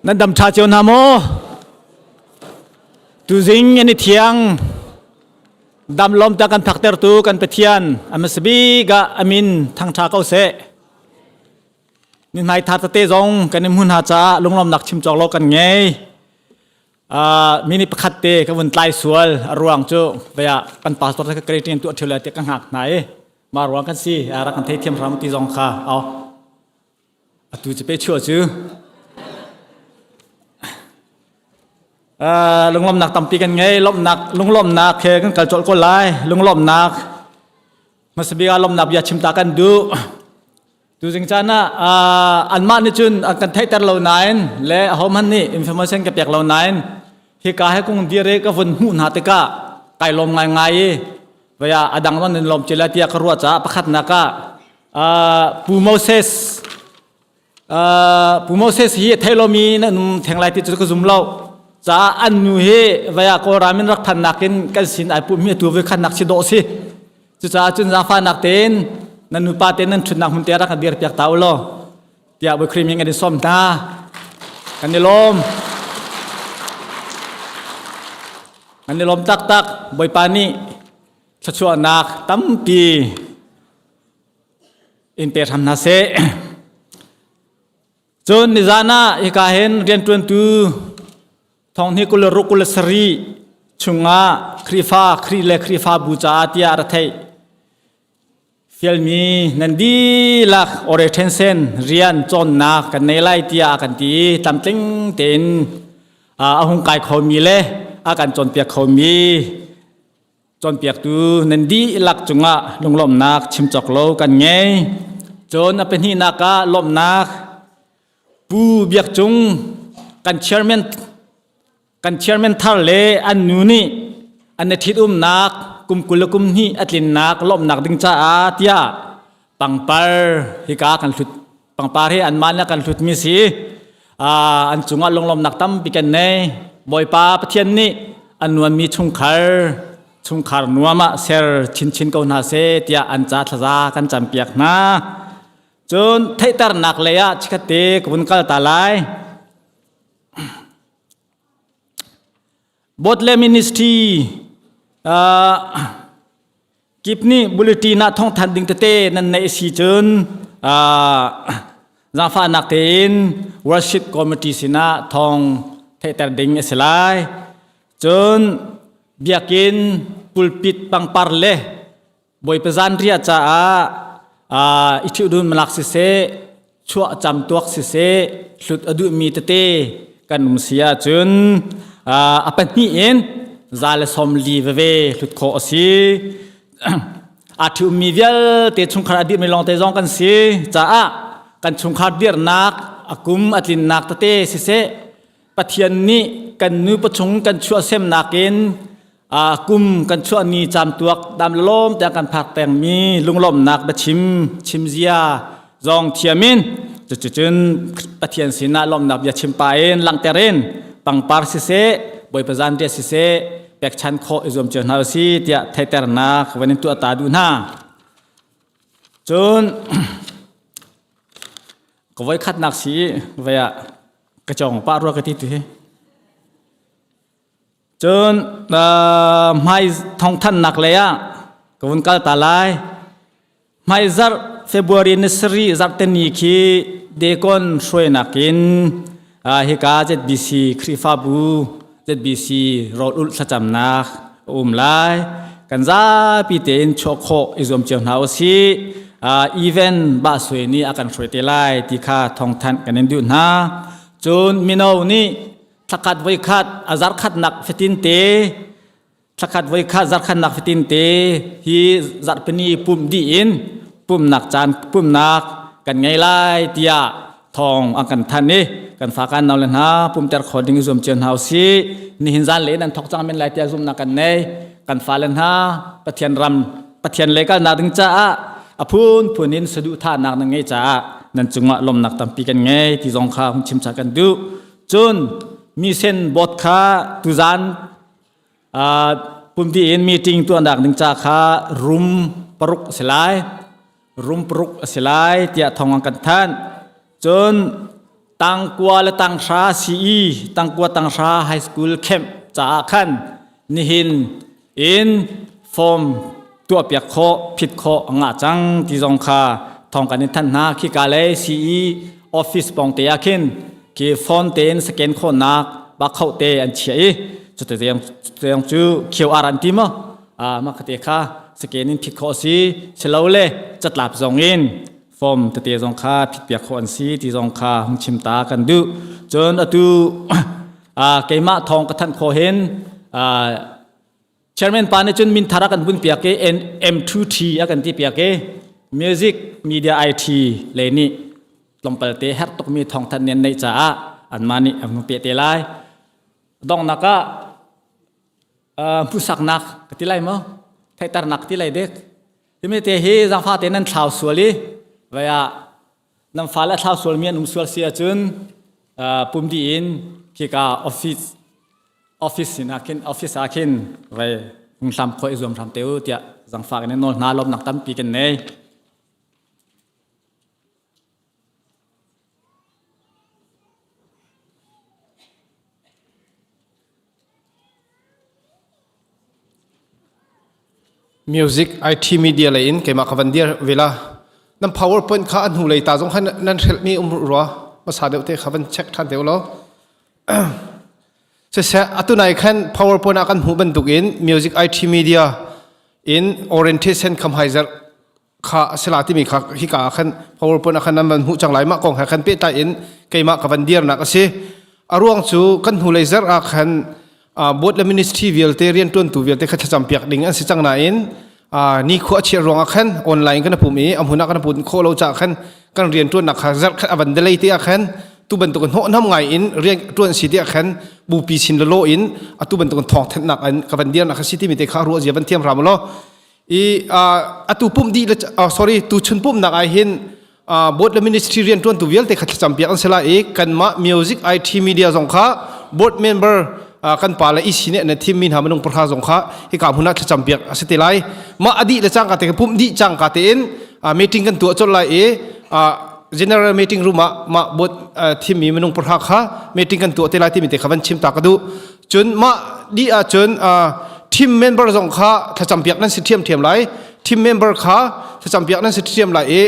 Nan dam ṭha cio hna maw? Tuzing an i thiang dam lawm ta kan phaktertu kan Pathian a hmasa bik ah amin thangṭha ko seh. Ni hmai thar tete zong kan i hmun hna caah lunglawmnak chim cawk lo kan ngei. Minute pakhat te ka vun tlai sual a ruang cu vaya kan pastor ka greeting tuah ṭheu lai tiah ka hngak hna i ma ruang kan si rak kan theithiam hram ti zong kha au atu cu pe chuah cu lunglawmnak tampi kan ngei lawmhnak lunglawmnak he kan kal colh ko lai lunglawmnak hmasabik ah lawmhnak bia chim ta kan duh tuzing caan ah anmah nih cun an kan theihter lo nain le ahohmanh nih information ka pek lo nain hika he kung dir i ka vun hmuh hna tikah kai lawm ngaingai i vaya adang non in lawm cila tiah ka ruah caah pakhatnak ah Pu Moses Pu Moses hi thei lomi na um theng lai ti cu ka zum lo caah an nu hi vaya Kawlram in rak thannak in kan sin ai pum hi atu voi khatnak si dawh si cucaah cun zaangfahnak tein nan nupa tein nan ṭhutnak hmun te rak kan dir piak ta u law tiah Bawi Khrih min kan i sawm hna kan i lawm kan i lawm taktak Bawipa nih thluachuahnak tampi in pe hram hna seh. Cun nizan ah hika hin rianṭuantu thong hnih 26 27 chungah Khrihfa Khrih le Khrihfabu caah tiah ra theih fialmi nan dihlak orientation rian cawnnak kan nei lai tiah kan ti i tlamtling tein a hung kai khomi le a kan cawnpiak khomi Cawnpiaktu nan dihlak cungah lunglawmhnak chim cawk lo kan ngei. Cun a pahnihnak ah lawmhnak Pu Biak Cung kan chairman kan chairman thar le an nu nih an i ṭhitumnak kum 20 le kum hnih a tlinnak lawmhnak ding caah tiah pangpar hika kan hlut pangpar hi anmah nih kan hlutmi si an cungah lunglawmhnak tampi kan nei Bawipa Pathian nih an nuammi chungkhar chungkhar nuam ah ser chinchin ko hna seh tiah an ca thlaza kan campiak hna cun theihternak lei ah chikkhatte ka vun kal ta lai Botle Ministry Kip nih bulletin ah thawngthanh ding tete nan neih si cun zaangfahnak tein worship committee sinah thawng theihter ding a si lai. Cun biakinn pulpit pangpar le Bawipa zanriah caah i ṭhihdun malak siseh, chuah camtuak siseh, hlut a duhmi tete kan um si ahcun a pahnih in 140 veve hlut khawh a si. Aa ṭhiummi vialte chungkhar a dirhmi lawngte zong kan si caah kan chungkhar dirhnak a kum a tlinnak tete siseh Pathian nih kan nu pachung kan chuahsemnak in kum kan chuah ni caamtuak dam lawm tiang kan phak pengmi lunglawmhnak biachim chimzia zong thiam in cuticun Pathian sinah lawmhnak bia chim pa in langhter in pangpar siseh Bawipa zanriat siseh pekchan khawh i zuam cio hna usih tiah theihternak van in tuah ta duh hna. Cun ka voi khatnak si vai ah ka cawng pah rua ka ti tu hi. Cun hmai thawngthanhnak lei ah ka vun kal ta lai. Hmaizarh February ni sarih zarhteni khi Dekon hruainak in hika ZBC Khrihfabu ZBC rawl-ulh thlacamnak a um lai. Kan zapi tein chuah khawh i zuam cio hna usih. Event Bah Sui nih a kan hruai te lai ti kha thawngthanh kan in duh hna. Cun mino nih thlakhat voikhat a zarkhatnak fatin te thlakhat voikhat zarkhatnak fatin te hi zarhpini pumh dih in pumhnak caan pumhnak kan ngei lai tiah thawng an kan thanh i kan fa kan nau le hna pumter kho ding i zuam cio hna usih nihin zan le in an thok cang men lai tiah zumhnak kan nei kan fale hna Pathian ram Pathian lei kalnak ding caah a phunphun in saduhthahnak nan ngei caah nan cungah lawmnak tampi kan ngei ti zong kha hun chim cha kan duh Cun misen board kha tuzan pumpi in meeting tuahnak ding ca kha room paruk a si lai. Room paruk a si lai tiah thawng an kan thanh. Cun Tangkua le tanghra CE tangkua tanghra high school camp caah khan nihin in form tuahpiak khawh phit khawh a ngah cang ti zong kha thawng kan in thanh hna. Khika lei CE office pawng te ah khin khi phone tein scan khawhnak bakhoh te an chiah i cute tiang cu QR an ti maw mah kha te kha scan in phit khawh si silole catlap zong in form tete zong kha phitpiak khawh an si ti zong kha hung chim ta kan duh. Cun atu keimah thawng ka thanh khawh hin chairman pa nih cun min thar a kan vun piak i M2T a kan ti piak i music media IT le nih tlawmpal te herh tukmi thawngthanh nen neih caah anmah nih an hung peh te lai. Donghnak ah hmuhsaknak ka ti lai maw, theihternak ti lai dek. Timi te hi zaangfa te nan thlau sual i vai ah nan fale a thlau sualmi an um sual si ahcun pum dih in khika office office sin ah khin office ah khin vai hung hlam khawh i zuam hram te u tiah zangfak in nawl hna. Lawmnak tampi kan nei. Music IT media lei in keimah ka van dir ve la. Nan PowerPoint kha an hnulei ta zong khan nan hrelhmi um rua hmasa deuh te kha van check ṭhan te u law. Siseh, atu nai khan PowerPoint ah kan hmuh bantuk in Music IT media in orientation kham hai zarh kha a si la timi kha hika ah khan PowerPoint ah khan nan van hmuh cang lai. Mah kong he khan pehtlai in keimah ka van dirnak a si. A ruang cu kan hnulei zarh ah khan board le ministry vialte riantuantu vialte kha thlacam piak ding an si cang nain ni khua a chiah ruang ah khan online kan pum i a hmun ah kan pun khawh lo caah khan kan riantuannak kha zarh khat a van delay te ah khan tu bantuk hnawhnam ngai in rian tuan si te ah khan bupi sin lolo in atu bantuk thawng thanhnak an ka van dirnak kha si timi te kha ruah zia van thiam ram lo i atu pumh dih le sorry tu chun pumhnak ah hin board le ministry rian tuantu vialte kha thlacam piak an si lai i kanmah music IT media zong kha board member kan pa le EC nih na thim mi hna minung pahra zong kha hika hmun ah thlacam piak a si te lai. Mah a dih le cangka te pumh dih cangka tein meeting kan tuah colh lai i general meeting room ah mah board thim mi minung pahra kha meeting kan tuah te lai timi te kha van chim ta ka duh. Cun mah dih ahcun team member zong kha thlacam piak nan si ṭhiamṭhiam lai. Team member kha thlacam piak nan si ṭhiam lai i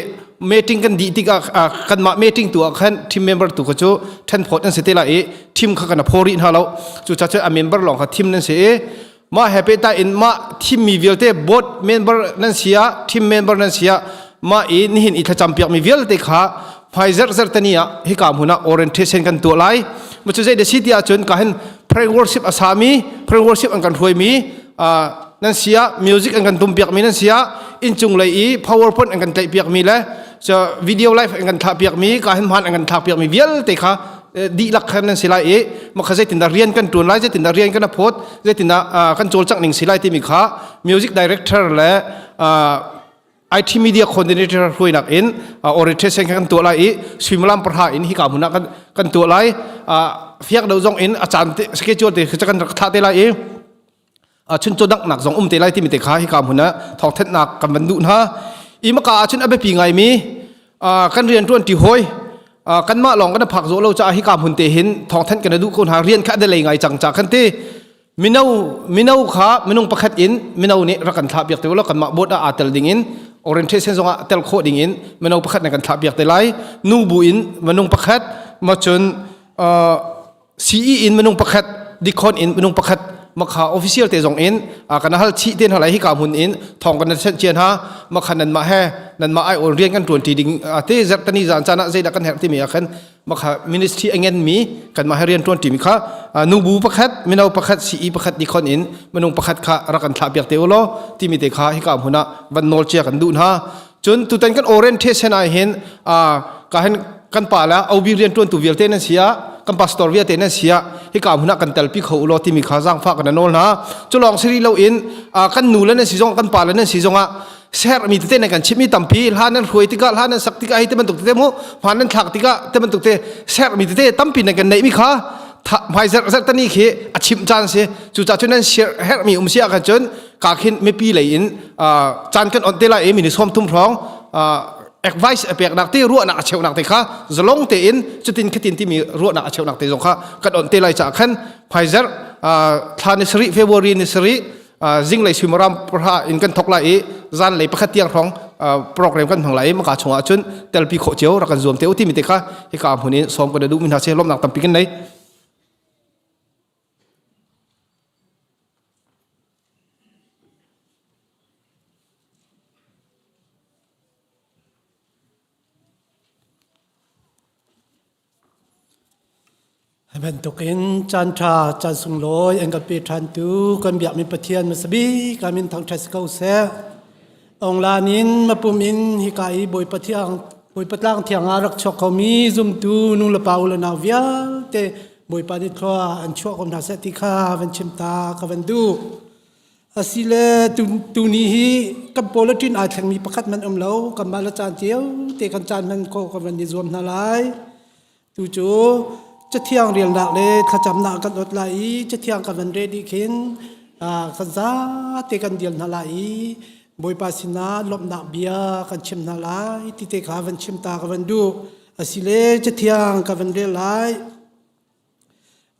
meeting kan dih tikah kanmah meeting tu ah khan team member tu kha cu ṭhenphawt nan si te lai i team kha kan phaw rih hna lo. Cucaah cun a member lawng kha team nan si i mah he pehtlai in mah thimmi vialte board member nan si ah team member nan si ah mah i nihin i thlacam piakmi vialte kha hmai zerh tani ah hika hmun ah orientation kan tuah lai. Ma cu zei da si ti ahcun ka hin prayer worship a sami prayer worship an kan hruaimi nan sia music an kan tum piakmi nan sia inchung lei i powerpoint an kan tlaih piakmi le video live an kan thlah piakmi ka hin hman an kan thlak piakmi vialte kha dihlak khan nan si lai i makha zeitindah rian kan tuan lai, zeitindah rian kan aphawt, zeitindah kan cawlcangh ning si lai timi kha music director le IT media coordinator hruainak in orientation kan tuah lai i suimilam pahra in hika hmun ah kan kan tuah lai. Fiak do zong in a caan te schedule te kan rak thlah te lai i chuncaw danghnak zong um te lai timi te kha hika hmun ah thawngthanhnak kan van duh hna. I maka ahcun a biapi ngaimi kan rian ṭuan ti hawi kanmah lawng kan phak zawh lo caah hika hmun te hin thawngthanh kan duh ko hna. Rian kha a delay ngai cang ca khan ti mino mino kha minung pakhat in mino nih rak kan thlah piak te law kanmah board ah aa tel ding in orientation zong ah tel khawh ding in mino pakhat na kan thlah piak te lai. Nu bu in minung pakhat ma cun CE in minung pakhat, Dikon in minung pakhat makha official te zong in kan hal chih te hna lai. Hika hmun in thong kan sen chian ha makha nan mah he nan mah ai ol rian kan tuan ti ding te zartani zan chan ah zeidah kan herh timi ah khan makha ministry angen mi kan mah he rian tuan ti mi kha nu bu pakhat, mino pakhat, CE pakhat, Dikon in minung pakhat kha rak kan thlah piak te u law timi te kha hika hmun ah van nawl chia kan duh hna. Cun tutan kan orientation ah hin ka hin kan pa le OB rian tuantu vialte nan si ah kan pastor vialte nan si ah hika hmun ah kan telpi kho u law timi kha zaangfah kan nawl hna. Cu lawng si rih lo in kan nu le nan si zong kan pa le nan si zong ah sermi tete nan kan chimmi tampi hla nan hruai tikah, hla nan sak tikah hei te bantuk tete mu hmaan nan thlak tikah te bantuk te sermi tete tampi nan kan neihmi kha hmai zerh zerh tani khi a chim caan si. Cucaah cun nan herhmi um si ah khan cun ka khin mipi lei in caan kan on te lai i mini 30 hrawng. Advice a peknak te ruahnak a cheunak te kha zalong tein cutin khatin timi ruahnak a cheunak te zong kha kan on te lai caah khan Pfizer thla ni sarih February ni sarih zinglei suimilam pahra in kan thok lai i zanlei pakhat tiang hrawng program kan hmang lai i maka chungah cun telpi khawh cio rak kan zuam te u timi te kha hika hmun in sawm kan duh mi hna si lawmnak tampi kan nei. Hi bantukin caan ṭha caan sunglawi an kan pe ṭhantu kan biakmi Pathian hmasa bik ah min thangṭhat si ko seh. Onglan in mapum in hika i Bawipa thiang Bawipa tlang thiang ah rak chuak khomi zumtu nu le pa u le nau vialte Bawipa nih thlua an chuah ko hna seh ti kha van chim ta ka van duh. Asile tuni hi kan politin aa thlengmi pakhat man um lo kanmah le caan cio te kan caan hman ko kan van i zuam hna lai. Tu cu cathiang relnak le thlacamnak kan ot lai i cathiang kan van re dih khin kan zate kan dial hna lai i Bawipa sinah lawmhnak bia kan chim hna lai ti te kha van chim ta ka van duh. Asile cathiang ka van rel lai.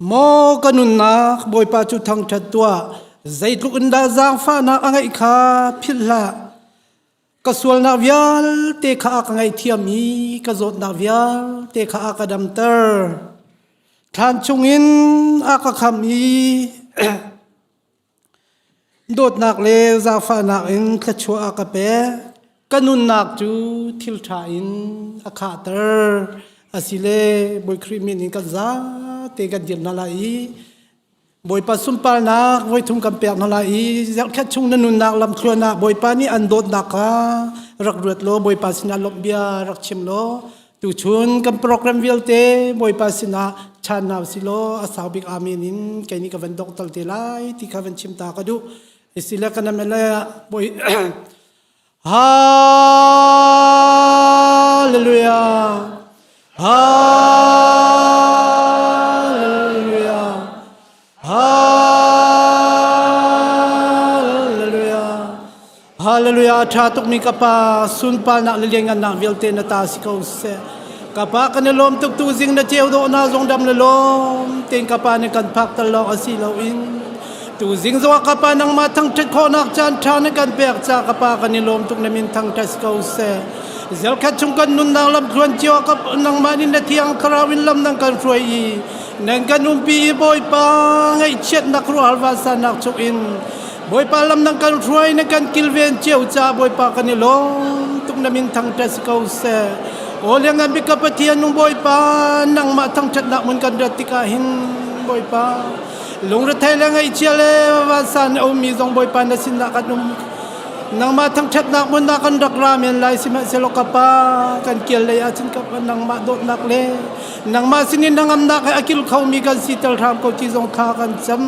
Maw ka nunnak Bawipa cu thangṭhat tuah, zeitluk in dah zaangfahnak a ngeih kha philh hlah. Ka sualnak vialte kha a ka ngaihthiam i ka zawtnak vialte kha a ka damter. Thlan chungin a ka khamh i Dawtnak le zaangfahnak in thluachuah a ka pek. Ka nunnak cu thil ṭha in a khahter. Asile Bawi Khrih min in kan zate kan dir hna lai i Bawipa sunparnak voithum kan pek hna lai i zarhkhat chung na nunnak lamthluan ah Bawipa nih an dawtnak kha rak ruat law Bawipa sinah lawmh bia rak chim law Tuchun kan program vialte Bawipa sinah chan hna usih law a sau bik amen in kei nih ka van dongh tal te lai ti kha van chim ta ka duh. Isile kan amele Bawi Hallelujah Hallelujah Hallelujah Hallelujah ṭha tukmi ka pa sunparnak le lianngannak vialte na ta si ko seh ka pa kan i lawm tuk tu zing na ceu dawh na zong dam le lawm tein ka pa nih kan phak tal lawng asi lo in tu zing zong ka pa nangmah thangṭhat khawhnak caan ṭha na kan pek ca ka pa kan i lawm tuk na min thangṭhat si ko seh zelkhat chung kan nunnak lam thluan cio ka nangmah nih na thiang thlarau in lam nang kan hruai i nan kan umpi i Bawipa ngaihchiatnak rual vansannak chung in Bawipa lam nang kan hruai na kan kilven cio ca Bawipa kan i lawm tuk na min thangṭhat si ko seh. Aw liangngan bik ka Pathian nung Bawipa nangmah thangṭhatnak mun kan rat tikah hin Bawipa lungrethei le ngaihchia le vansan a ummi zong Bawipa na sinah kan um nangmah thangṭhatnak mun ah kan rak ra men lai sihmanhsehlaw ka pa kan kial lei ahcun ka pa nangmah dawtnak le nangmah sinin hnangamnak he a kil khomi kan si tel hram ko ti zong thla kan cam.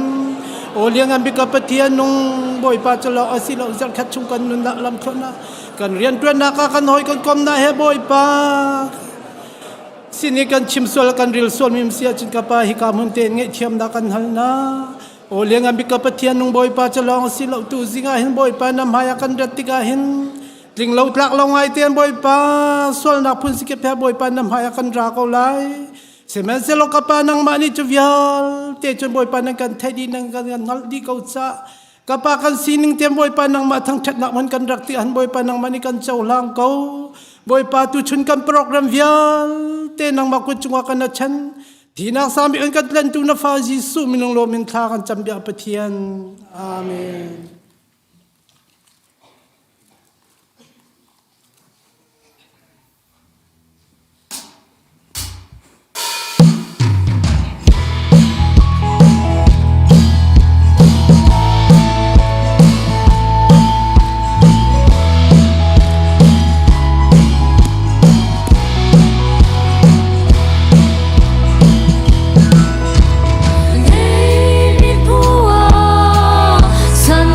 Aw liangan bik ka Pathian nung Bawipa cu lo a si lo zarhkhat chung kan nunnak lamthluan ah kan rianṭuannak ah kan hawi kan komnak he Bawipa sin i kan chim sual kan ril sual mi si ahcun ka pa hika hmun tein ngaihthiamnak kan hal na aw liangan bik ka Pathian nung Bawipa cu lawng a si lo tu zing ah hin Bawipa na hmai ah kan rat tikah hin tling lo tlak lo ngai tein Bawipa sualnak phun sikip he Bawipa na hmai ah kan ra ko lai Sihmanhsehlaw ka pa nangmah nih cu vialte cun Bawipa nan kan theih dih nan kan hngalh dih ko cah ka pa kan sining te Bawipa nangmah thangṭhatnak man kan rak ti han Bawipa nangmah nih kan cohlang ko Bawipa tuchun kan program vialte nangmah kut cungah kan chan thinak sami an kan tlentu na fa Jesuh minung lawm in thla kan cam bia Pathian Amen. Nei mi pua san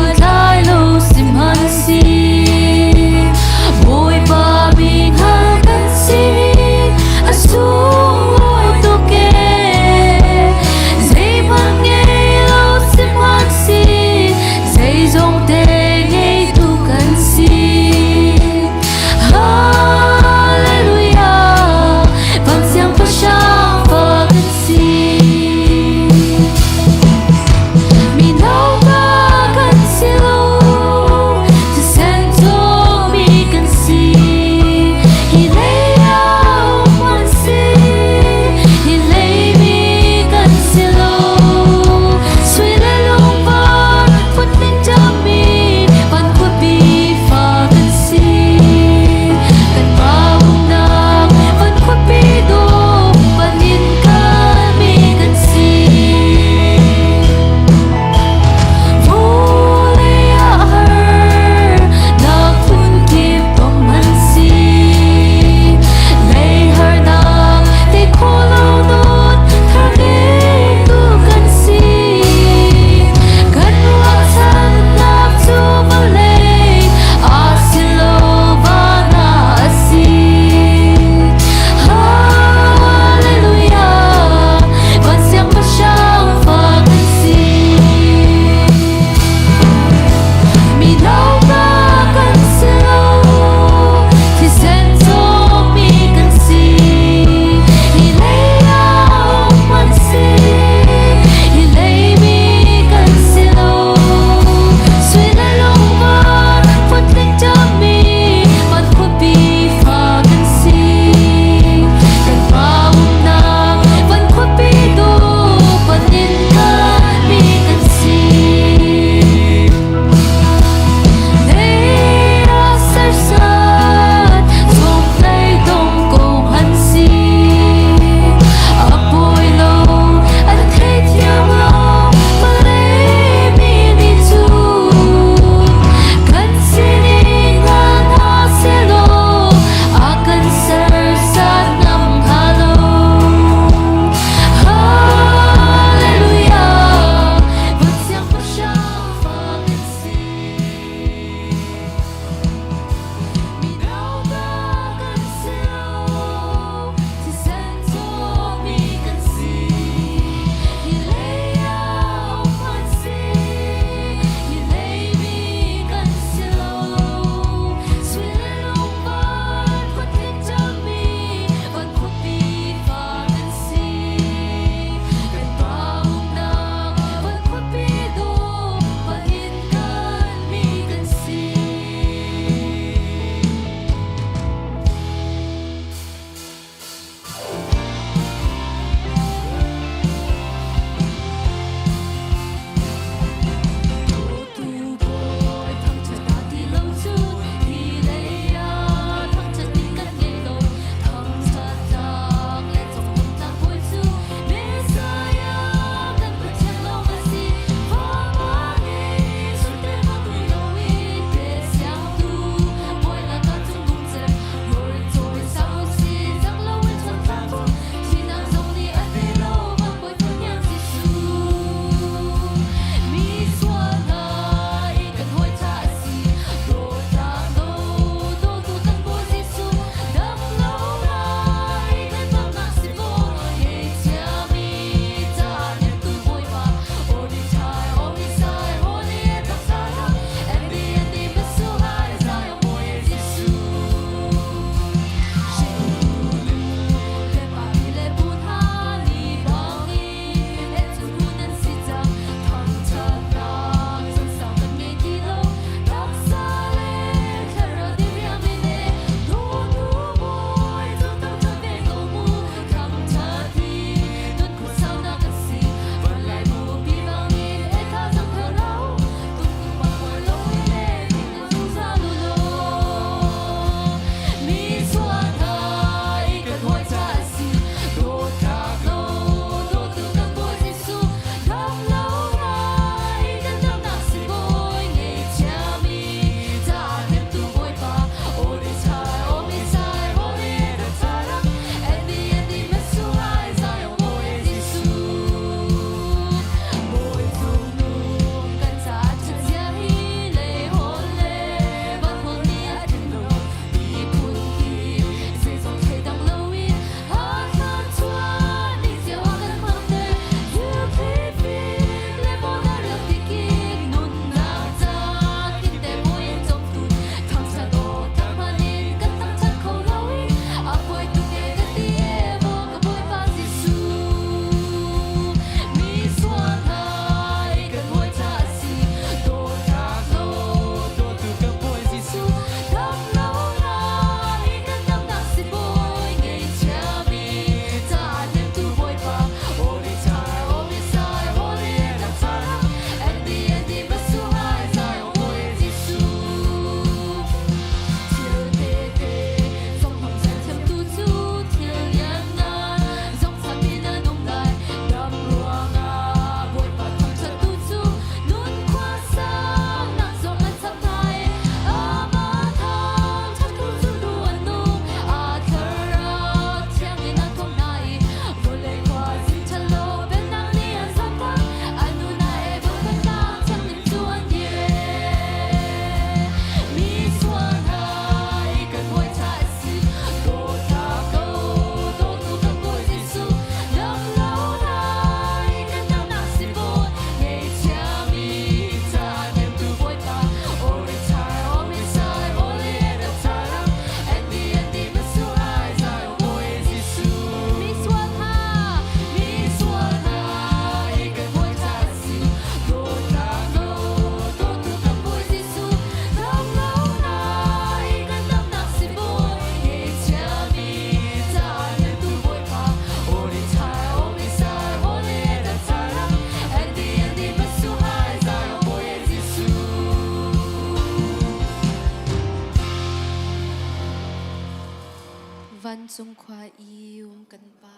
Vancung khua i um kan Pa,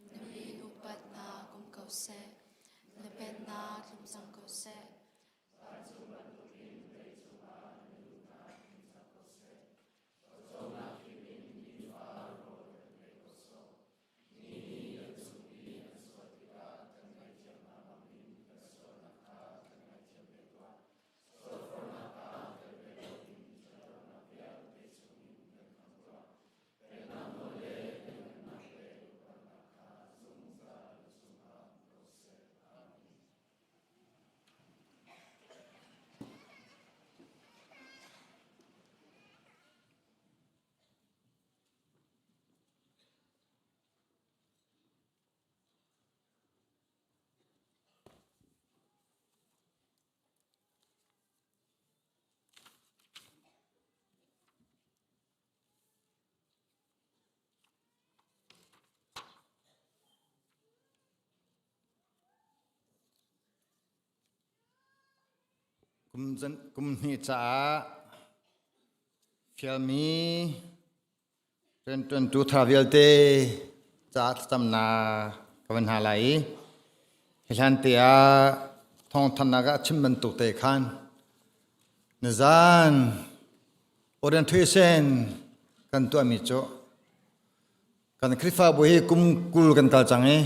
na min upatnak um ko seh, na pennak tlung cang ko seh. Kum hnih caah fialmi rianṭuantu thar vialte caah thlacamnak ka van hna lai i hi hlan te ah thawngthanhnak ah chim bantuk te khan nizan orientation kan tuahmi cu kan Khrihfabu hi kum 20 kan kal cang i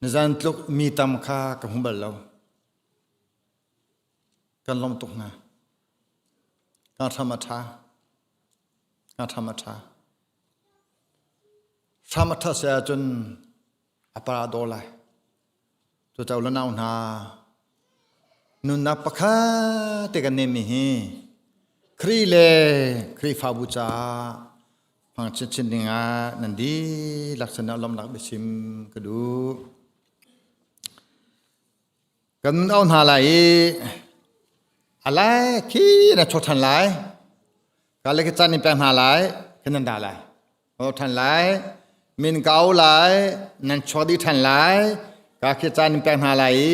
nizan tluk mi tam kha ka hmu bal lo. Kan lawm tuk hna. Kan hram a ṭha. Kan hram a ṭha. Hram a ṭhat si ahcun a para dawr lai. Cucaah le nau hna nunnak pakhat te kan neihmi hi Khrih le Khrihfabu caah hmang chinchin dingah nan dihlak sinah lawmhnak biachim ka duh. Kan auh hna lai i a lai khi na chuak ṭhan lai. Ka le ka caan in pek hna lai, kan nan dah lai. Ka ṭhan lai, min ka au lai, nan chuak dih ṭhan lai. Ka khi caan in pek hna lai i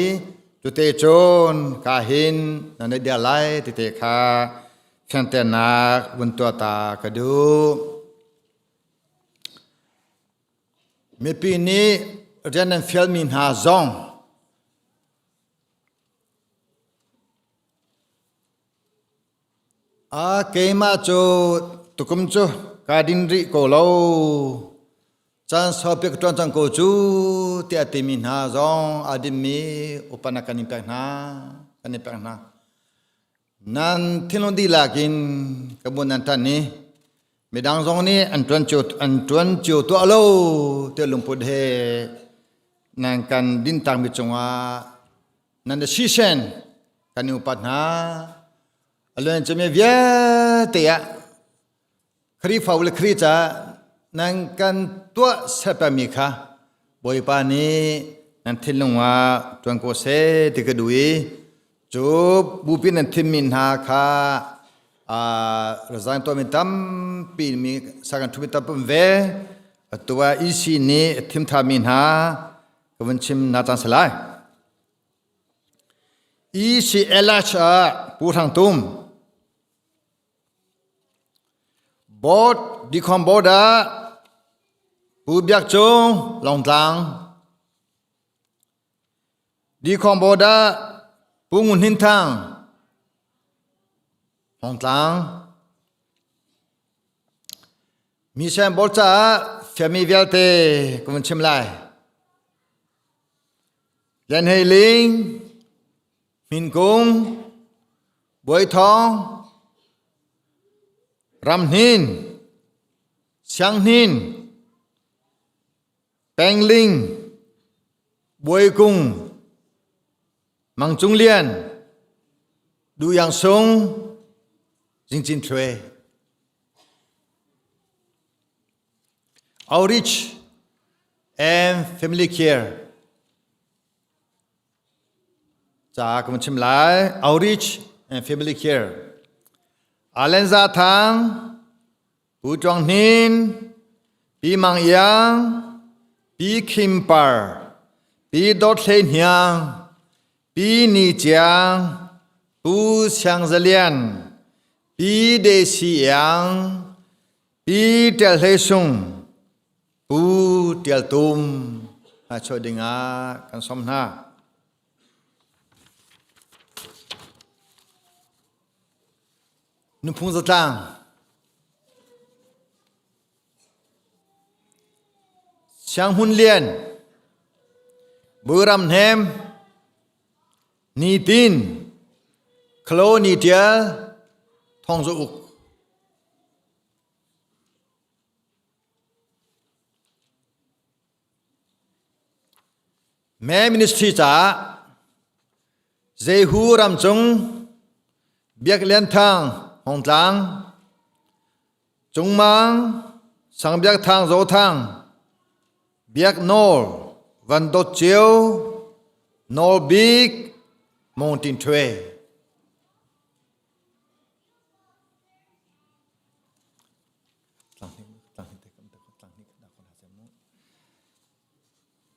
tute cun ka hin nan i der lai tite kha fianternak vun tuah ta ka duh. Mipi nih rian nan fialmi hna zong A keimah cu tukum cu kaa din rih ko lo. Caan saupi ka ṭuan cang ko cu tiah timi hna zong aa dinmi upanak kan in pek hna. Kan in pek hna. Nan thinlung dihlak in ka bu nan ṭan i midang zong nih an ṭuan cio an ṭuan cio tuah lo tiah lungput he nan kan dintakmi cungah nan decision kan i upat hna. A luancami vialte ah Khrihfabu le Khrih caah nan kan tuah serpengmi kha Bawipa nih nan thinlung ah ṭuan ko seh ti ka duh i cu bupi nan thimmi hna kha resign tuahmi tampi mi sakan ṭhumi tampi um ve atu ah EC nih a thim ṭhami hna ka vun chim hna cang si lai. ECLH ah Pu Hrang Tum Board Dicom Board ah Pu Biak Cung Lawngtlang Dicom Board ah Pu Ngun Hnin Thang Lawngtlang Mission Board caah fiami vialte ka vun chim lai. Lian Hei Ling, Hmin Kung, Bawi Thawng, Ram Hnin, Siang Hnin, Peng Ling, Bawi Kung, Mang Cung Lian, Du Yang Sung, Jing Cin Thluai. Outreach and family care ca ka chim lai outreach and family care Alan Za Thang Pu Tuang Hnin Pi Mang Iang Pi Khim Par Pi Dawt Hlei Hniang Pi Ni Ciang Pu Siang Za Lian Pi De Si Iang. Pi Tial Hlei Sung, Pu Tial Tum hmaichuah dingah kan sawm hna. Nunphung zatlang Siang Hmun Lian, Buram Hnem, Nitin, Khlo Ni Tial, Thong Zo Uk. Me ministry caah Jehu ramcung Biak Lian Thang Hongtlang Cungmang Sang Biak Thang Zo Thang Biak Nawl Van Dawt Ceu Nawl Bik Mong Tin Thwe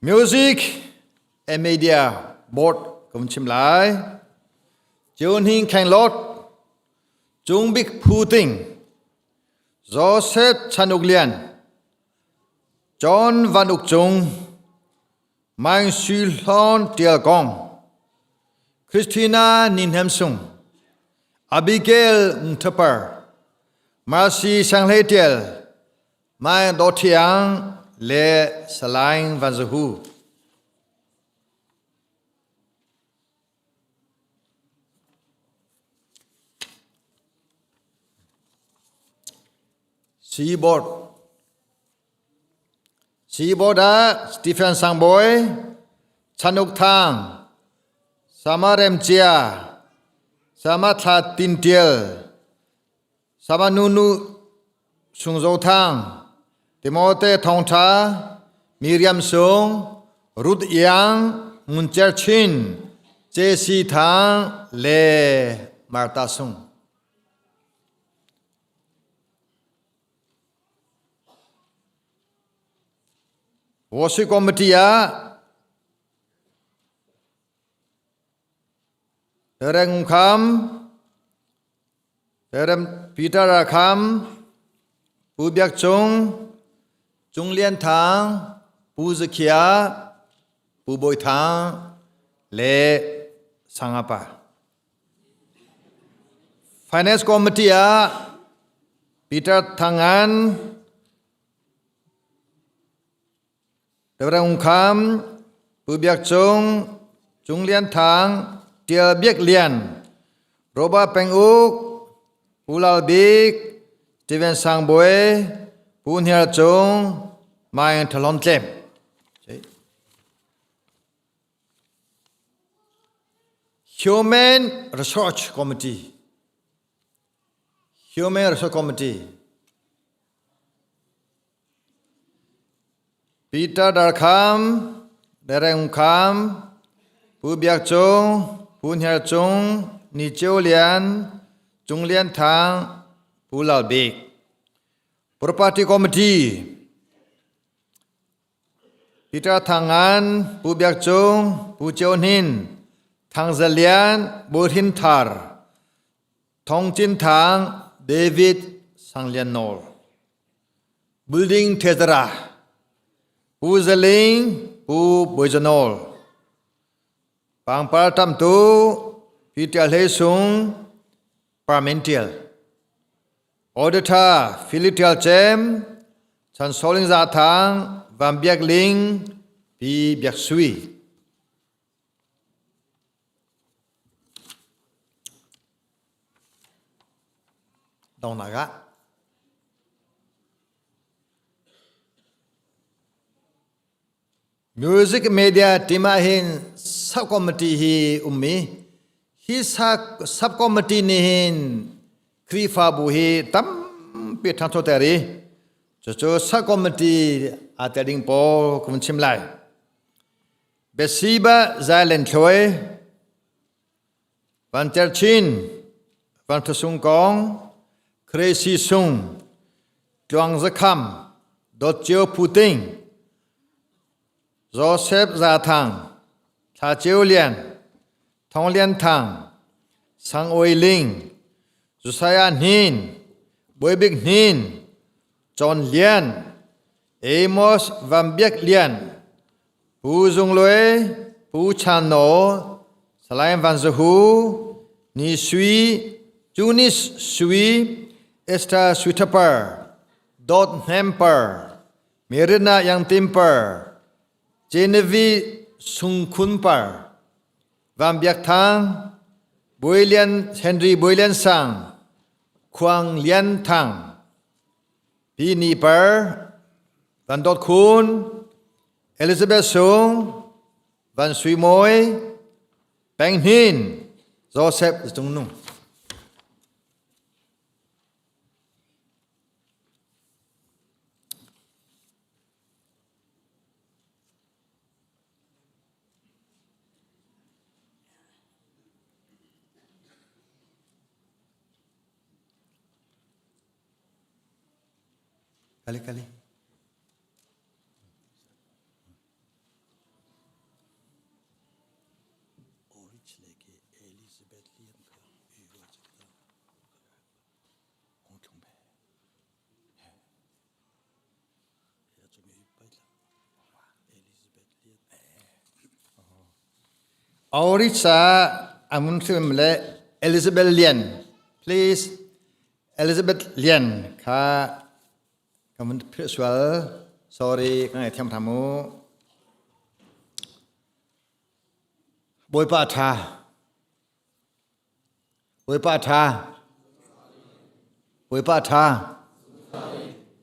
Music and Media Board ka vun chim lai. Cun Hing Kheng Lot, Cung Bik Phu Ting, Joseph Chan Uk Lian, John Van Uk Cung, Mang Sui Hlawn Tial Kong, Christina Nin Hem Sung, Abigail Ngthapar, Marcy Sanghlei Tial, Mai Dawt Thiang le Salaing Van Zahu. Seaboard Seaboard ah Stephen Sangbawi, Chanuk Thang, Sama Rem Chia, Sama Thla Tin Tial, Sama Nunu Sung Zo Thang, Timote Thawng Tha, Miriam Sung, Ruth Iang, Ngun Cer Chin, JC Thang le Martha Sung. Worship Committee ah Reng Kham, Rem Peter Kham, Pu Biak Cung, Cung Lian Thang, Pu Zakhia, Pu Bawi Thang le Sangapa. Finance Committee ah Peter Thangan, Reverend Ung Kham, Pu Biak Cung, Cung Lian Thang, Tial Biak Lian, Robert Peng Uk, Pu Lal Bik, Steven Sang Bawi, Pu Hniar Cung, Mai Thalon Tlem. Human Research Committee Human Research Committee Peter Darkham, Dereng Kham, Pu Biak Cung, Pu Hniar Cung, Ni Ceu Lian, Cung Lian Thang, Pu Lal Bik. Property Committee Peter Thang Ngan, Pu Biak Cung, Pu Ceu Hnin, Thang Za Lian, Bu Hrin Thar, Thong Cin Thang, David Sang Lian Nawl. Building Thezara, Pu Zaling, Pu Bawijanol, Pangpar Tamtu, Peter Hlei Sung, Parmential, Auditor Philip Tial Cem, Chan Soling Za Thang, Van Biak Ling, Pi Biak Sui. Donghnak ah Music media team ah hin subcommittee hi ummi hi subcommittee nih hin Khrihfabu hi tampi ṭhangcho ter i cucu subcommittee aa tel ding pawl ka vun chim lai. Besiba Zailen Thluai Van Ter Chin, Van Tha Sung Kong, Crazy Sung, Tluang Za Kham, Dawt Cio Phu Ting, Joseph Za Thang, Thla Ceu Lian, Thong Lian Thang, Sang Oi Ling, Josiah Hnin, Bawi Bik Hnin, John Lian, Amos Van Biak Lian, Pu Zung Lue, Pu Chan No, Salai Van Zahu, Ni Sui, Junis Sui, Esther Suitapar, Dot Hnemper, Mirina Yang Timper, Genevieve Sung Khun Par, Van Biak Thang, Bui Lian Henry Bui Lian Sang, Khuang Lian Thang, Pi Ni Par, Van Dawt Khun, Elizabeth Sung, Van Sui Mawi, Peng Hnin, Joseph Zung Nung. Kali kali. Orisa amun hrim le Elizabeth Lian please Elizabeth Lian kha ka mun philh sual sorry ka ngaithiam hram u Bawipa tha Bawipa ṭha. Bawipa ṭha.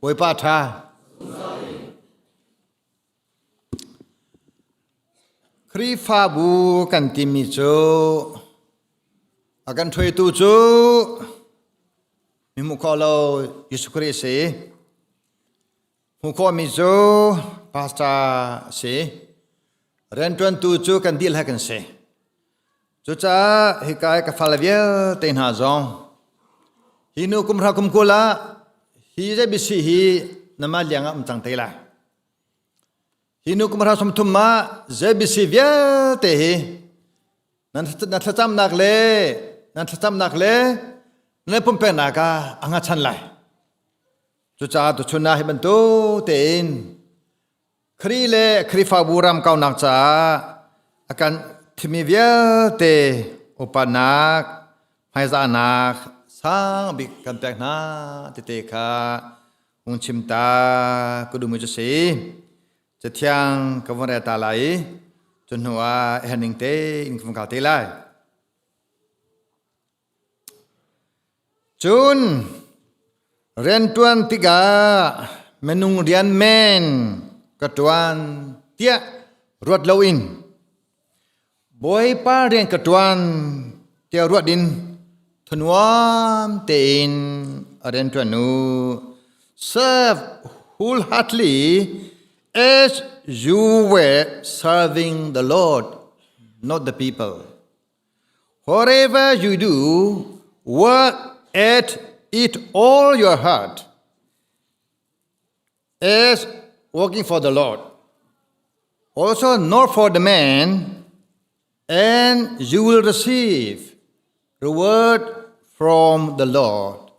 Bawipa ṭha. Khrihfabu kan timi cu a kan hruaitu cu mi hmuh khawh lo Jesuh Khrih a si. Hmuh khawhmi cu pastor a si. Rianṭuantu cu kan dihlak kan si. Cucaah hika i ka fale vialte hna zong hi nu kum hra kum 20 ah hi ZBC hi nama liang ah um cang te lai. Hi nu kum hra 30 ah ZBC vialte hi nan na thlacamnak le nan thlacamnak le nan pumpeknak ah a ngachan lai. Cucaah tuchun ah hi bantuk tein Khrih le Khrihfabu ram kaunak caah a kan thimi vialte upatnak, hmaizahnak sang bik kan pek hna tete kha hung chim ta ka duhmi cu si. Cathiang ka vun rel ta lai i cu hnu ah a herning tein ka vun kal te lai. Cun rianṭuan tikah minung rian men ka ṭuan tiah ruat loin Bawipa rian ka ṭuan tiah ruat in thanuam tein a rianṭuan u. Serve wholeheartedly as you were serving the Lord, not the people. Whatever you do, work at it all your heart as working for the Lord, also not for the man, and you will receive reward from the Lord.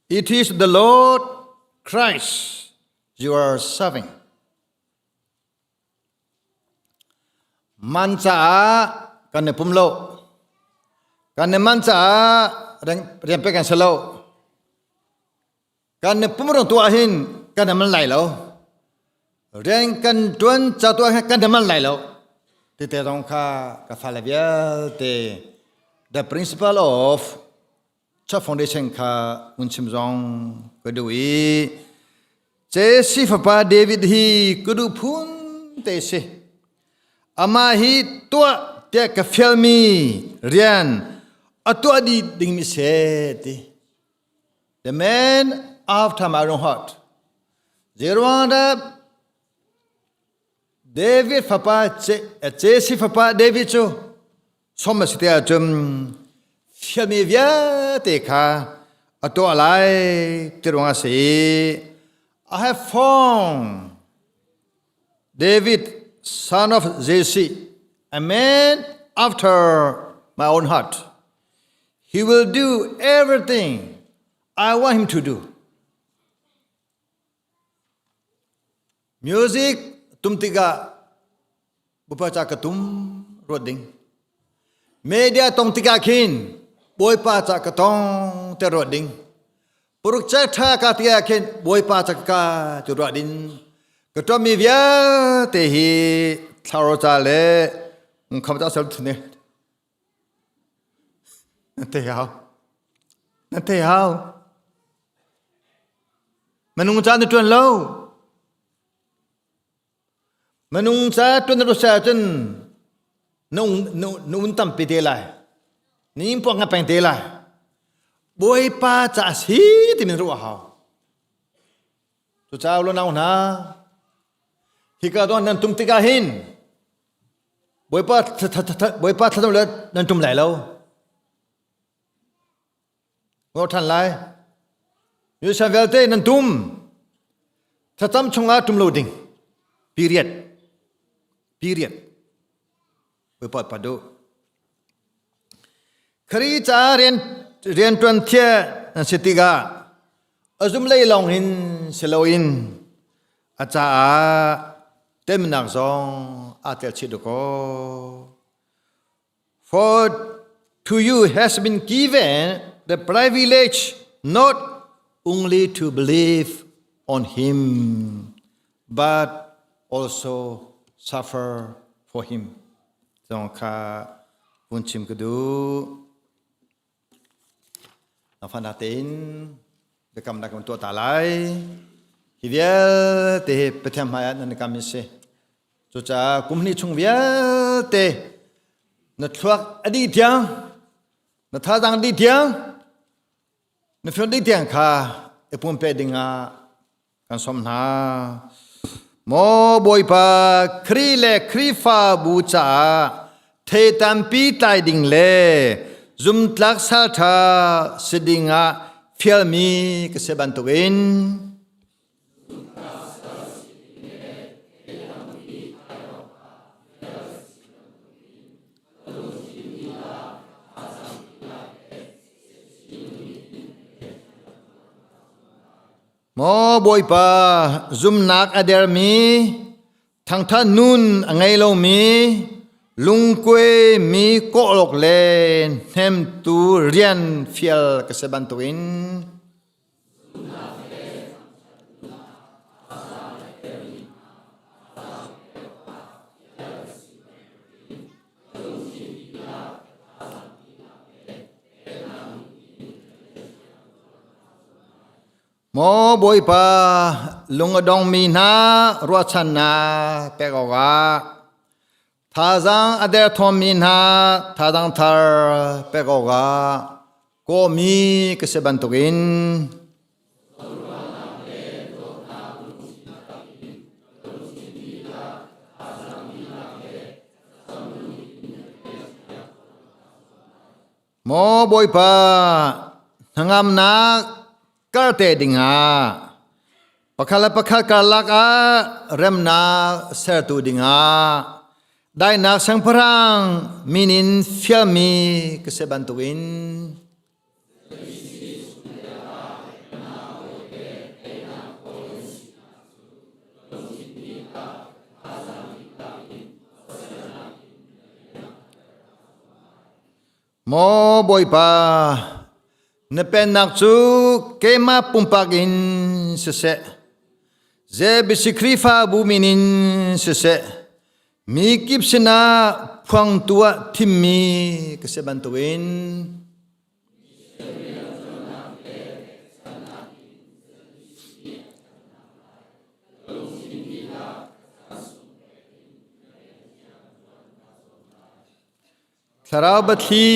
It is the Lord Christ you are serving. Man caah kan i pum lo. Kan i man caah rian pek kan si lo. Kan i pum rung tuah hin kan i man lai lo. Rian kan tuan ca tuah hin kan i man lai lo. Tete zong kha ka fale vialte the principle of Church Foundation kha hun chim zong ka duh i Jesse fapa David hi ka duh phun te si. Amah hi tuah tiah ka fialmi rian a tuah dih dingmi se ti. The man after my own heart. Zeiruang dah David fapa Jesse fapa David cu som a si te ahcun fialmi vialte kha a tuah lai ti ruang a si i I have found David son of Jesse a man after my own heart he will do everything I want him to do. Music tum tikah Bawipa ca ka tum ruat ding. Media tong tikah khin Bawipa ca ka tong te ruat ding. Puruk ca tha ka ti ah khin Bawipa ca ka ti ruat ding. Ka tuahmi vialte hi thlarau ca le kham ca sal thune. Na thei hau. Na thei hau. Minung ca na tuan lo. Minung ca tuan na ruat ahcun na na un tampi te lai. Ni puak nga peng te lai. Bawipa ca si timi ruah hau. Cucaah lo nau hna, hika tuan nan tum tikah hin Bawipa Bawipa thlacam le nan tum lai lo. Ngor ṭhan lai. Musician vialte nan tum. Thlacam chungah tum lo ding. Period. Period. Bawipa pa duh. Khari ca rian rianṭuan thia nan si tikah a zum lei lawng hin si loin a caah temnak zong aa tel chih dakaw. For to you has been given the privilege not only to believe on him but also suffer for him. Zong kha vun chim ka duh. Nangfahnak tein biakamnak kan tuah ta lai. Hi vialte hi Pathian hmaiah nan i kam in si. Cucaah kum hnih chung vialte na thluak a dih tiang, na thazaang dih tiang, na fion dih tiang kha i pumpek dingah kan sawm hna. Maw Bawipa Khrih le Khrihfabu caah thei tampi tlai ding le zumtlak salṭha si dingah fialmi ka si bantukin Maw Bawipa, zumnak a dermi, thangthat nun a ngei lomi, lungkuai mi kawhlawk le hnemtu rian fial ka si bantukin Maw Bawipa, lung a dongmi hna ruahchannak pek awkah thazaang a derthawmmi hna thazaang thar pek awkah kawhmi ka si bantukin Maw Bawipa, hnangamnak karte dingah pakhat le pakhat karlak ah remnak sertu dingah daihnak siangpahrang min in fialmi ka si bantukin Maw Bawipa, na pennak cu keimah pumpak in siseh, ZBC Khrihfabu min in siseh, mi kip sinah phuangtu ah thimmi ka si bantukin Thlarau biathli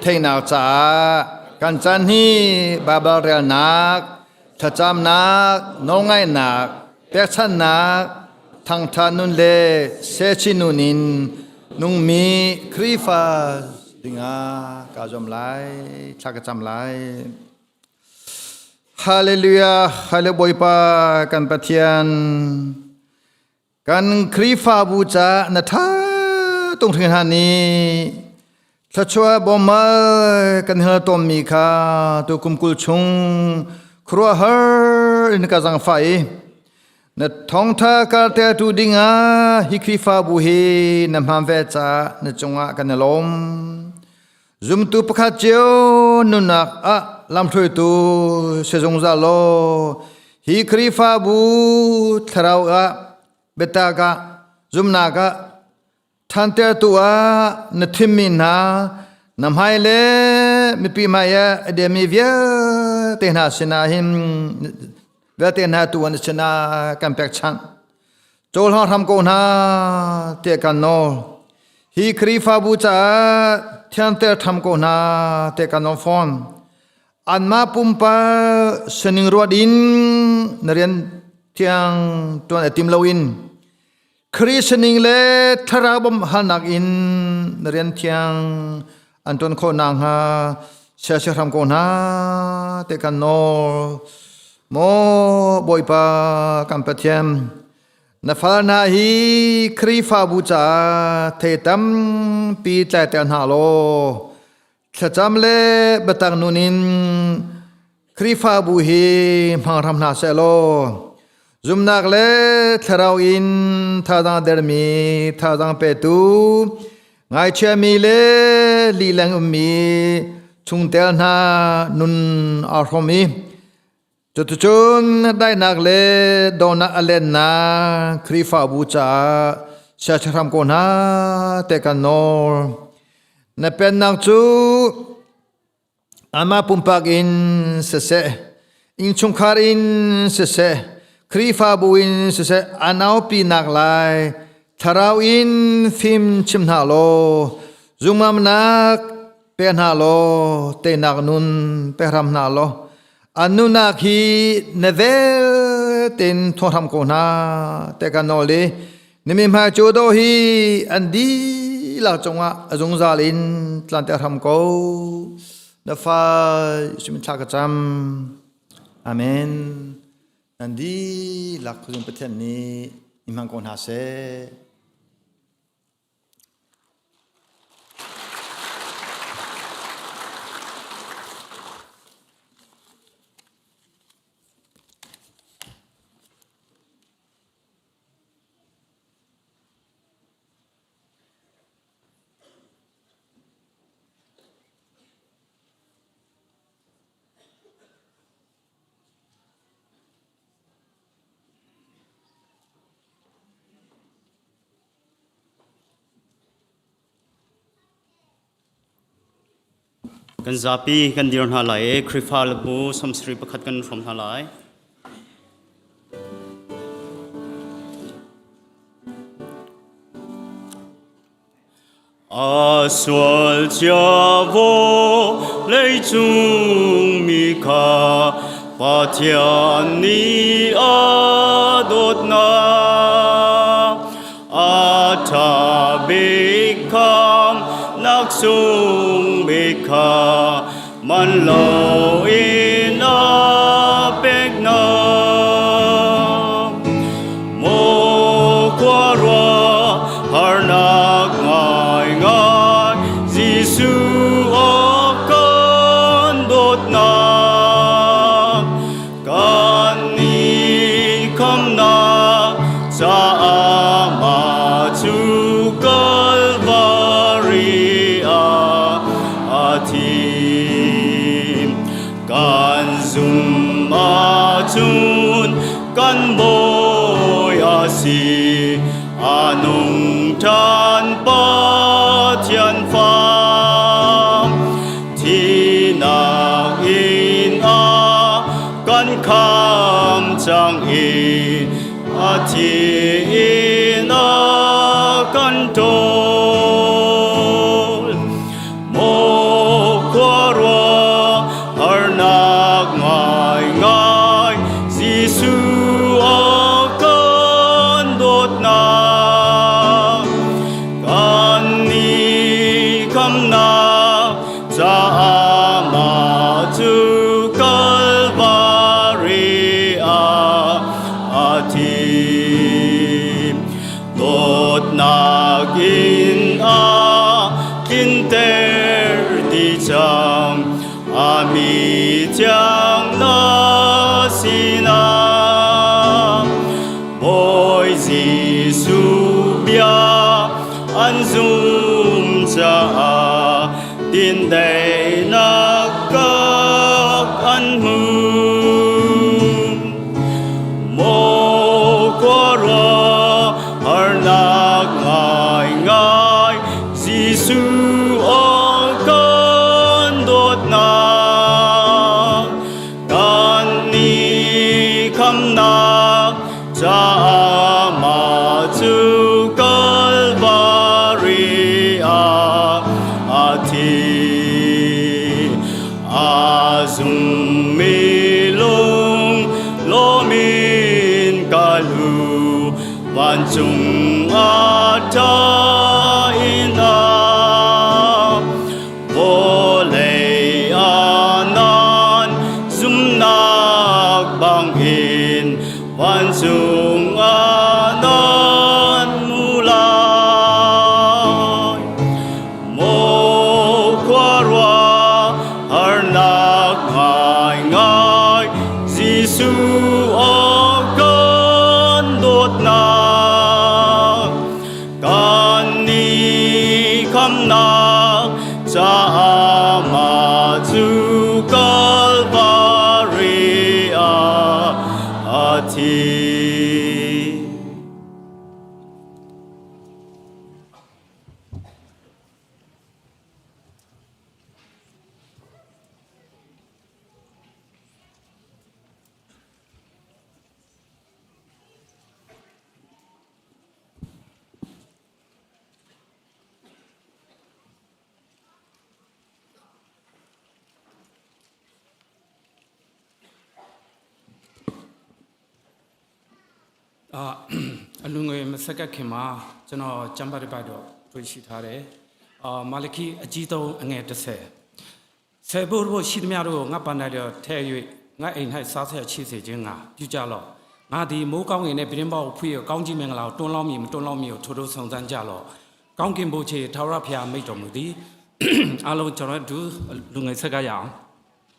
theihnak caah kan caan hi Baibal relnak, thlacamnak, nawlngaihnak, pekchanhnak, thangṭhat nun le sechin nun in nungmi Khrihfa dingah kaa zuam lai, thla ka cam lai. Hallelujah, Hallelujah Bawipa kan Pathian. Kan Khrihfabu ca na ṭha tung hring hna nih thluachuah bawmmal kan hal tawnmi kha tu kum 20 chung khuaruahhar in ka zangfah i. Na thawngtha kartertu dingah hi Khrihfabu hi na hman ve caah na cungah kan i lawm. Zumtu pakhat cio nunnak ah lamhruaitu si zungzal law hi Khrihfabu thlarau ah biatak ah zumnak ah ṭhantertu ah na thimmi hna na hmai le mipi hmai ah a demi vialte hna sinah hin vialte hna tu an sinah kan pekchanh cohlang hram ko hna tiah kan nawl. Hi Khrihfabu caah thianter tham ko hna tiah kan nawl fawn. Anmah pumpak sining ruat in na rian thiang ṭuan a tim loin Khrih sining le thlarau bawmhhalnak in na rian thiang an ṭuan khawh nakhnga siaseh hram ko hna ti kan nawl. Maw Bawipa kan Pathian, na fal hna hi Khrihfabu caah thei tampi tlaiter hna law thlacam le biatak nun in Khrihfabu hi hmang hram hna seh law zumnak le thlarau in thazaang dermi thazaang petu ngaichiami le lileng ummi chungtel hna nun aa hrawm i cuticun daihnak le dawhnak a lennak Khrihfabu caah siachahram ko hna te kan nawl. Na pennak cu amah pumpak in siseh, innchungkhar in siseh, Khrihfabu in siseh a naupinak lai thlarau in fim chim hna law zumamnak pe hna law teinak nun pe hram hna law an nunak hi na vel tein thawhram ko hna te kan nawl i nimi hmai cu do hi an dihlak cungah a zungzal in tlanter hram ko na fa simin thla ka cam amen nan dihlak khuazing Pathian nih i hmang ko hna seh. Kan zapi kan dir hna lai i Khrihfa bu samsarih pakhat kan hrawm hna lai. A sual cia leicung mi kha Pathian nih a dawtnak a ṭha bik kha nak sung bik kha man loin a peknak. Maw khuaruah harnak ngaingai Jesuh a kan dawtnak kan i khamnak caah mah cu Kalvari ah a thi. Kan zum ahcun kan bawi a si, a nung ṭhan Pathian fa. Thinak in a kan kham cang i a thi in a kan ṭawl. Maw khuaruah harnak ngaingai Jesuh a kan dawtnak kan nih khamnak caah mah cu Kalvari ah a thi. Dawtnak in a tlinter ti cang a mi thiang na sinah. An zum caah dindaihnak kak an hmu. Maw khuaruah harnak ngaingai Jesuh aw kan dawtnak kan ni khamnak caah mah cu Kalvari ah a thi. A zummi lung lawmin ka lu vancung ah ṭha in ah vawlei ah nan zumnak bangin vancung ah nan mu lai. Maw khuaruah harnak ngaingai Jesuh aw kan dawtnak kan ni khamnak caah mah cu Kalvari ah a thi. အလူငွေမဆက်ကတ်ခင်မှာကျွန်တော်ကျမ်းပါတစ်ပိုက်တော့တွေ့ရှိထားတယ်။အာမာလခိအကြီးဆုံးအငယ်30ဆယ်ဖို့ဖို့ရှိသမျှတို့ကိုငါပန်လိုက်တော့ထဲ၍ငါအိမ်၌စားဆက်ချီစေခြင်းငါပြုကြလော့။ငါသည်မိုးကောင်းကင်နှင့်ပြင်းပေါက်ဖွေးကောင်းကြီးမင်္ဂလာကိုတွန်းလောင်းမည်မတွန်းလောင်းမည်ကိုထိုးထိုးဆောင်စမ်းကြလော့။ကောင်းကင်ဘုရားထာဝရဘုရားမိန့်တော်မူသည်။အားလုံးကျွန်တော်တို့လူငယ်ဆက်ကရအောင်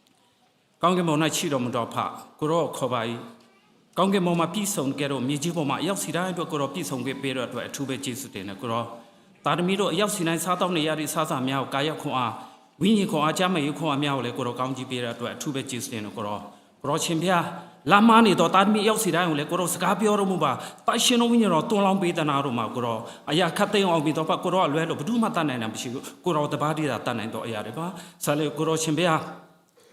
။ကောင်းကင်ဘုံ၌ရှိတော်မူတော်ဖကိုရောခေါ်ပါ၏။ကောင်းကင်ဘုံမှာပြည့်စုံကြတော့မြေကြီးပေါ်မှာအရောက်စီတိုင်းအတွက်ကိုရောပြည့်စုံခွင့်ပေးတဲ့အတွက်အထူးပဲကျေးဇူးတင်တယ်ကိုရောသားသမီးတို့အရောက်စီတိုင်းစားတော့နေရတဲ့စားစာများကိုကာယခွန်အားဝိညာဉ်ခွန်အားကြားမရေးခွန်အားများကိုလည်းကိုရောကောင်းကြီးပေးတဲ့အတွက်အထူးပဲကျေးဇူးတင်တယ်ကိုရောကိုရောရှင်ဖျားလာမနေတော့သားသမီးအရောက်စီတိုင်းကိုလည်းကိုရောစကားပြောတော်မူပါတရှင်တော်ဝိညာဉ်တော်တွန်းလောင်းပေးတနာတော်မှာကိုရောအရာခတ်သိမ်းအောင်ပြီးတော့ကိုရောအလွဲလို့ဘယ်သူမှတတ်နိုင်တာမရှိဘူးကိုရောတပါးတည်းသာတတ်နိုင်တော့အရာတွေပါဆာလေကိုရောရှင်ဖျား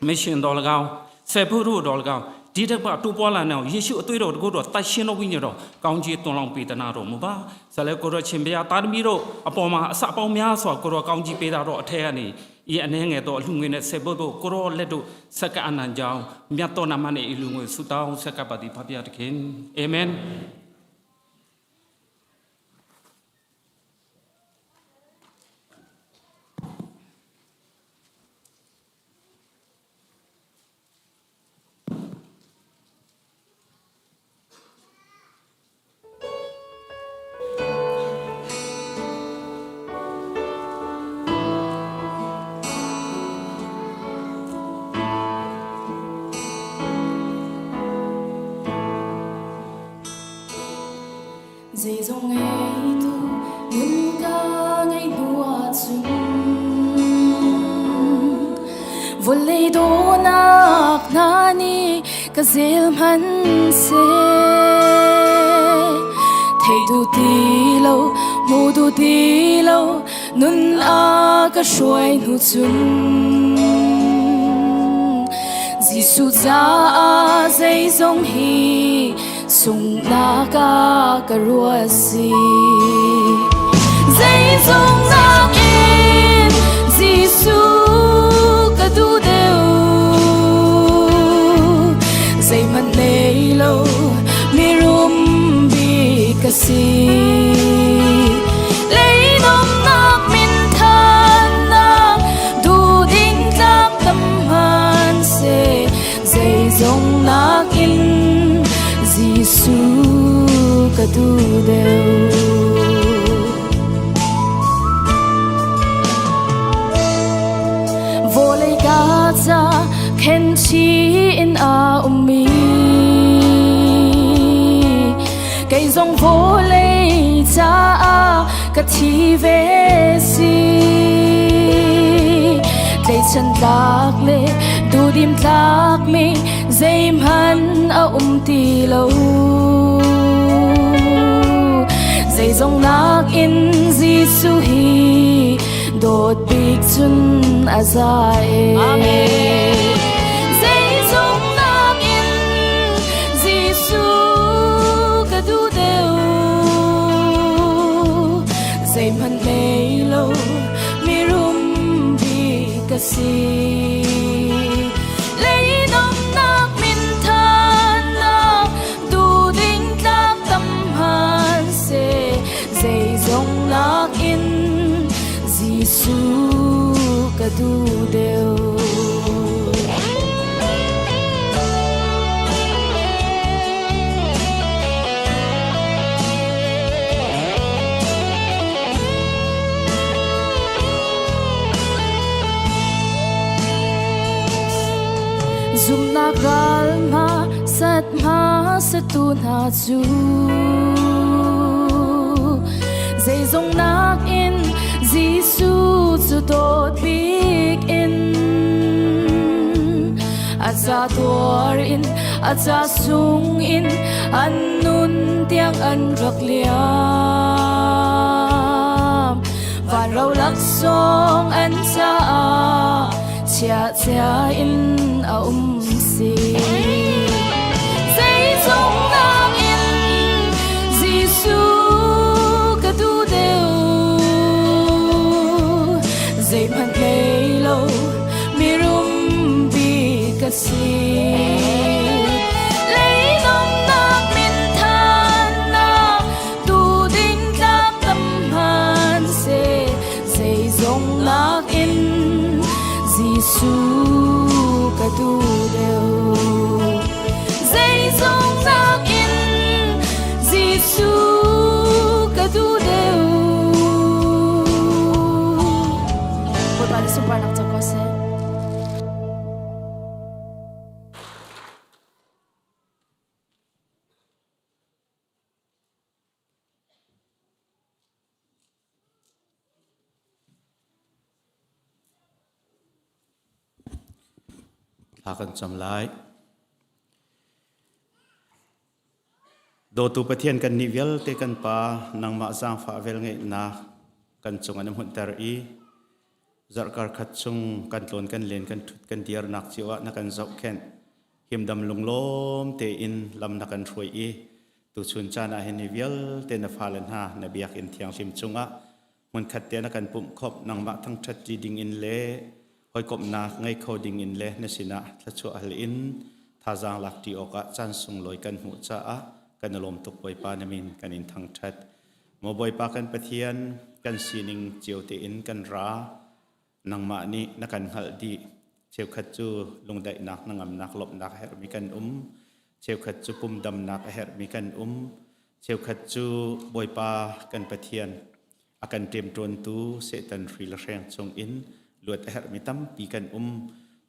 မရှင်တော်၎င်းဆေဖို့တို့တော်၎င်းဒီတစ်ပတ်တိုးပွားလာနေအောင်ယေရှုအသွေးတော်တကူတော်တတ်ရှင်တော်ဝိညာဉ်တော်ကောင်းကြီးသွန်လောင်းပေးတနာတော်မူပါဆလဲကိုရောချင်းဗျာတာသမီတို့အပေါ်မှာအစပေါင်းများစွာကိုရောကောင်းကြီးပေးတာတော့အထက်ကနေဤအနေငယ်တော်အလှငွေနဲ့ဆေဖို့တို့ကိုရောလက်တို့စက္ကအနံကြောင်းမြတ်တော်နာမနဲ့ဤလူငွေဆုတောင်းစက္ကပတိဖဖျားတခင်အာမင် Zeizong ngeitu nun ka ngei hnu ahcun vawlei dawhnak hna nih ka zel hmanhseh thei duh ti lo hmu duh ti lo nun a ka hruai hnu cun Jesuh caah zeizong hi sunghnak ah ka ruah si. Zeizong nakin Jesuh ka duh deuh. Zeihmanh nei lo mirum bik ka si. Leinomnak minthannak duhding tlak tam hmanhseh zeizong nakin Jesuh ka duh deuh. Vawlei ka ca khenchi in a ummi kei zong vawlei caah ka thi ve si. Tleichan tlak le duhdim tlak mi zeihmanh a um ti lo. Zeizong nakin Jesuh hi dawt bik cun a za e. Zeizong nakin Jesuh ka duh deuh. Zeihmanh nei lo mirum bik ka si. Leinomnak minthannak duhding tlak tam han seh zeizong nakin Jesuh ka duh deuh. Zumnak ral hma sat hma satu hna cu zeizong nakin Jesuh cu dawt bik in a ca tuar in a ca sung in an nun tiang an rak liam van ro laksawng an caah chia chia in a um si zeizong nakin Jesuh ka duh deuh zeihmanh nei lo mirum bik ka si leinomnak minthannak tu ding tlak tam hman seh zeizong nakin Jesuh ka duh deuh zeizong nakin Jesuh ka duh deuh Bawipa nih sunparnak co ko seh. Thla kan cam lai. Dawtu Pathian kan nih vialte kan Pa nangmah zaangfah velngeihnak kan cung an hmunhter i zarhkar khat chung kan tlawn kan len kan thut kan dirnak cio ah na kan zohkhenh himdam lunglawm tein lam na kan hruai i tuchun caan ah hin hi vialte na fale hna na biakinn thianghlim chungah hmunkhat te na kan pumh khawp nangmah thangṭhat ṭi ding in le hawikomhnak ngei kho ding in le na sinah thluachuah hal in thazaang lak ṭi awkah caan sunglawi kan hmuh caah kan i lawm tuk Bawipa na min kan in thangṭhat. Maw Bawipa kan Pathian kan sining cio tein kan ra nangmah nih na kan hngalh dih cheukhat cu lungdaihnak hnangamnak lawmhnak a herhmi kan um cheukhat cu pumdamnak a herhmi kan um cheukhat cu Bawipa kan Pathian a kan ṭemṭawntu Satan hri le hreng chungin luat a herhmi tampi kan um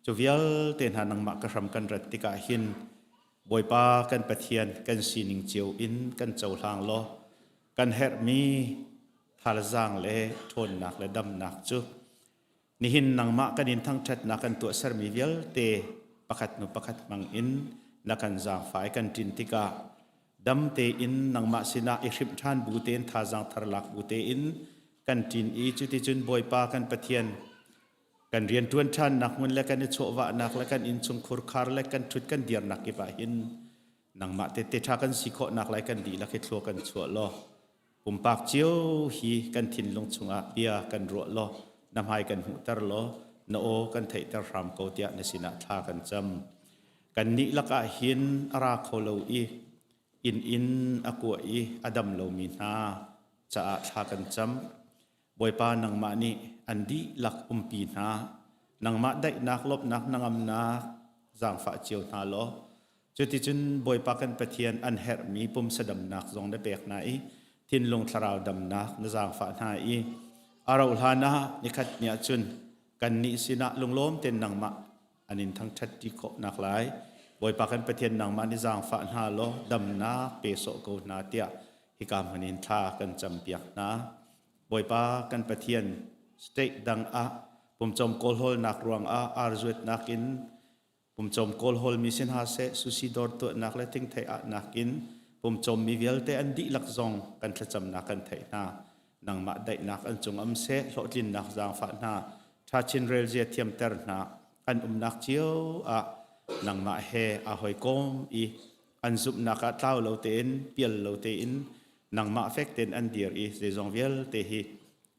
cu vialte hna nangmah ka hram kan rat tikah hin Bawipa kan Pathian kan sining cio in kan cohlang law kan herhmi thalzaang le ṭhawnnak le damnak cu nihin nangmah kan in thangṭhatnak kan tuahsermi vialte pakhat hnu pakhat hmang in na kan zaangfai kan ṭin tikah dam tein nangmah sinah i hrimh ṭhan bu tein thazaang thar lak bu tein kan ṭin i cuticun Bawipa kan Pathian kan rianṭuan ṭhannak hmun le kan i chawhvahnak le kan innchungkhur khar le kan ṭhut kan dirnak kip ah hin nangmah tehte ṭha kan si khawhnak lai kan dihlak hi thlua kan chuah law pumpak cio hi kan thinlung chungah bia kan ruah law na hmai kan hmuhter law na aw kan theihter hram ko tiah na sinah thla kan cam kan nih lakah hin a ra kho lo i inn in a kuah i a dam lomi hna caah thla kan cam Bawipa nangmah nih an dihlak umpi hna, nangmah daihnak lawmhnak hnangamnak zaangfah cio hna law, cuticun Bawipa kan Pathian an herhmi pumsa damnak zong na pek hna i thinlung thlarau damnak na zaangfah hna i a rauh hlan ah nikhat ni ah cun kannih sinah lunglawm tein nangmah an in thangṭhat ṭi khawh naklai Bawipa kan Pathian nangmah nih zaangfah hna law damnak pe sawh ko hna tiah hika hmun in thla kan campiak hna. Bawipa kan Pathian state dang ah pumcawm kawlhawlnak ruangah arzuatnak in pumcawm kawlhawlmi si hna seh sushi dawr tuahnak le thingthei ahnak in pumcawmmi vialte an dihlak zong kan thlacamnak kan theih hna. Nangmah daihnak an cung am seh, hlawhtlinnak zaangfah hna, ṭha chin relzia thiamter hna, an umnak cio ah nangmah he aa hawikom i an zumhnak ah tlau lo tein, pial lo tein nangmah fek tein an dir i zeizong vialte hi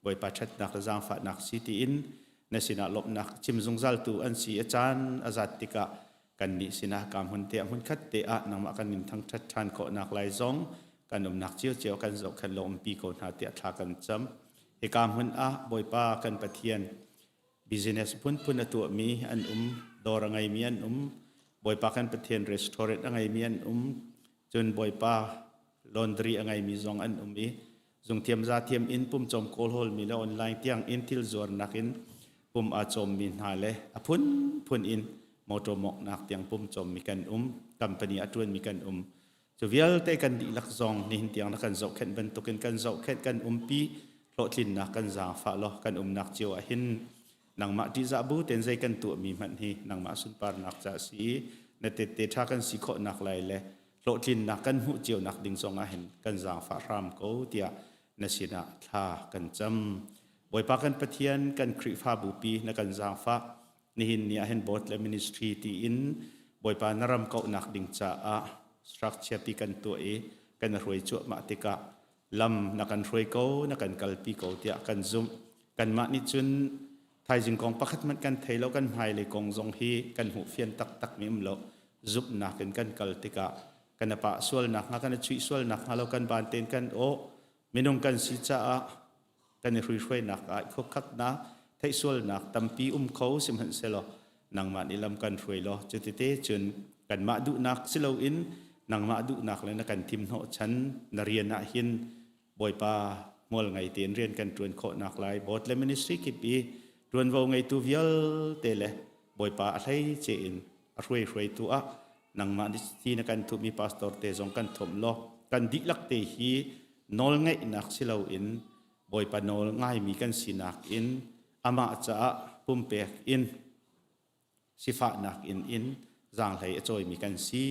Bawipa ṭhatnak le zaangfahnak si tiin na sinah lawmhnak chim zungzaltu an si a caan a zat tikah kannih sinah ka hmun te ah hmunkhat te ah nangmah kan in thangṭhat ṭhan khawhnak lai zong kan umnak ciocio kan zohkhenh lo umpi ko hna tiah thla kan cam. Hika hmun ah Bawipa kan Pathian business phunphun a tuahmi an um, dawr a ngeimi an um, Bawipa kan Pathian restaurant a ngeimi an um, cun Bawipa laundry a ngeimi zong an um i zungthiam zathiam in pumcawm kawlhawlmi le online tiang in thil zuarnak in pum aa cawmmi hna le a phunphun in motor mawknak tiang pumcawmmi kan um, company a ṭuanmi kan um. Cu vialte kan dihlak zong nihin tiang na kan zohkhenh bantukin kan zohkhenh kan umpi hlawhtlinnak kan zaangfah law kan umnak cio ah hin nangmah ṭihzah bu tein zei kan tuahmi hmanh hi nangmah sunparnak ca si i na tette ṭha kan si khawhnak lai le hlawhtlinnak kan hmuh cionak ding zong ah hin kan zaangfah hram ko tiah na sinah thla kan cam. Bawipa kan Pathian kan Khrihfabu pi na kan zaangfah nihin ni ah hin board le ministry tiin Bawipa na ram kauhnak ding caah structure pi kan tuah i kan hruai cuahmah tikah lam na kan hruai ko na kan kalpi ko tiah kan zumh kanmah nih cun thaizing kong pakhat hmanh kan thei lo kan hmailei kong zong hi kan hmuh fian taktak mi um lo zumhnak in kan kal tikah kan pah sualnak hnga kan chuih sualnak hnga lo kan ban ten kan aw minung kan si caah kan i hruihruainak ah khuakhatnak theihsualnak tampi um kho sihmanhsehlaw nangmah nih lam kan hruai law cutite cun kanmah duhnak si loin nangmah duhnak le na kan thim hnawhchan na rian ah hin Bawipa hmual ngei tein rian kan ṭuan khawhnak lai board le ministry kip i ṭuanvo ngeitu vialte le Bawipa a hleice in a hruai hruaitu ah nangmah ti na kan thuhmi pastor te zong kan thomh law kan dihlak te hi nawlngeihnak si loin Bawipa nawl ngaimi kan sinak in amah caah pumpek in sifahnak in in zaanghlei a cawimi kan si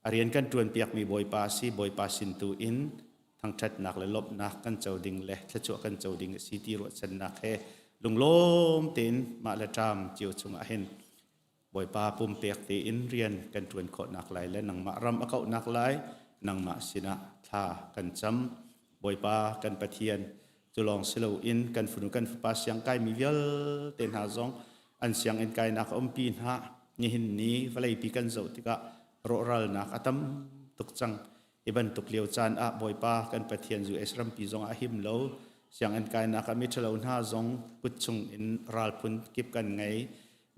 a rian kan ṭuanpiakmi Bawipa si Bawipa sin tu in thangṭhatnak le lawmhnak kan co ding le thluachuah kan co ding a si ti ruahchannak he lunglawm tein mah le ṭam cio chungah hin Bawipa pumpek tein rian kan ṭuan khawhnak lai le nangmah ram a kauhnak lai nangmah sinah thla kan cam. Bawipa kan Pathian, cu lawng si loin kan fanu kan fapa siang kaimi vialte hna zong an sianginn kainak a umpi hna. Nihin ni vawleipi kan zoh tikah rawhralnak a tam tuk cang. Hi bantuk lio caan ah Bawipa kan Pathian US rampi zong ah him lo. Sianginn kainak ah miṭhalo hna zong kut chung in ral phun kip kan ngei.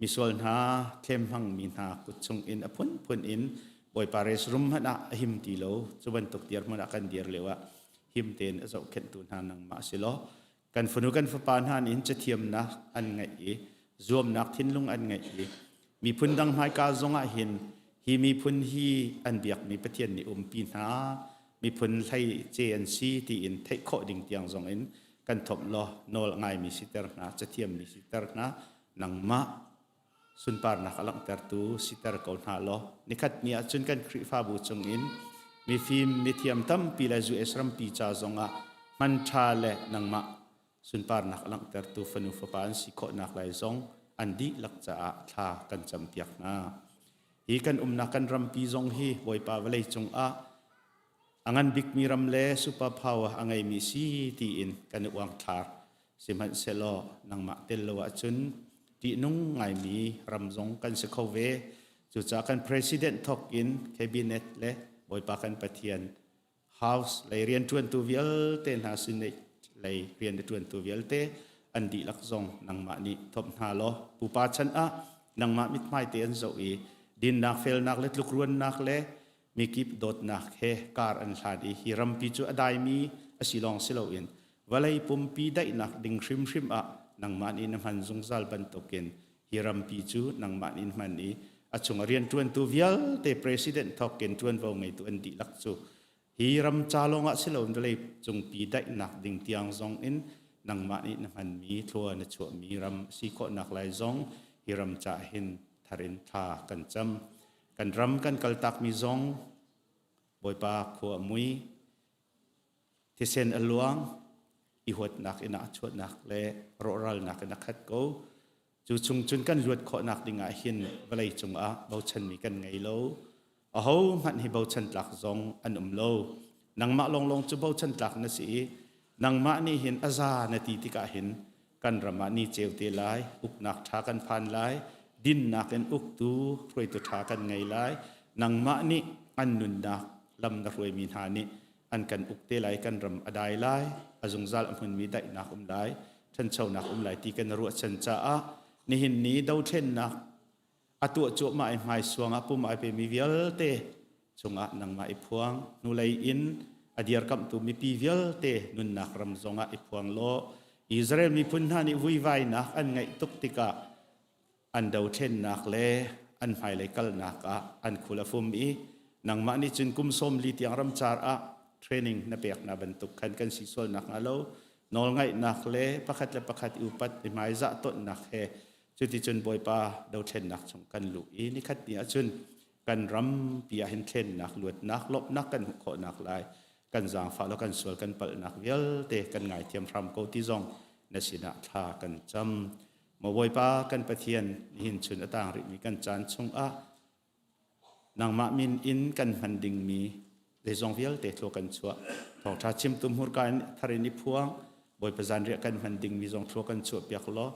Misual hna, thlem hmangmi hna kut chung in a phunphun in Bawipa resroom hmanh ah a him ti lo. Cu bantuk dirhmun ah kan dir lio ah him tein a zohkhenhtu hna nangmah si law kan fanu kan fapa hna nih cathiamnak an ngeih i zuamnak thinlung an ngeih i miphun dang hmaika zong ah hin hi miphun hi an biakmi Pathian nih umpi hna miphun hlei ce an si tiin theih khawh ding tiang zong in kan thomh law nawl ngaimi siter hna cathiammi siter hna nangmah sunparnak a langhtertu siter ko hna law nikhat ni ah cun kan Khrihfabu chungin mifim mithiam tampi le US rampi ca zongah hman ṭha le nangmah sunparnak a langhtertu fanu fapa an si khawhnak lai zong an dihlak caah thla kan campiak hna. Hi kan umnak kan rampi zong hi Bawipa vawlei cungah a ngan bikmi ram le super power a ngeimi si tiin kan i uangthlar. Sihmanhsehlaw nangmah tel lo ahcun ṭihnung ngaimi ram zong kan si kho ve. Cucaah kan president thawk in cabinet le Bawipa kan Pathian House lei rianṭuantu vialte hna Senate lei rian a ṭuantu vialte an dihlak zong nangmah nih thawp hna law pupa chan ah nangmah mithmai te an zoh i dinnak felnak le tlukruannak le mikip dawtnak he kar an hlan i hi rampi cu a daimi a si lawng si loin vawlei pumpi daihnak ding hrimhrim ah nangmah nih na hman zungzal bantukin hi rampi cu nangmah nih hman i a chung a rianṭuantu vialte president thawkin ṭuanvo ngeitu an dihlak cu hi. Hi ram ca lawngah si loin vawlei cungpi daihnak ding tiang zong in nangmah nih na hmanmi thlua na chuahmi ram a si khawhnak lai zong hi ram ca hin thar in thla kan cam. Kan ram kan kaltakmi zong Bawipa khua a mui, thisen a luang, i huatnak in a chuahnak le rawhralnak in a khat ko. Cu chung cun kan luat khawhnak ding ah hin vawlei cungah bochanmi kan ngei lo. Aho hmanh hi bochan tlak zong an um lo. Nangmah lawnglawng cu bochan tlak na si i nangmah nih hin a za na ti tikah hin kan ram ah ni ceu te lai, uknak ṭha kan phan lai, dinnak in uktu hruaitu ṭha kan ngei lai. Nangmah nih an nunnak lam na hruaimi hna nih an kan uk te lai, kan ram a dai lai, a zungzal a hmunmi daihnak um lai, ṭhanchonak um lai ti kan ruahchan caah nihin ni dothlennak a tuah cuahmah i hmaisuang ah pum ai pemi vialte cungah nangmah i phuang hnulei in a dirkamhtu mipi vialte nunnak ram zongah i phuang law Israel miphun hna nih vuivainak an ngeih tuk tikah an dothlennak le an hmailei kalnak ah an khul a fum i nangmah nih cun kum 40 tiang ramcar ah training na pek hna bantuk khan kan si sual nak hnga lo nawlngaihnak le pakhat le pakhat i upat i hmaizah tonnak he cuticun Bawipa dothlennak chung kan luh i nikhat ni ahcun kan rampi ah hin thlennak luatnak lawmhnak kan hmuh khawhnak lai kan zaangfah lo kan sual kan palhnak vialte kan ngaithiam hram ko ti zong na sinah thla kan cam. Maw Bawipa kan Pathian, nihin chun a tang rihmi kan caan chungah nangmah min in kan hman dingmi zeizong vialte thlua kan chuah. Thawngṭha chimtu hmurka in thar in i phuang, Bawipa zanriah kan hman dingmi zong thlua kan chuah piak law,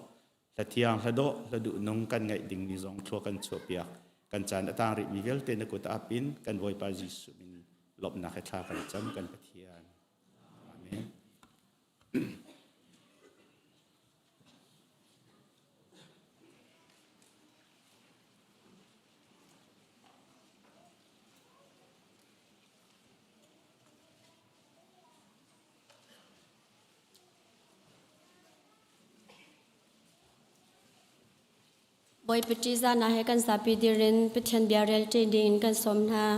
hla thiang, hla dawh, hla duh nung kan ngaih dingmi zong thlua kan chuah piak. Kan caan a tang rihmi vialte na kut ap in kan Bawipa Jesuh min lawmhnak he thla kan cam kan Pathian. Amen. Bawipa ṭihzahnak he kan zapi dir in Pathian bia rel ṭi ding in kan sawm hna.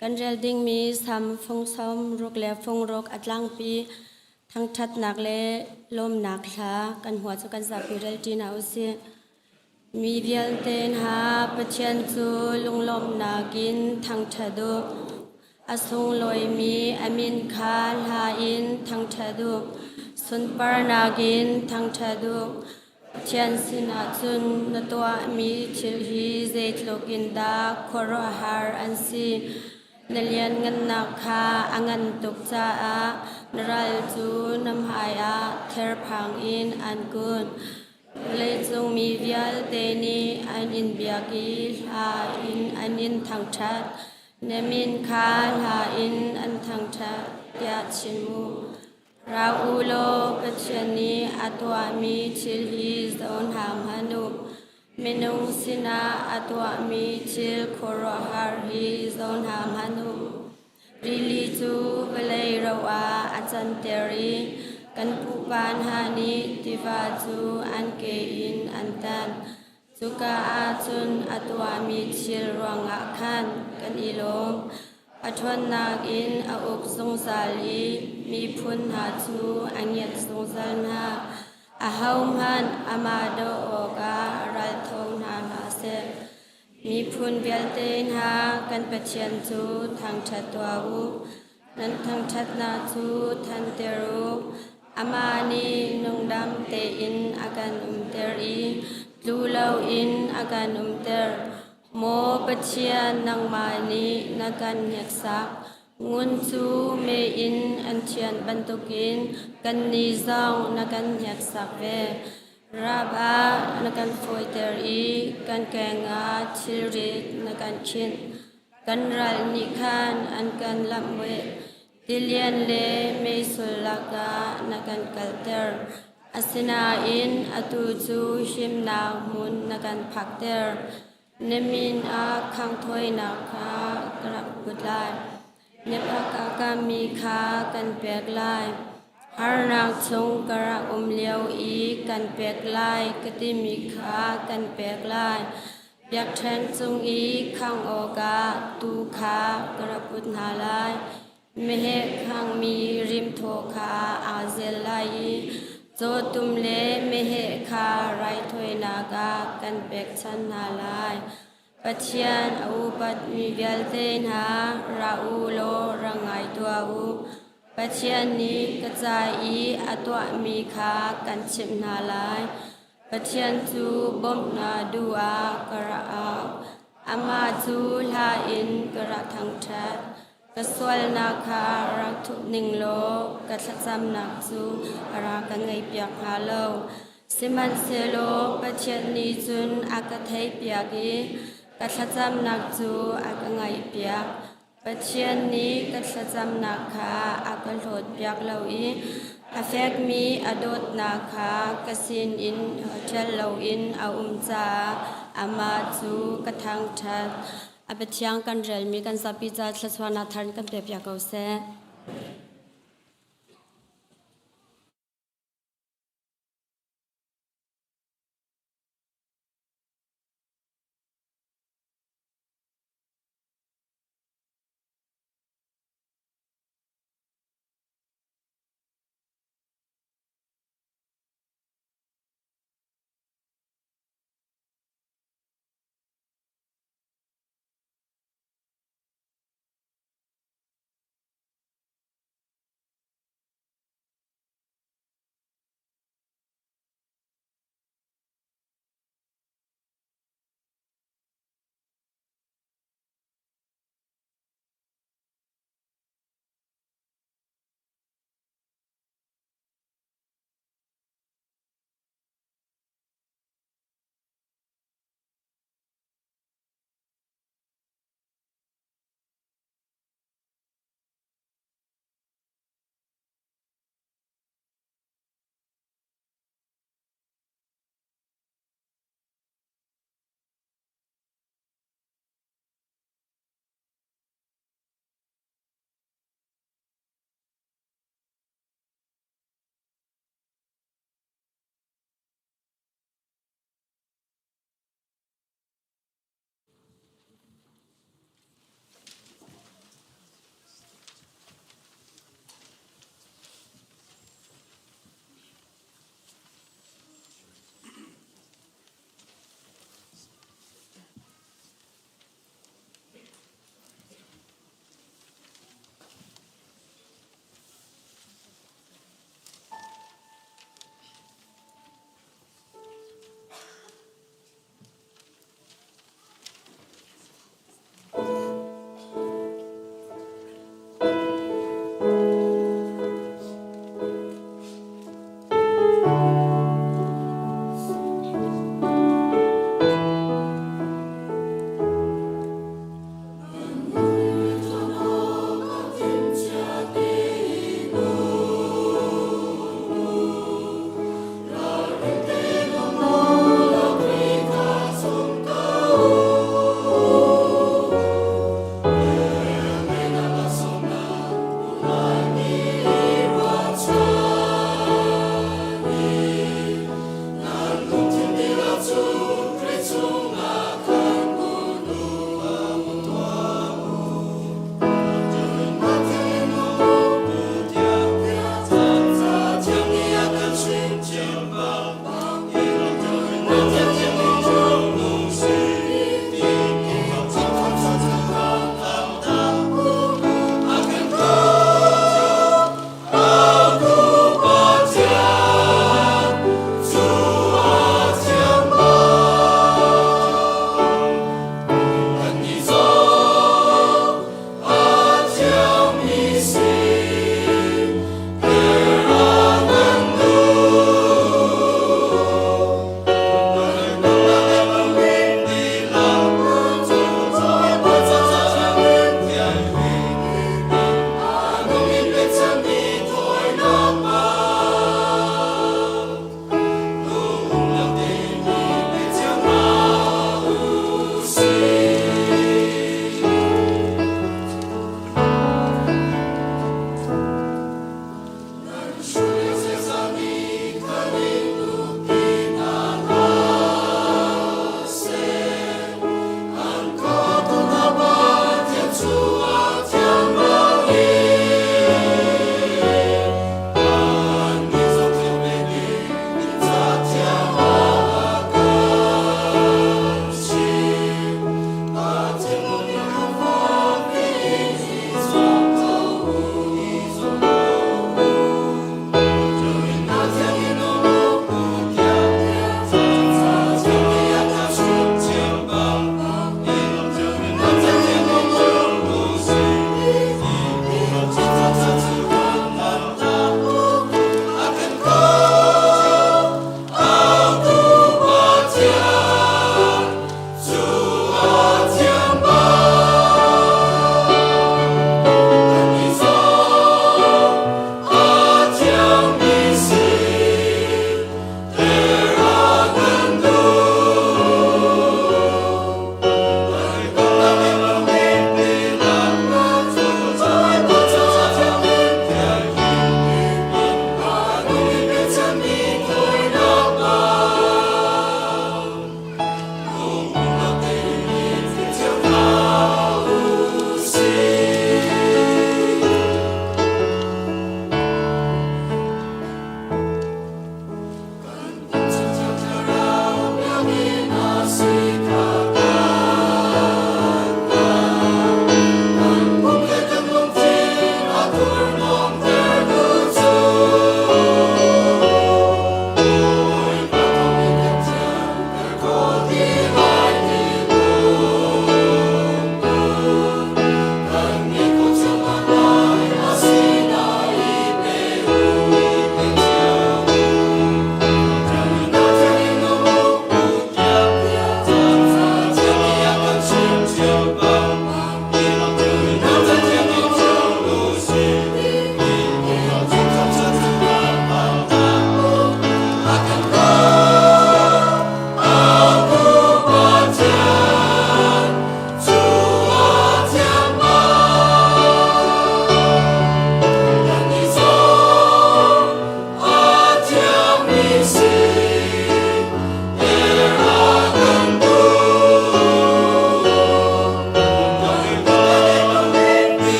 Kan rel dingmi Salm fung sawm ruk le fung ruk a tlangpi thangṭhatnak le lawmnak hla kan hua cu kan zapi rel ṭi hna usih. Mi vialte hna Pathian cu lunglawmhnak in thangṭhat u. A sunglawimi a min kha hla in thangṭhat u. Sunparnak in thangṭhat u. Pathian sinah cun na tuahmi thil hi zeitluk in dah khuaruahhar an si. Na lianngannak kha a ngan tuk caah na ral cu na hmaiah therphang in an kun. Vawleicung mi vialte nih an in biak i hla in an in thangṭhat. Na min kha hla in an thangṭhat tiah chim u. Ra u law Pathian nih a tuahmi thil hi zoh hna hmanh u. Minung sinah a tuahmi thil khuaruahhar hi zoh hna hmanh u. Rili cu vawlei ro ah a canter i kan pupa hna nih tiva cu an ke in an tan. Cuka ah cun a tuahmi thil ruangah khan kan i lawm. A ṭhawnnak in a uk zungzal i miphun hna cu a ngiat zungzal hna. Ahohmanh amah doh awkah ral tho hna hlah seh. Miphun vialte hna kan Pathian cu thangṭhat tuah u. Nan thangṭhatnak cu thanter u. Amah nih nungdam tein a kan umter i tlu loin a kan umter. Maw Pathian, nangmah nih na kan hneksak. Ngun cu mei in an thianh bantukin kannih zong na kan hneksak ve. Rap ah na kan fawiter i kan keng ah thilrit na kan khinh. Kan ral nih khan an kan lamh Tilian le meisul lakah na kan kalter. Asinain atu cu himnak hmun na kan phakter. Na min ah khanghthawinak kha ka rak put lai. Na phakakami kha kan pek lai. Harnak chung ka rak um lio i kan pek lai ka timi kha kan pek lai. Biakṭheng cung i khangh awkah tuu kha ka rak put hna lai. Meheh khangmi rimthaw kha aa zel lai i cawtum le meheh kha raithawinak ah kan pekchanh hna lai. Pathian a upatmi vialte hna, ra u law ra ngai tuah u. Pathian nih ka ca i a tuahmi kha kan chimh hna lai. Pathian cu bawmhnak duh ah ka ra au. Amah cu hla in ka ra thangṭhat. Ka sualnak kha rak thup ning law ka thlacamnak cu a ra ka ngaihpiak hnga lo. Sihmanhsehlaw Pathian nih cun a ka theihpiak i ka thlacamnak cu a ka ngaihpiak. Pathian nih ka thlacamnak kha a ka hlawtpiak lo i a fekmi a dawtnak kha ka sinin ṭhial loin a um caah amah cu ka thangṭhat. A Pathian kan relmi kan zapi ca thluachuahnak thar in kan pekpiak ko seh.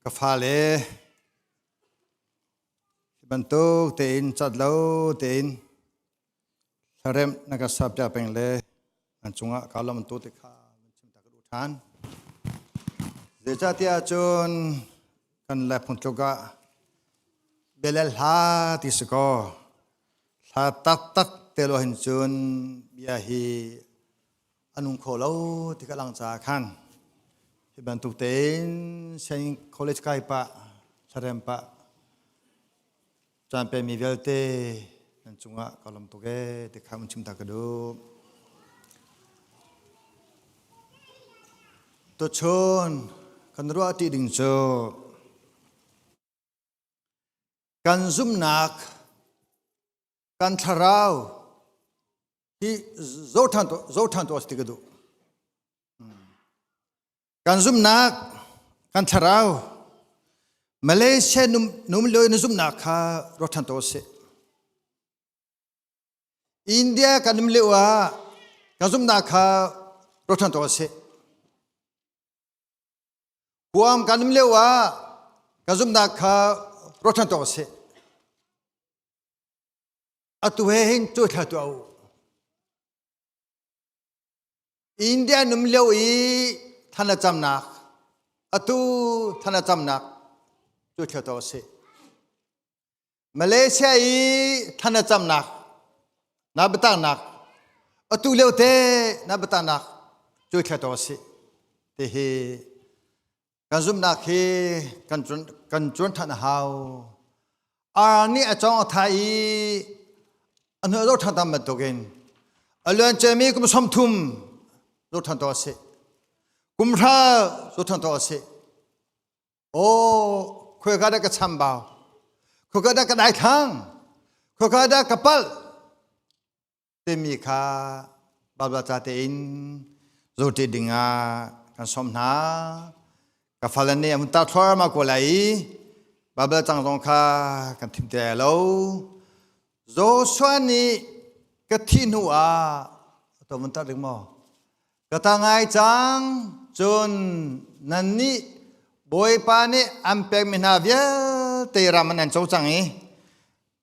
Ka fale hi bantuk tein cat lo tein hlaremh na ka sappiak peng le nan cungah kaa lawm tu ti kha nan chim ta ka duh ṭhan. Zeicahtiah cun kan lai phungtluk ah bia le hla ti si kaw hla taktak te lo hin cun bia hi a nung kho lo ti ka lang caah khan hi bantuk tein sianginn college kai pah thlarem pah caan pemi vialte nan cungah ka lawm tuk ee ti kha mun chim ta ka duh. Tuchun kan ruah ti ding cu kan zumhnak kan thlarau hi zo ṭhan to zo ṭhan to ti ka duh. Kan zumhnak, kan thlarau, Malaysia num num lio na zumhnak kha ruat ṭhan to sih. India kan um lio ah kan zumhnak kha ruat ṭhan to sih. Guam kan um lio ah kan zumhnak kha ruat ṭhan to sih. Atu he hin cu thla tuah u. India num lio i than a camnak atu than a camnak cu thla tuah si. Malaysia i than a camnak na biataknak atu lio te na biataknak cu thla tuah si. Ti hi Kan zumhnak hi kan cuan, kan cuan ṭhan a hau. Ar nih a cawng a thah i a hnu a zoh ṭhan tam bantukin a luan ciami kum 30 zoh ṭhan to a si. Kum hra zoh ṭhan to a si. Aw, khuaika dah ka chambau? Khuaika dah ka daithlang? Khuaika dah ka palh? Timi kha Baibal ca tein zulṭi dingah kan sawm hna. Ka fale nih an vun tar thluahmah ko lai i Baibal cang zong kha kan thim ti lai lo. Joshua nih ka thih hnu ah to vun tar ding maw? Ka ta ngai cang cun nannih Bawipa nih an pekmi hna vialte ram an co cang i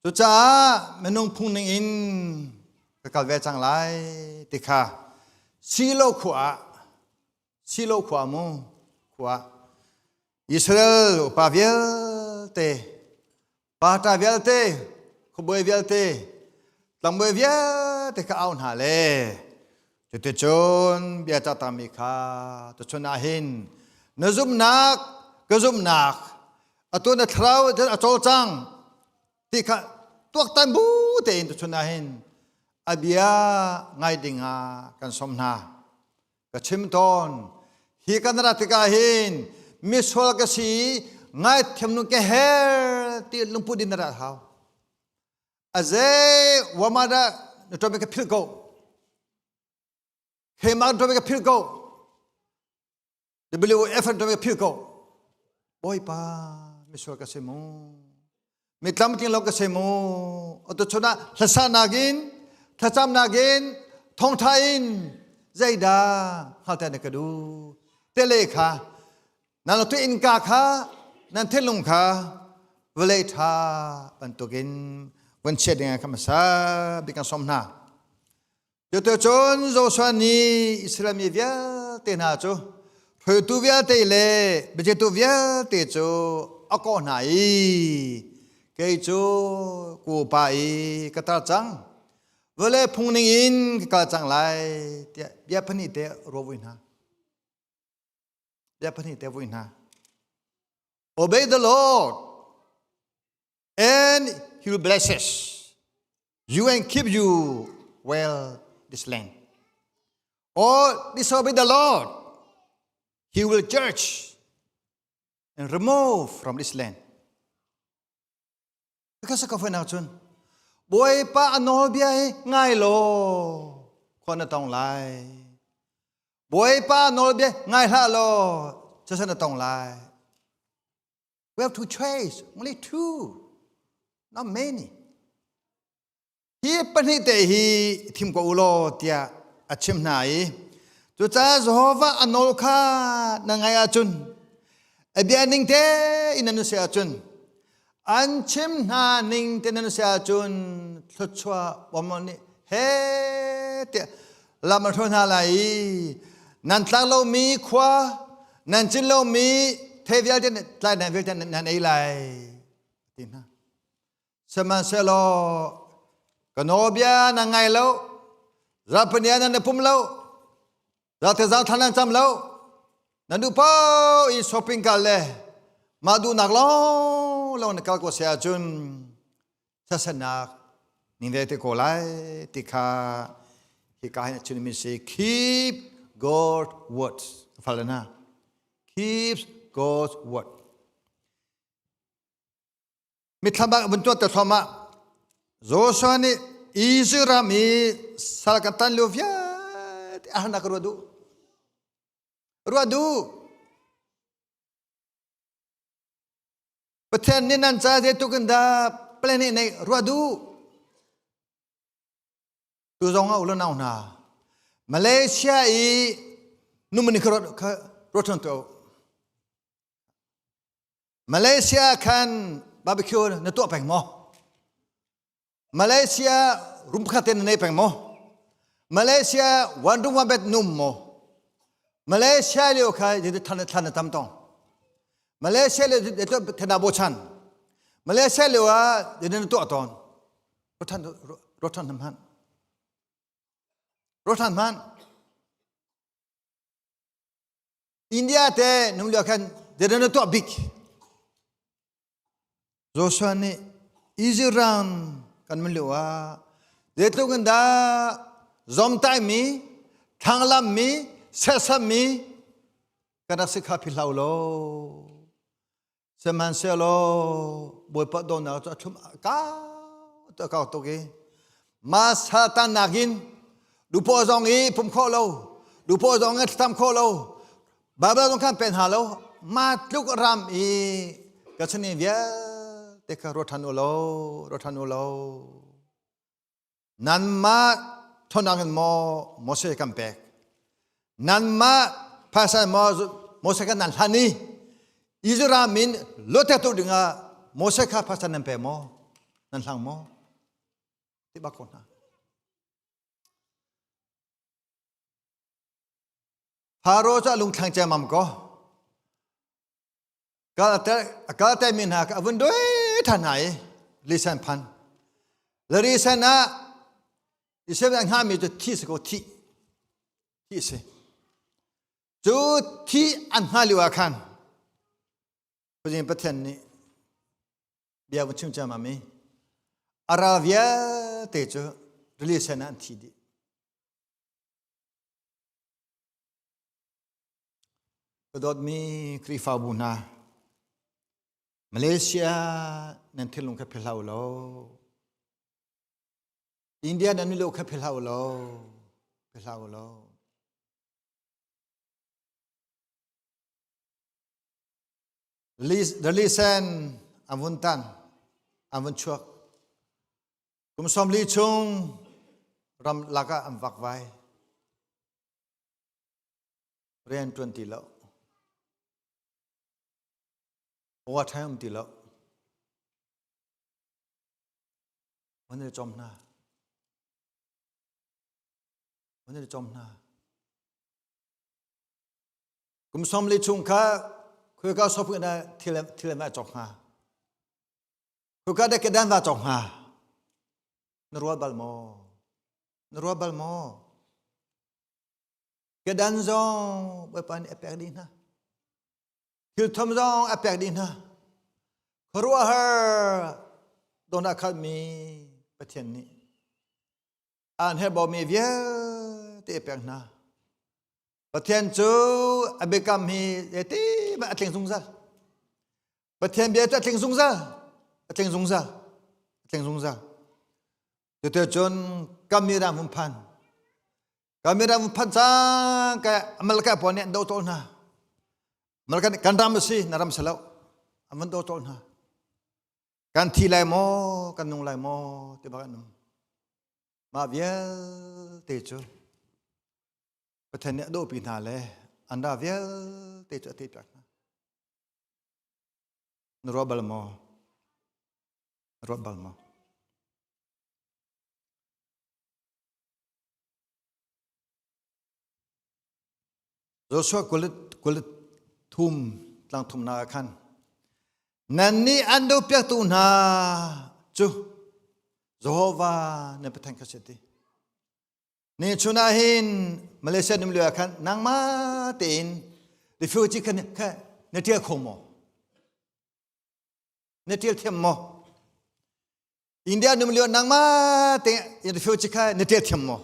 Cucaah minung phung ning in ka kal ve cang lai ti kha Silo khua ah Silo khua mu khua Israel upa vialte pata vialte khuabawi vialte tlangbawi vialte kha au hna le cuticun bia cah mi kha tuchun ah hin na zumhnak ka zumhnak atu na thlarau a cawlcang ti kha tuaktan bu tein tuchun ah hin a bia ngai ding ah kan sawm hna ka chim tawn hi kan rat tikah hin misual ka si ngai thiam nu ke her ti lungput din na rat hau aze wamada na ṭom ka phil ko keimah ṭom ka phil ko WF an ka phil ko. Bawipa misual ka si mu. Mi tlamtling lo ka si mu. Atu chun ah hlasa nakin thlacam nakin thongtha in zeidah hngalter na ka duh. Tele kha nan tu innka kha nan thinlung kha vawlei tha bantukin vun chiat ding kha hmasa bik kan som hna. Cuticun Joshua nih Israel mi vialte hna cu hruaitu vialte le biachimtu vialte cu a kawh hna i kei cu ku upa i ka tar cang vawlei phung ning in ka kal cang lai tiah bia pahnih te ruah vui hna. Bia pahnih te vui hna. Obey the Lord and he will bless us you and keep you well this land. Or disobey the Lord, he will judge and remove from this land. Because ka fana chun Bawipa a nawlbia hi ngai law khua na tong lai. Bawipa nawlbia ngai hlah law casan na tong lai. We have to choice, only two, not many. Hi pahnih te hi thim ko u law tiah a chim hna i cucaah Jehovah a nawl kha na ngaih ahcun. A bia ning te in nan si ahcun an chim hna ning te nan si ahcun thluachuah bawm nih he tiah lam a hruai hna lai i nan tlak lomi khua nan cin lomi thei vialte tlai nan vialte nan ei lai ti hna. Sihmanhsehlaw ka nawlbia nan ngai lo, zarhpini nan i pum lo, zarhte thla nan cam lo, nan duh paoh i shopping kal le mah duhnak lawnglawng na kal ko si ahcun sasannak ning ve te ko lai ti kha hika hin a chimmi si keep God's words fal na keep God's word Mitthlam ah vun tuah te thluahmah. Joshua nih Israel ram i sal kan tan lio vialte a harnak ruah duh. Ruah duh. Pathian nih nan ca zeitluk in dah plan nih nei ruah duh. Tu zong ah ulo nau hna. Malaysia i numani kha ruat ṭhan tuah u. Malaysia khan barbecue na tuah peng maw? Malaysia room pakhat te na nei peng maw? Malaysia one room one bed num maw? Malaysia lio kha thlan thlan na tam tong. Malaysia lio thana bo chan. Malaysia lio ah na tuah ton. Rothan rothan nam han. Rothan man. India te nung lio khan zeidah na tuah bik? Joshua nih Israel ram kan mun lio ah zeitluk in dah zomtai mi, thlanglam mi, serhsam mi kan rak si kha philhlo lo. Sihmanhsehlaw Bawipa dawtnak cu a thlum kau tuk kau tuk i mah Satan nakin dupaw zong i pum khawh lo dupaw zong i thlacam khawh lo Bible zong khan pen hna lo mah tluk ram i ka chani vialte kha ruat ṭhan u law ruat ṭhan u law Nanmah ṭhawnnak in maw Moses kan pek? Nanmah phaisa maw Moses kan nan hlan i Israel min luatter tu dingah Moses kha phaisa nan pe maw? Nan hlang maw? Ti bak ko hna. Faro cu a lungthlang ciammam ko. Kal mi hna kha a vun doi ṭhan hna i lisan phan. Le risan ah Israel an hngahmi cu thi si ko thi. Thi si. Cu thi an hngah lio ah khan Pathian Pathian nih bia vun chim ciammam i a ral vialte cu rili sen ah an thi dih. Ka dawtmi Khrihfabu hna, Malaysia nan thinlung kha philh hlah u law, India nan milu kha philh hlah u law, philh hlah u law. Rili sen an vun tan, an vun chuak. Kum 40 chung ram lakah an vakvai. Rian ṭuan ti lo. Overtime um ti lo. Van i cawm hna. Van i cawm hna. Kum 40 chung kha khuika sop na thil thil va cawk hnga. Khuika de kedan va cawk hnga. Na ruat bal maw? Na ruat bal maw? Kedan zong Bawipa nih a pek dih hna. Thilthum zong a pek dih hna. Khuaruahhar don a khatmi Pathian nih aan herhbaumi vialte a pek hna. Pathian cu a biakam hi zeiti hmanh a tling zungzal. Pathian bia cu a tling zungzal. A tling zungzal. A tling zungzal. Cuticun kam mi ram hun phan. Kamera phan cang ka Amalekite pawl nih an doh tawl hna. Amalekite kan ram a si, na ram si lo. An van doh tawl hna. Kan thi lai maw, kan nung lai maw ti bak an um. Mah vialte cu Pathian nih a dawhpi hna le an ra vialte cu a teipiak hna. Na ruah bal maw? Na ruat bal maw? Joshua 23 tlang thumnak ah khan nannih an dopiaktu hna cu Jehovah na Pathian kha si ti. Ni chun ah hin Malaysia num lio ah khan nangmah tein refugee kha kha na ṭial kho maw? Na ṭial thiam maw? India num lio nangmah tein refugee kha na ṭial thiam maw?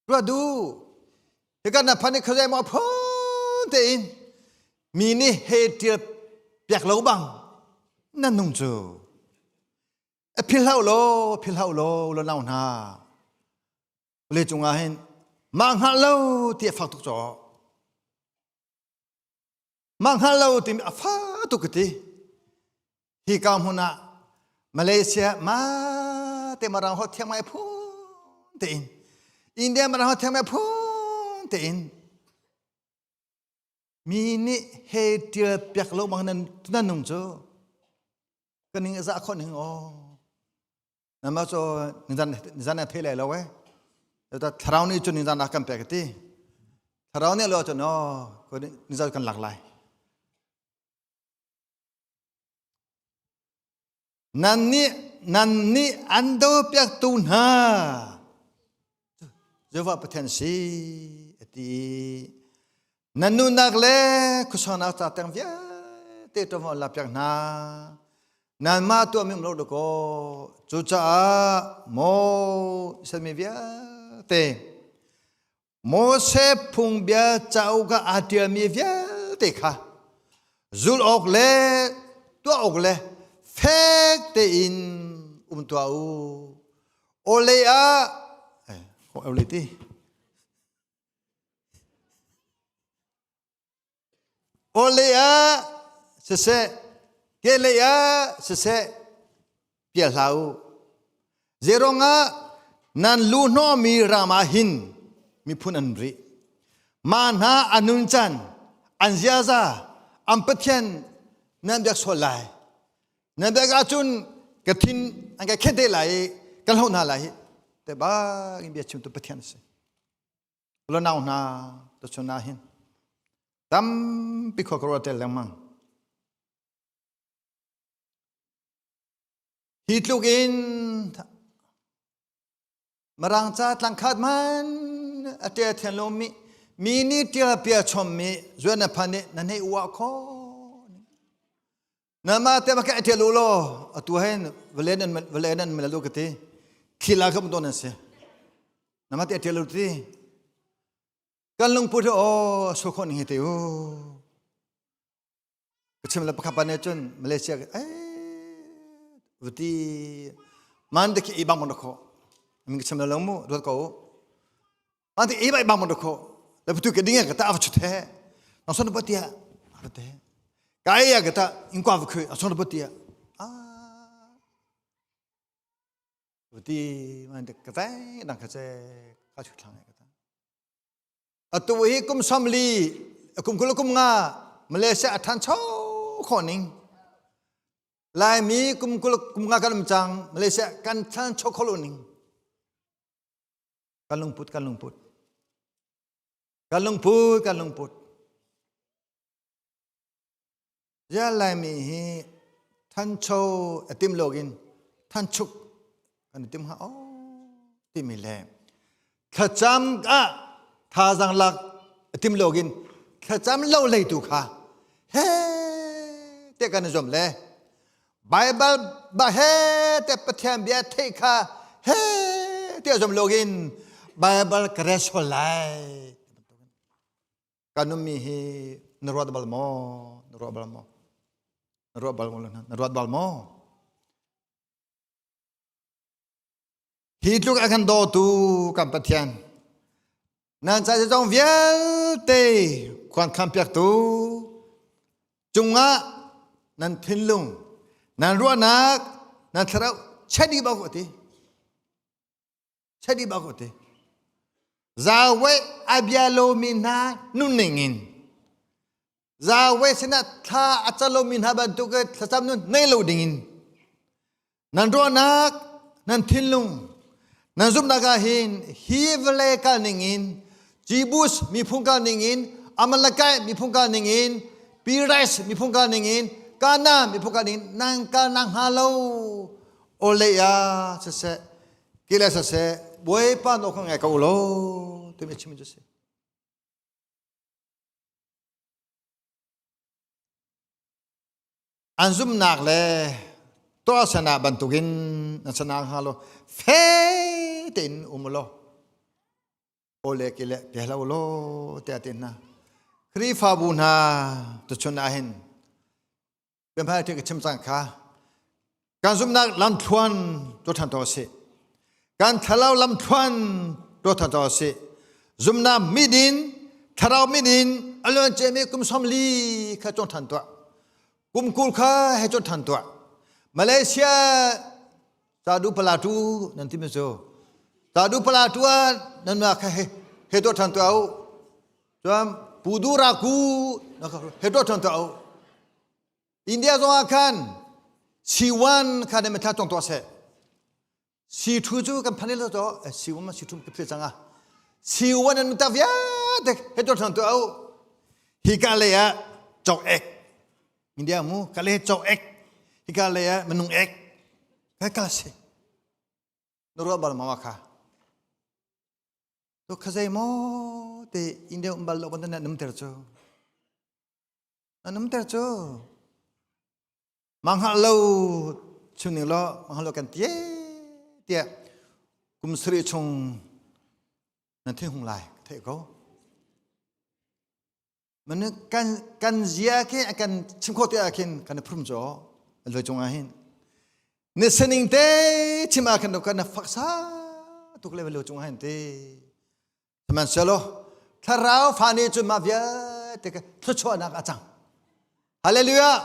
Ruah du. Hika na phan i khuazei maw phun tein mi nih he ṭial piak lo bang nan nung cu. A philhlo law philhlo law lo nau hna. Le cungah hin mah hngalh lo ti a fak tuk caw. Mah hngalh lo timi a fa tuk ka ti. Hi ka hmun ah Malaysia ma te marang ho thiam ngai phun tein India marang ho thiam ngai phun tein mi nih he tial piak lo bang nan nan nung cu ka ning za khon ning o nama cho nizan nizan a thei lai lo e ta thlarau nih cun nizan a kan pek ti thlarau nih lo cun no ko nizan kan lak lai Nan nih nan nih an dopiaktu hna Jehovah Pathian si a ti. Nan nunak le khuasaunak ca teng vialte ṭuanvo an lakpiak hna. Nanmah tuahmi um lo dakaw. Cucaah maw Israel mi vialte Moses phungbia cauk ah aa ṭialmi vialte kha zulh awk le tuah awk le fek tein um tuah u. Awlei ah awlei ti Awlei ah siseh, kehlei ah siseh, pial hlah u. Zeiruangah nan lu hnawhmi ram ah hin miphun an rih. Mah hna an nuncan, an ziaza, an Pathian nan biak sual lai. Nan biak ahcun ka thin an ka khenh te lai i kan hloh hna lai hi. Te bang in bia chimtu Pathian a si. Ulanau hna tuchun ah hin tampi khua ka ruat tel lengmang. Hi tluk in Mirang ca tlangkhat man a ṭial thian lomi mi nih ṭial pia chommi zuan na phan nih na nei uah kho. Na ma te ma ka ṭial u law atu hen valen an valen an melalu ka ti thila ka don an si. Nama te ṭial u ti kan lungput hi aw so khawh ning hi te u ka chim le pakhat pa nih cun Malaysia eh vuti man te khi i bang mon kho min ka chim le lo mu ruat ko man te i bai bang mon kho le tu ke ding ka ta av chu the na son pa tia te kai ya ka ta in kwa khu a son pa tia ah Ti man te ka tai dang kha che ka chu thlang ka ta. Atu hi kum samli kum kul kum nga Malaysia a than cho kho ning. Laimi kum kul kum nga kan um cang Malaysia kan than cho kho lo ning. Kan lungput kan lungput. Kan lungput kan lungput. Ziah Laimi hi thancho a tim loin thanchuk kan i tim hnga aw timi le thlacam ah thazaang lak a tim loin thlacam lo lei tu kha he te kan i zuam le Baibal ba he te Pathian bia theih kha he te zuam loin Baibal ka rel sual lai Kan ummi hi na ruat bal maw? Na ruat bal maw? Na ruat bal maw? Na ruat bal maw? Hi tluk a kan dawtu kan Pathian nan ca zong vialte khuan khan piaktu cungah nan thinlung nan ruahnak nan thlarau chedi bak ti Chadi bak ti. Zaweh a bia lomi hna nunning in. Yahweh sinah thla a cam lomi hna bantuk thlacam nun nei lo dingin nan ruahnak, nan thinlung, nan zumhnak ah hin hi vawlei kal ningin Jebus miphun kal ningin Amalekite miphun kal ningin Peres miphun kal ningin Kanaan miphun kal ningin nan kal nak hnga lo ole ya siseh kile siseh Bawipa nawl kha ngai ko u law timi chim cu si. An zumhnak le tuahsernak bantukin na sana hnga law fe tein um u law awle ke le pe hlah u law tiah ti hna. Khrihfabu hna tuchun ah hin biahmai ka chim cang kha kan zumhnak lamthluan tuah ṭhan tuah sih. Kan thlarau lamthluan tuah ṭhan tuah sih. Zumhnak mit in thlarau mit in a luan ciami kum 40 kha cawng ṭhan tuah. Kum 20 kha he cawng ṭhan tuah. Malaysia Tadu Palatu nan ti mi cu Tadu Palatu ah nan mah kha he he tuah ṭhan tuah u. Cun Pudu Raku he tuah ṭhan tuah u. India zong ah khan C1 kha na mithla cong tuah seh. C2 cu kan phan lo to C1 ma C2 ka phil cang ah. C1 an ta vialte he tuah ṭhan tuah u. Hi ka le ah chok ek. India mu ka le chok ek. Hi ka le ah minung ek. Ka kal si. Na ruah bal ma kha. To khazei mo te India um bal lo ban na num ter chu. An umter cu mangha lo chung ning law mangha lo kan tie tiah kum sarih chung nan thi hung lai theih ko man kan kan zia khi kan chim kho te ah khin kan phrum cho loi cung ah hin ne sening te chim ah khin kan faksa tuk le lo cung ah hin te Sihmanhsehlaw thlarau fa nih cun mah vialte kha thluachuahnak a cang. Hallelujah!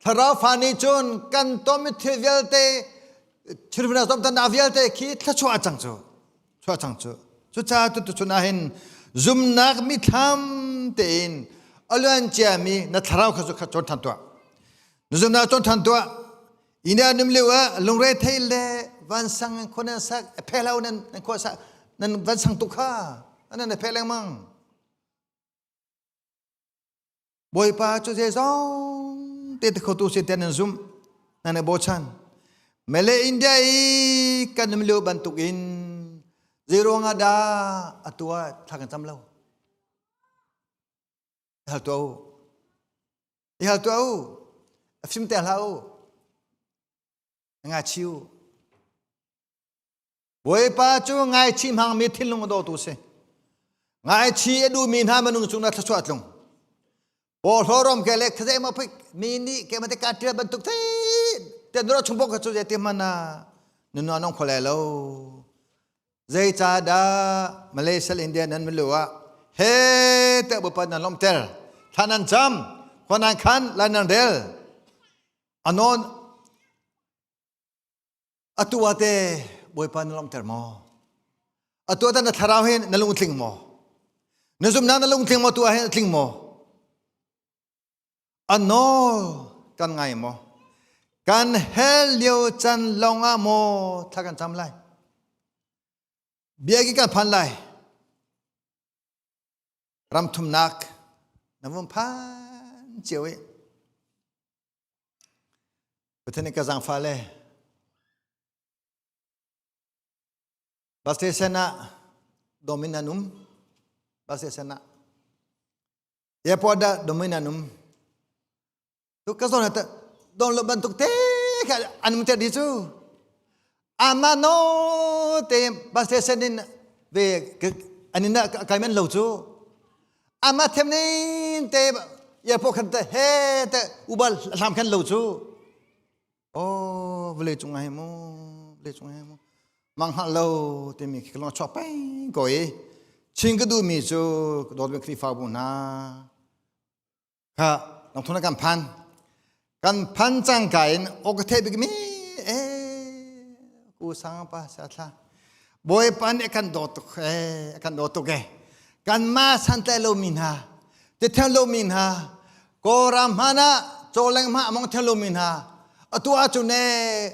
Thlarau fa nih cun kan tonmi thil vialte thilhna zomtannak vialte khi thluachuah a cang cu. Chuah cang cu. Cucaah tutuchun ah hin zumnak mithlam tein a luan ciami na thlarau kha cu kha cawn ṭhan tuah. Na zumnak cawn ṭhan tuah. Ina num lio ah lungre thei le vansang khua nan sak a phe lo nan nan khua sak nan vansang tuk kha nan a phe lengmang. Bawipa cu zeizong te te khotu si te nan zum nan i bochan. Mele India i kan um lio bantuk in zeiruang ah dah atu ah thla kan cam lo. Hal tuah u. I hal tuah u. A fim te hlah u. Ngaichi u. Bawipa cu ngaichi hmangmi thinlung a dawtu si. Ngaichi a duhmi hna minung cung na thluachuah tlung. Pawhlaw rom ke le khazei ma pik mi nih ke ma te ka tia bantuk thei te nura chung bok chu je ti mana nunu anong khole lo. Zeicahdah Malaysia le India nan milu ah he te Bawipa nan lawmhter thla nan cam khua nan khan lai nan rel anon atu ah te Bawipa na lawmhter maw atu ah na thlarau hin na lungtling maw na zumhnak na lungtling maw tu ah hin a tling maw A nawl kan ngai maw? Kan hell lio can lawng ah maw thla kan cam lai? Biakinn kan phan lai. Ram thumnak na vun phan cio i Pathian nih ka zaangfah le Bus station ah domin an um. Bus station ah Airport dah domain an um. Tu ka zawn ta don lo bantuk te kha an um te di cu. Ama no te bus station in ve an in kai men lo cu. Ama them nin te airport khan te he te ubal hlam khan lo cu. Oh, vawlei cung ah mu, vawlei cung ah mu. Mang hngalh lo timi khi ka lung a chuak peng ko i chin ka duhmi cu ka dawtmi Khrihfabu hna kha lungthun kan phan. Kan phan cangka in aw ka theih bikmi eh ku sang pa sa thla. Bawipa nih a kan dawt tuk eh a kan dawt tuk eh. Kanmah santlai lomi hna, tithiang lomi hna, Kawlram hmanh ah cawleng hmah among thel lomi hna atu ahcun ne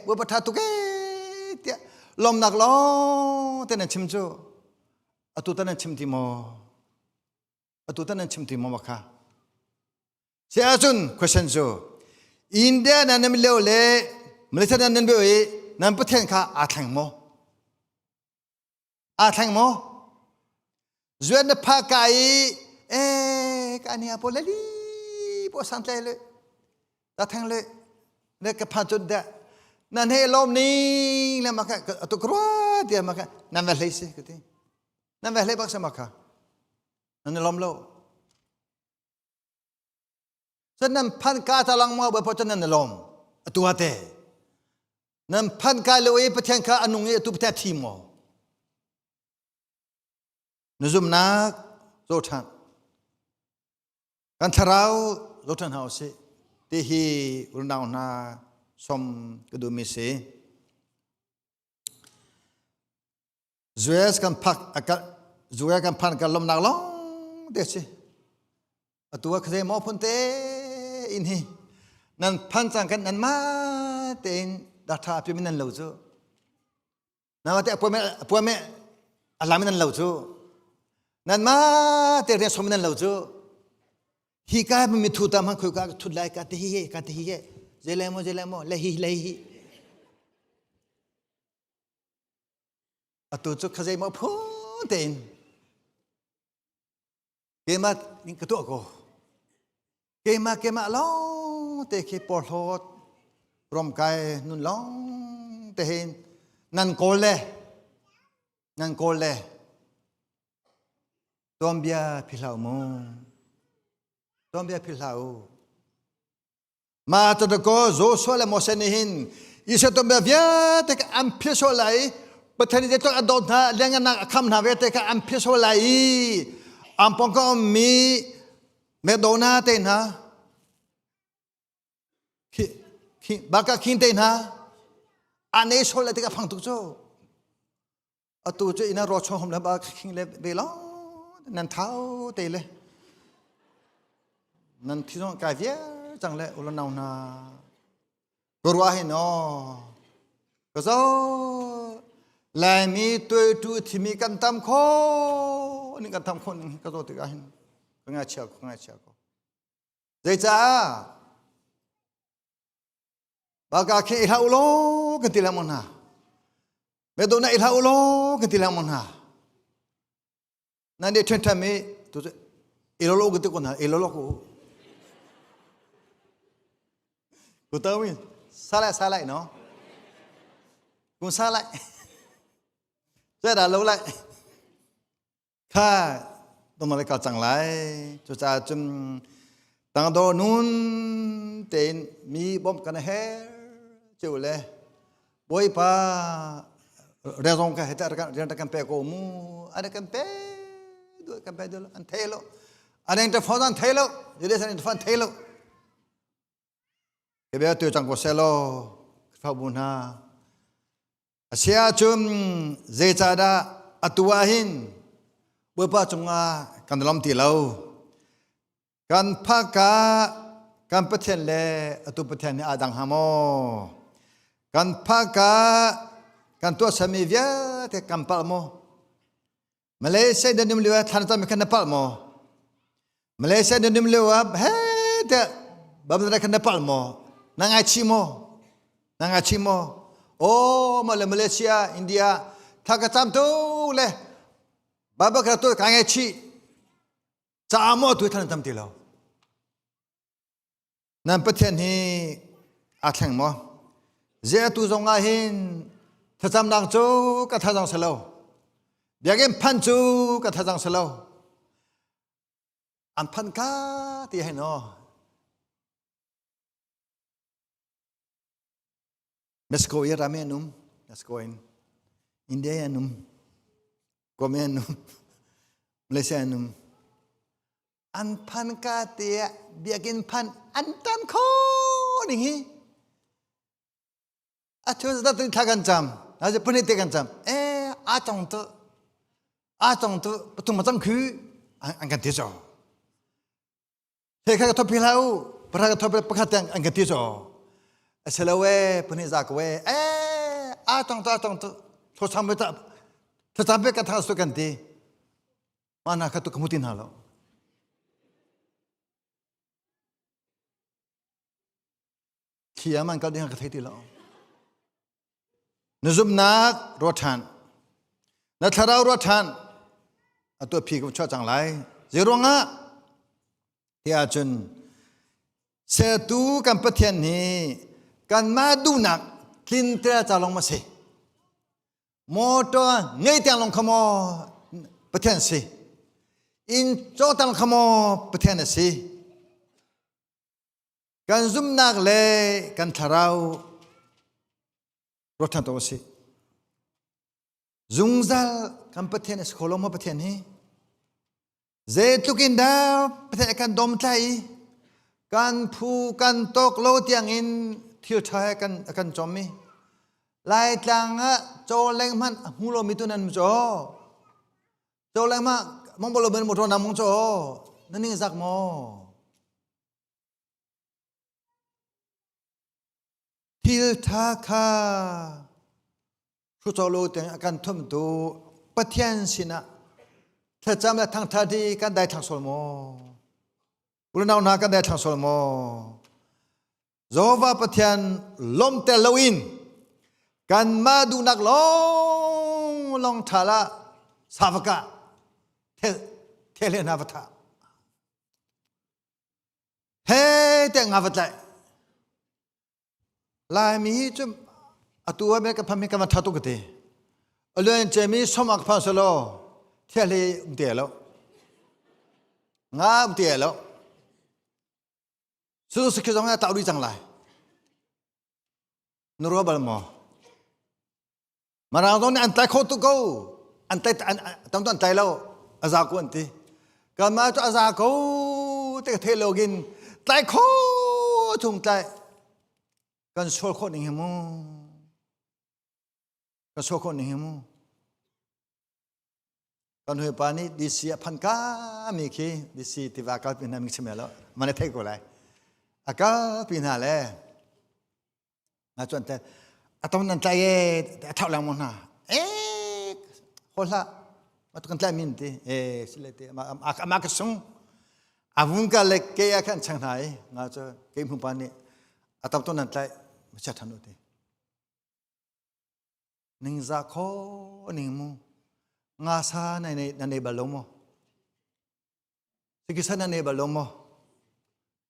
Bawipa tha tuk ee tiah lawmnak lawng te nan chim cu atu tan nan chim ti maw atu tan nan chim ti maw kha si ahcun question cu India nan nan leo le Malaysia nan nan beo i nan Pathian kha aa thleng maw Aa thleng maw? Zuan na pha ka i eh ka ni apo lali po sang tlai le ta theng le ne ka phan chun da nan he lom ni le ma ka tu krua tia ma ka nan va hlei si ka ti nan va hlei bak sa ma ka nan lom lo Cun nan phan ka ta lang maw Bawipa cun nan i lawm. Atu ah te. Nan phan kai lo i Pathian kha a nung i atu Pathian thi maw? Na zumhnak zo ṭhan. Kan thlarau zo ṭhan hau sih. Ti hi unau hna som ka duhmi si. US kan phak US kan phan kan lomnak lawng te si atu ah khazei maw phun te in hi nan phan cang kan nan ma tein datha pi min nan lo cu na te appointment appointment alam nan lo cu nan ma te rian som nan lo cu hi ka mi thu tam han khoi ka thut lai ka te hi ka te hi zele mo zele mo le hi le hi Atu cu khazei maw phun tein keimah ning ka tuah ko. Keimah keimah lawng te khi porhlawt romkai nun lawng te hin nan kawl le nan kawl le tuanbia philhau mu tuanbia philhau Ma ta ko Joshua le Moses nih hin Israel tuanbia vialte kha an philh sual lai i Pathian nih zeitluk a dawt hna lianngannak a kham hna vialte kha an philh sual lai i an pawngkam ummi Medona te hna khi khi baka khin te hna an ei sual lai tikah phang tuk cu atu cu ina ro chong hom le ba khing le ve lo nan thau te le nan thi zong kai viar cang le ulo nau hna ka ruah hi no ka zo laimi tuai tu thimi kan tam kho ni kan tam kho ning ka zo tikah hin ka ngai chia ko ngai chia ko zeicah Baka khi i hlah u law kan ti lengmang hna. Medona i hlah u law kan ti lengmang hna. Nan de ṭhen ṭhen mi tu cu i lo lo kan ti ko hna i lo lo ko. Ku tawin salai salai no. Kun salai. Cai dah lo lai. Kha tumale kal cang lai. Cucaah cun tangdor nun tein mi bawmh kan her cio le Bawipa rian ka heta rian kan pe ko mu an kan pe du kan pe du an thei lo an eng ta phone an thei lo jede san phone thei lo ke bia tu chang ko selo fa bu hna Asiahcun zeicahdah atu ah hin Bawipa cungah kan lawm ti lo? Kan phak ah kan Pathian le atu Pathian nih aa dang hnga maw? Kan phak ah kan tuahsermi vialte kan palh maw? Malaysia nan um lio ah thlan cam khan na palh maw? Malaysia nan um lio ah he tiah Bangladesh khan na palh maw? Na ngaichih maw? Na ngaichih maw? Oh, ma le Malaysia, India, tha ka cam tu le Bible ka tu ka ngaichih. Ca maw tu thlan tam ti lo. Nan Pathian hi aa thleng maw? Ziah tu zong ah hin thlacamnak cu ka thazang si lo. Biakinn phan cu ka thazang si lo. An phan ka ti hei no. Mexico i rami an um. Mexico in. India an um. Guam an um. Malaysia an um. An phan ka tiah biakinn phan an tan kho ding hi a thu da tin thla kan cam na je puni te kan cam e a chong tu a chong tu pathum ma chang khu an kan ti cho. He kha ka thop hlah u pakhat ka thop pakhat tiang an ka ti cho asilo e pahnih za ko e e a tong to a tong to thlawcham be ta thlawcham be ka tha su kan ti mana kha tu ka mutin hna lo Thiam an kal ding ka thei ti lo. Na zumhnak ruat ṭhan. Na thlarau ruat ṭhan. Atu phi ka chuah cang lai. Zei ruangah? Tiah cun sertu kan Pathian nih kanmah duhnak tlinter ca lawng ma si. Motor ngei tiang lawng kha maw Pathian si. Inn caw tiang kha maw Pathian a si. Kan zumhnak le kan thlarau ruat ṭhan tuah usih. Zungzal kan Pathian a si kho lo maw Pathian hi? Zeitluk in dah Pathian a kan domtlai i kan phu kan tawk lo tiangin thil ṭha he kan a kan cawm i Laitlang ah caw leng hmanh a hmu lomi tu nan caw. Caw leng mah mong bolo ben motor na mong caw. Na ning zak maw? Thil ṭha kha hrucawlo tiang a kan thumtu Pathian sinah thlacam le thangṭhat hi kan daithlang sual maw? Unau hna kan daithlang sual maw? Jehovah Pathian lawmter loin kanmah duhnak lawng lawng ṭha lah savaka the le hna va thah. He te nga va tlaih. Laimi hi cu atu ah ka pham hi ka van tha tuk ka ti. Aluan cemi somak phan selo thial hi um te lo. Nga um te lo. Su su khi zong na tau ri cang lai. Na ruah bal maw? Marang zong nih an tlai kho tuk ko. An tlai an tam an tlai lo. A za ko an ti. Kanmah cu a za ko te ka thei lo gin tlai kho chung tlai kan sual khawh ning hi mu. Kan sual khawh ning hi mu. Kan hawipa nih DC a phan ka mi khi DC tiva kal pi hna mi chim lo. Mana thei ko lai. A kal pi hna le Na chuan te atom nan tlai e a thau lengmang hna. E hol hlah ma tu kan tlai min ti e sile te ama ama ka sung avung ka le ke a khan chang hna i nga chu ke hmu pa nih atam to nan tlai ma cha than ti ning za kho ning mu nga sa nai nei na nei bal lo mo Sikisa na nei bal lo maw?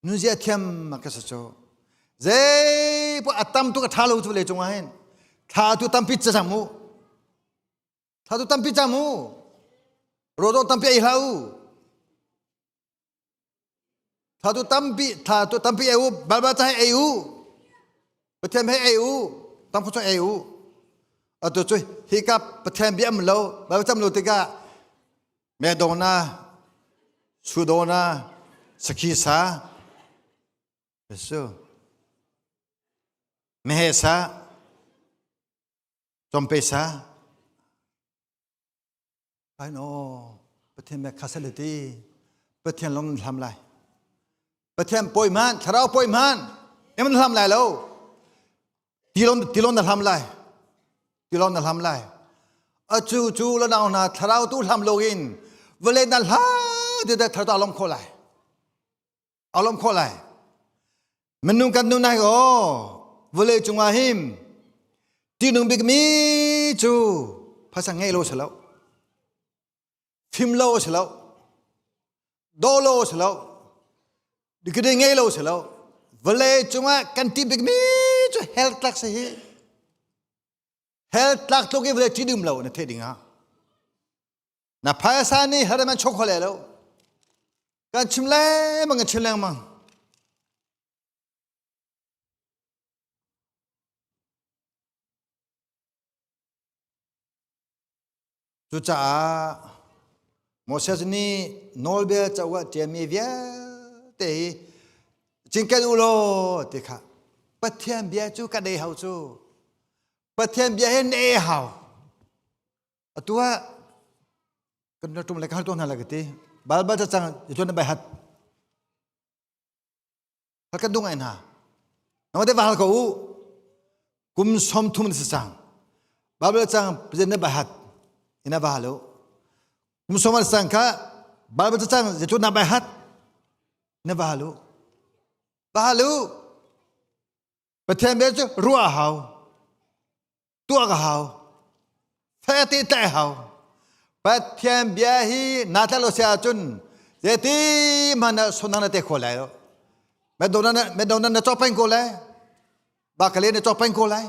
Nunzia thiam ma ka sa cu. Zei po a tam tuk a tha lo cu le cungah hin. Thla tu tampi ca cang mu. Thla tu tampi cang mu. Rawdong tampi ei hlah u. Thla tu tampi thla tu tampi ei u. Balba ca ei u. Pathian he ei u. Tam khu ei u. Atu cu hika Pathian bia am lo, Baibal cam lo tikah Medona, Sudona, Sakhisa, Jesu, Mehesa, Chompesa. Ai no, Pathian me khasaliti, Pathian long hlam lai. Pathian poi man, thlarau poi man, em hlam lai lo. Tilon tilon na hlam lai. Tilon na hlam lai. Acu cu la nau hna thlarau tu hlam lo in vawlei na hla ti da thlarau alom kho lai. Alom kho lai. Minung kan nu nai o vawlei cungah him tinung bik mi cu phasa ngei lo salo. Fim lo salo. Do lo salo. Dikide ngei lo salo. Vawlei cungah kan ti bik mi cu hell tlak si hi. Hell tlak tluk i vawlei ṭi dum lo na theih ding ah. Na phaisa nih hell man chok khole lo. Kan chim lengmang kan chim lengmang. Cucaah Moses nih nawlbia cauk ah ṭialmi vialte hi cinken u law ti kha Pathian bia cu kan ei hau cu. Pathian bia hi na ei hau. Atu ah kan tum le ka hal tuah hna lai ka ti. Baibal cacang tuan na bai hat. Kan dung ai hna. Nama te va hal ko u. Kum som thum na si cang. Bible cang president na bahat ina va hal u. Kum som na sang kha Bible cang zetu na bahat na va hal u. Va hal u. Pathian bia cu ruah hau. Tuak a hau. Fete tlaih hau. Pathian bia hi na tlaih lo si ahcun zeiti hmanh ah sunang na te kho lai lo. Medona na cawk peng ko lai. Bakale na cawk peng ko lai.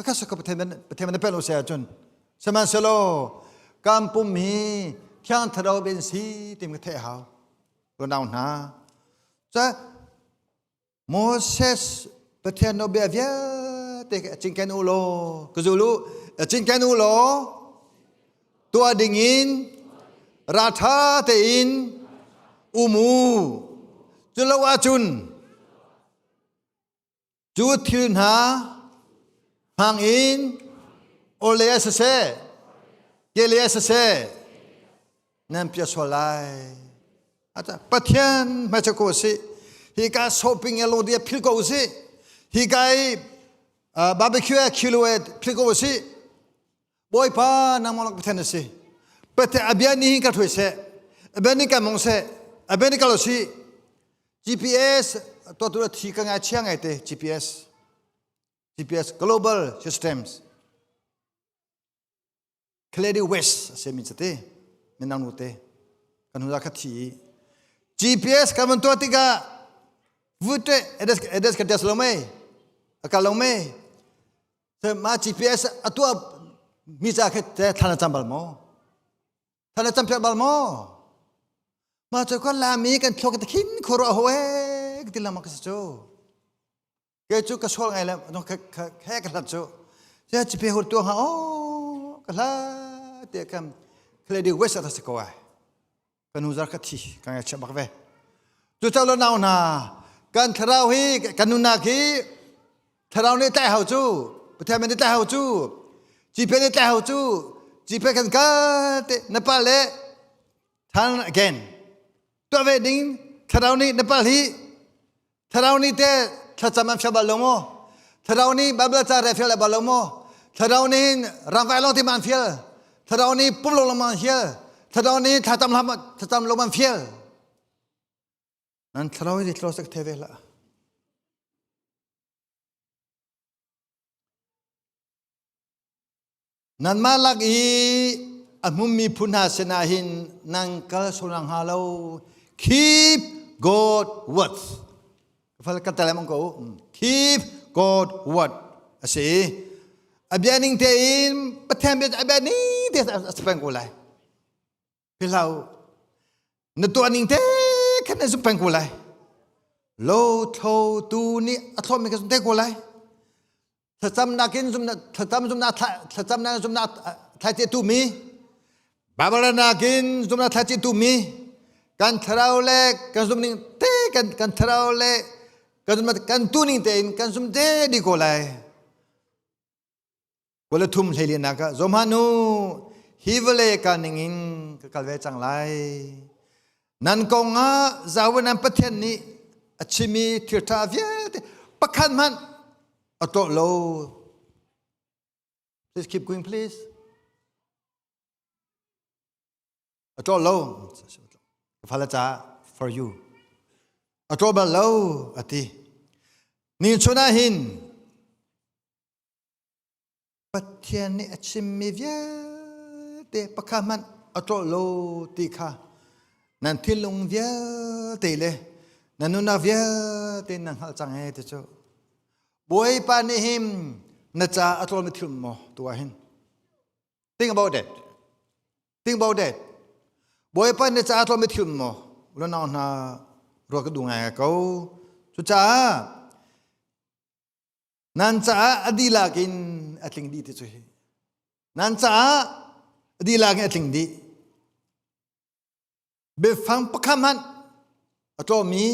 Ka sa ka Pathian Pathian na pen lo si ahcun sihmanhsehlaw kan pum hi thiang thlarau ben si tim ka theih hau. Unau hna. Ca Moses Pathian nawlbia vialte a cinken u law ka zul u a cinken u law tuah dingin ralṭha tein um u cu lo ahcun cu thil hna hmang in awlei ah siseh kelei ah siseh nan pia sual lai Pathian hmaisa ko si hi ka shopping e lodi phil ko si hi ka i barbecue e khilo e phil ko si Bawipa nangmah lak Pathian si Pathian abia ni ka thui se abia ni ka mong se abia ni ka lo si GPS to tu thi ka ngai chia ngai te GPS GPS Global Systems Clary West a simi cate minang nu te kan hnu kha thi i GPS kan van tuah tikah vute edes edes kan test lo mei a kal lo mei ma GPS a tuah mi ca khe te thlan a cam bal maw thlan a cam piak bal maw ma cu kan lami kan thlok te khin khoro ho e ti lama ka cu Kei cu ka sual ngai le he ka hlat cu. Sia ci pe hur tu ha o ka hla te kam khledi west ata se ko ai. Kan huzar ka thi ka ngai chia bak ve. Cu chau lo nau na kan thlarau hi kan nunak hi thlarau nih tlai hau cu Pathian nih tlai hau cu cipe nih tlai hau cu cipe kan kal te na pa le turn again tuah ve ding thlarau nih na pal hi Thlarau nih teh thlacam an fial bal lo maw? Thlarau nih Bible ca re fial bal lo maw? Thlarau nih ramvai lawng ti man fial. Thlarau nih pum lawng man fial. Thlarau nih thlacam lam thlacam lo man fial. Nan thlarau hi thlarau sak the ve hlah. Nanmah lak i a hmummi phu hna sinah hin nan kal sual hnga lo. Keep God words. Fal ka telem ko. Keep God word a si. A bia ning tein Pathian bia a bia ning te a si peng ko lai. Philhlo na tuah ning te khan na zum peng ko lai. Lo tho tu nih a thlawm mi ka zum te ko lai. Thlacamnak in zumnak thlacam zumnak thlacamnak zumnak thlaice tu mi Bible nakin zumnak thlaice tu mi kan thlarau le kan zum ning te kan kan thlarau le kan zum kan tu ning tein kan zum te di ko lai. Kula thum hleilinak ah zohmanh u hi vawlei ka ningin ka kal ve cang lai. Nan kong ah Yahweh nan Pathian nih a chimmi thil ṭha vialte pakhat hmanh a tlawh lo. Please keep going, please. A tlawh lo. Fala ca for you. A tlawh bal lo a ti. Ni chun ah hin Pathian nih a chimmi vialte pakhat hmanh a tlawh lo ti kha nan thinlung vialte le nan nunnak vialte nan hngalh cang he ti cu Bawipa nih hin na ca a tlawlmi thil maw tu ah hin think about that think about that Bawipa nih na ca a tlawlmi thil maw unau hna ruah ka duh ngai ko cucaah Nan caah a dihlak in a tling dih ti cu hi. Nan caah a dihlak in a tling dih. Biafang pakhat hmanh a tlawmi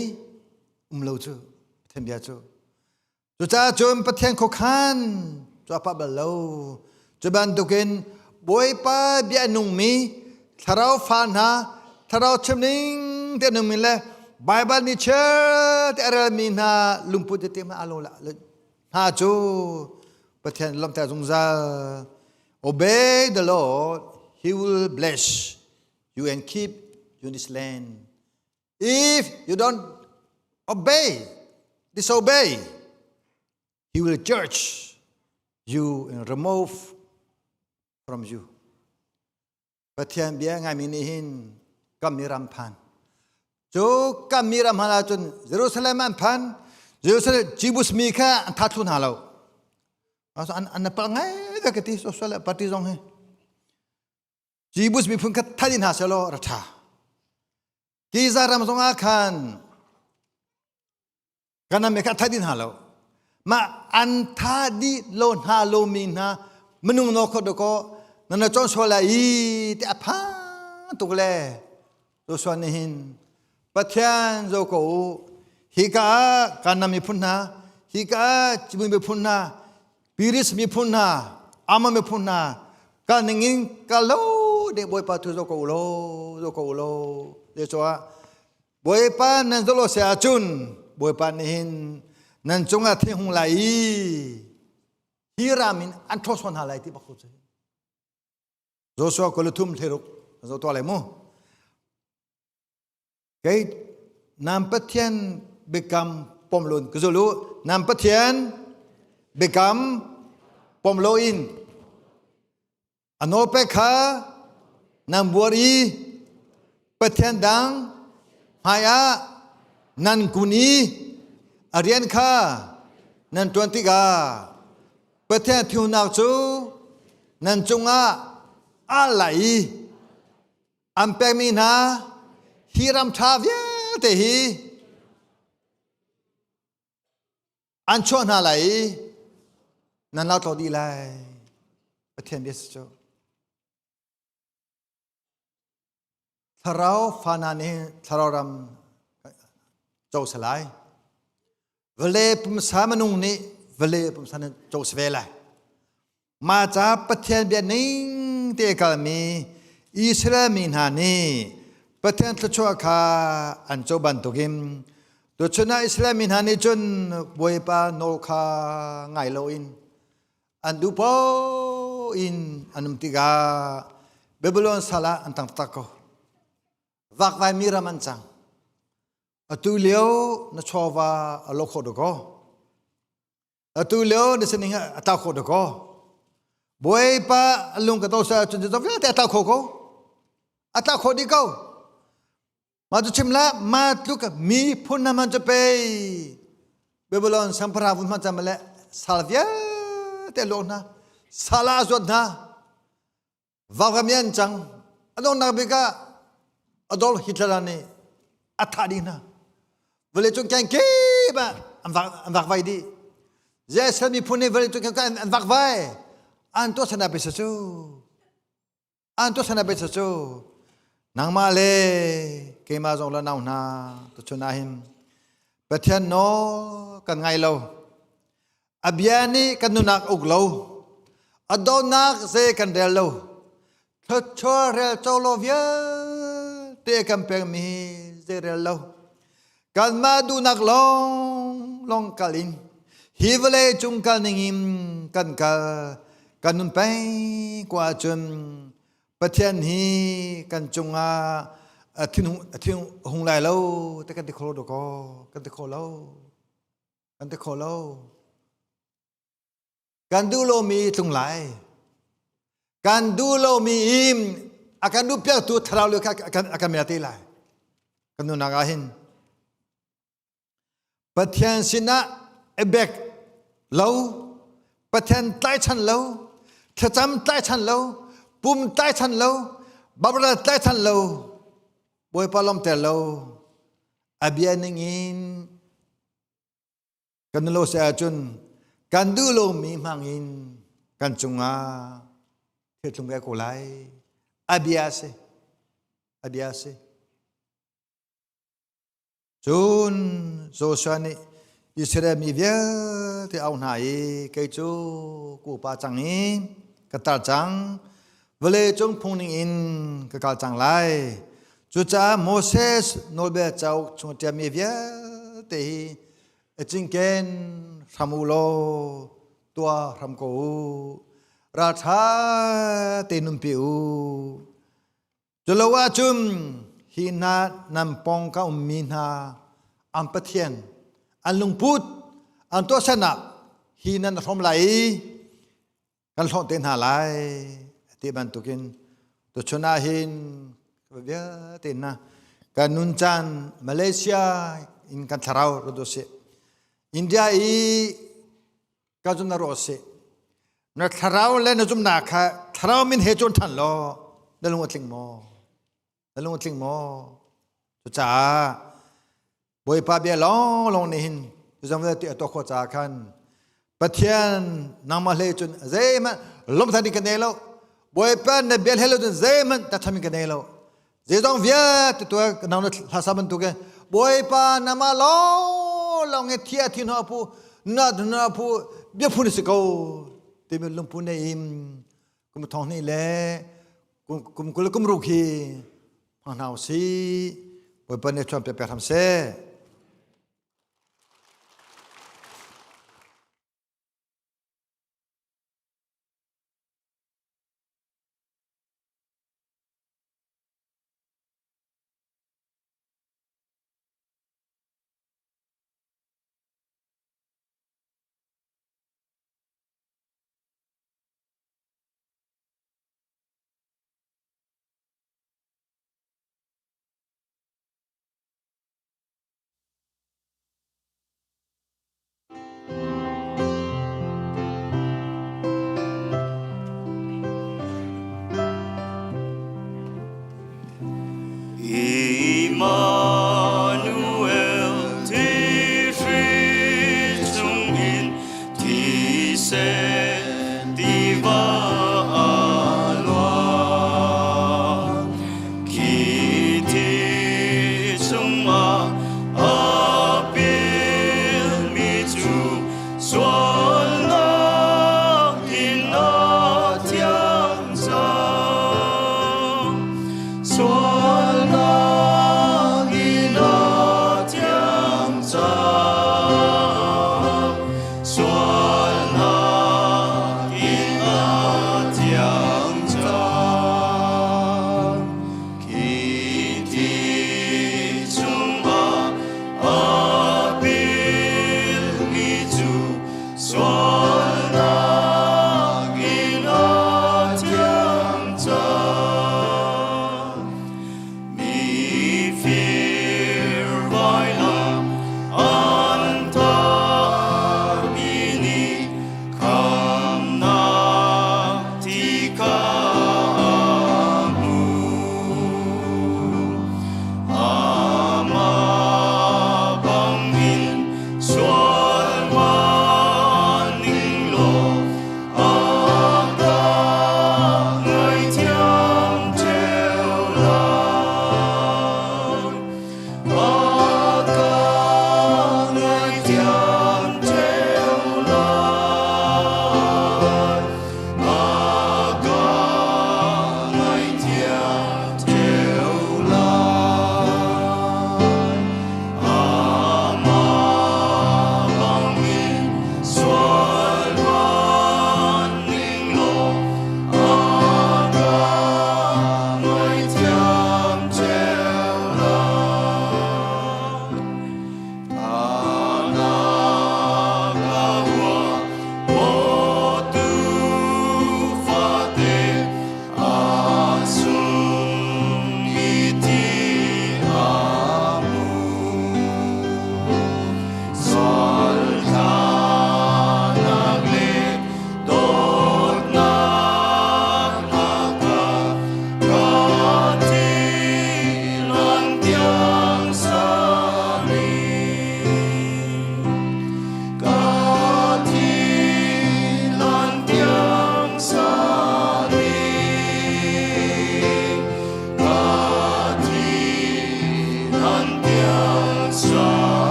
um lo cu Pathian bia cu. Cucaah cun Pathian khuakhan cu a pah bal lo. Cu bantukin Bawipa bia nungmi thlarau fa hna thlarau chimning te nungmi le Baibal ni chiar te a relmi hna lungput te hmanh aa lo hna cu Pathian lawmhter zungzal. Obey the Lord, he will bless you and keep you in this land. If you don't obey, disobey, he will judge you and remove from you. Pathian bia ngaimi nih hin kammi ram phan. Cu kammi ram han ahcun Jerusalem an phan, Jerusalem Jebus mi kha an thathu hna lo. An an pal ngai ka ti social party zong hi. Jebus miphun kha that in hna selaw ra ṭha. Giza ram zongah khan kanam kha that in hna lo. Mah an tha dih lo hna lo mi hna minung no kho doko na na chon sual lai i te a phan tuk le Joshua nih hin Pathian zo ko u hika ah kanam miphun hna hika ah Jebus miphun hna Piris miphun hna, Ammon miphun hna, kal ningin kal lo ding Bawipa tu zo ko u law, zo ko u law. Zeicahtiah Bawipa nan zolo se ahcun Bawipa nih hin nan cungah thing hung lai i hi ram in an ṭhaw hna lai ti bak cu. Joshua kuluthum thleruk zo tuah lai mu. Kei nan Pathian biakam pom loin ka zul u. Nan Pathian biakam pom loin a nawlpek kha nan buar i Pathian dang hmaiah nan kun i a rian kha nan ṭuan tikah Pathian thiunak cu nan cungah aa lai i An pekmi hna hi ram ṭha vialte hi an chuah hna lai i nan lau dih lai. Pathian bia si cu. Thlarau fa hna nih thlarau ram co si lai. Vale pumsa minung nih vale pumsa nih co si ve lai. Mah ca Pathian bia ning te kalmi Israel mi hna nih Pathian thluachuah kha an co bantukin tuchun ah Israel mi hna nih cun Bawipa nawl kha ngai loin an duh paoh in an um tikah Babylon sal ah an tang taktak ko. Vakvai mi ram an cang. Atu lio na chawva a lo kho dakaw. Atu lio na sining a tlau kho dakaw. Bawipa a lung ka to sa cun cu vialte a tlau kho ko. A tlau kho dih ko. Mah cu chim la ma tluk mi phun na man cu pei. Babylon siangpahrang vun hman cam le sal vialte lawh hna. Sal ah a zuat hna. Vagamian cang a donghnak bik ah Adolf Hitler nih a thah dih hna. Vawleicung kengkip ah an vak an vakvai dih. Israel miphun nih vawleicung kengkip an vakvai. An tuah sana pe cu. An tuah sana pe cu. Nangmah le keimah zong la nau hna tuchun ah hin Pathian nawl kan ngai lo. A bia nih kan nunak uk lo. A dawtnak zei kan rel lo. Thluachuah rel co lo vialte kan pekmi zei rel lo. Kanmah duhnak lawng lawng kal in hi vawlei cung kal ning in kan kal kan nun peng ko ahcun Pathian hi kan cungah a thin a thin hung lai lo te kan ti kho lo kaw kan ti kho lo. Kan ti kho lo. Kan duh lomi tlung lai. Kan duh lomi im a kan duh piaktu thlarau le kha a kan mel te lai. Kan nunak ah hin Pathian sinah ebek lo, Pathian tlaichan lo, thlacam tlaichan lo, pum tlaichan lo, babra tlaichan lo, Bawipa lawmter lo, a bia ningin Kan lo si ahcun kan duh lomi hmang in kan cungah thil tlung ve ko lai. A bia si. A bia si. Cun Joshua nih Israel mi vialte au hna i kei cu ka upa cang i ka tar cang vawlei cung phung ning in ka kal cang lai. Cucaah Moses nawlbia cauk chung ṭialmi vialte hi a cinken hram u law tuah hram ko u. Ralṭha te nunpi u. Culo ahcun hi hna nan pawng ka ummi hna an Pathian an lungput an tuahsernak hi nan hrawm lai i kan hlawh te hna lai ti bantukin tuchun ah hin vialte hna kan nun caan Malaysia in kan thlarau rat usih India i ka zun na rawh sih na thlarau le na zumnak kha thlarau min he cawn ṭhan law na lung a tling maw na lung a tling maw cucaah Bawipa bia lawnglawng nih hin zong vialte a tuah khawh caah khan Pathian nangmah hlei cun zeihmanh lawmhnak ding ka nei lo Bawipa na bia hlei lo cun zeihmanh ta tham ka nei lo zeizong vialte tuah nang na hla sa bantuk in Bawipa nangmah lawnglawng hi thi a thi hna phu na na phu bia phun si ko timi lungphu nei in kum thong hnih le kum 20 kum ruk hi hmang hna usih Bawipa nih chuan pek hram seh.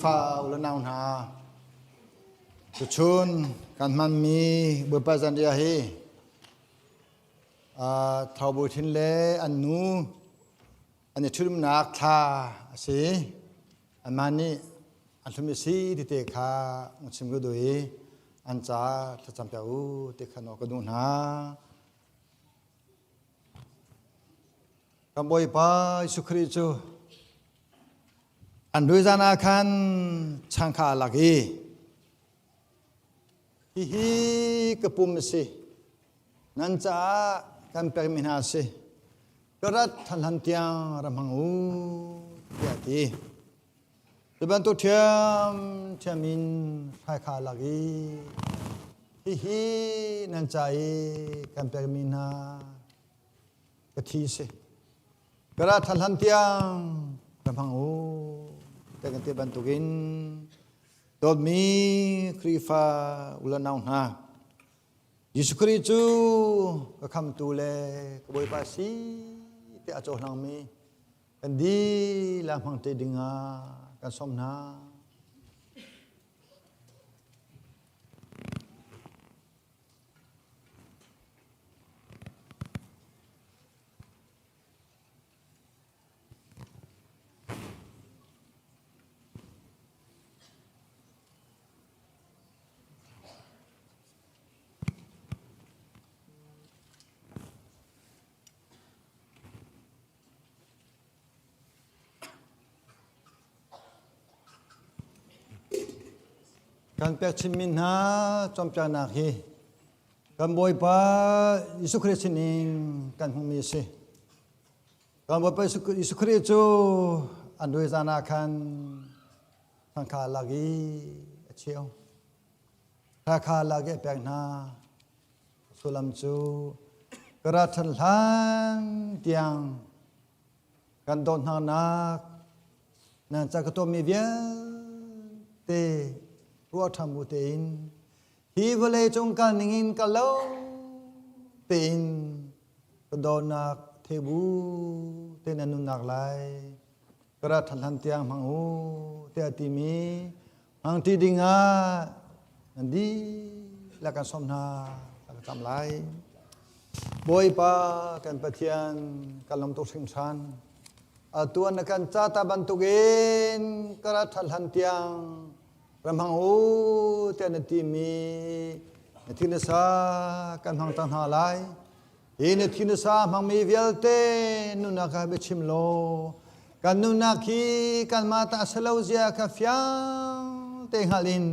Khrihfa u le nau hna, tuchun kan hmanmi Bawipa Zanriah hi Thaubu Thin le an nu an i ṭhitumnak thla a si. Anmah nih an hlum i si ti te kha chim ka duh i an ca thlacam piak u ti kha nawl ka duh hna. Kan Bawipa Jesuh Khrih cu an rui zan ah khan chang kha a lak i hihi ka pum a si nan caah kan pekmi hna a si ka rat than hlan tiang ra hmang u tiah a ti. Cu bantuk ṭhiamṭhiam in hrai kha a lak i hihi nan ca i kan pekmi hna ka thi si. Ka ra ṭhan hlan tiang ka hmang u tiah kan ti bantukin dawtmi Khrihfa u le nau hna Jesuh Khrih cu ka khamtu le ka Bawipa si tiah a cohlangmi kan dihlak hmang te dingah kan sawm hna. Kan pek chinmi hna cawnpiaknak hi kan Bawipa Jesuh Khrih sinin kan hmuhmi a si. Kan Bawipa Jesuh Khrih cu an rui zan ah khan thangkha lak i a cheu. Thakha lak i a pek hna. Sullam cu ka ra ṭhan hlan tiang kan dawt hnanak nan ca ka tuahmi vialte ruah ṭhan bu tein hi vawlei cung kal ningin kal lo tein ka dawtnak the bu tein nan nunnak lai ka ra ṭhan hlan tiang hmang u tiah timi Hmangṭi dingah nan dihlak kan sawm hna, kan cam lai. Bawipa kan Pathian kan lawm tuk hringhran. Atu na kan ca ta bantukin ka ra ṭhat hlan tiang ram hmang u tiah na timi na thi na sa kan hmang cang hna lai. Hi na thi na sa hmangmi vialte nunnak ah biachim law kan nunnak hi kanmah ta a si lo zia kha fiang te hngalh in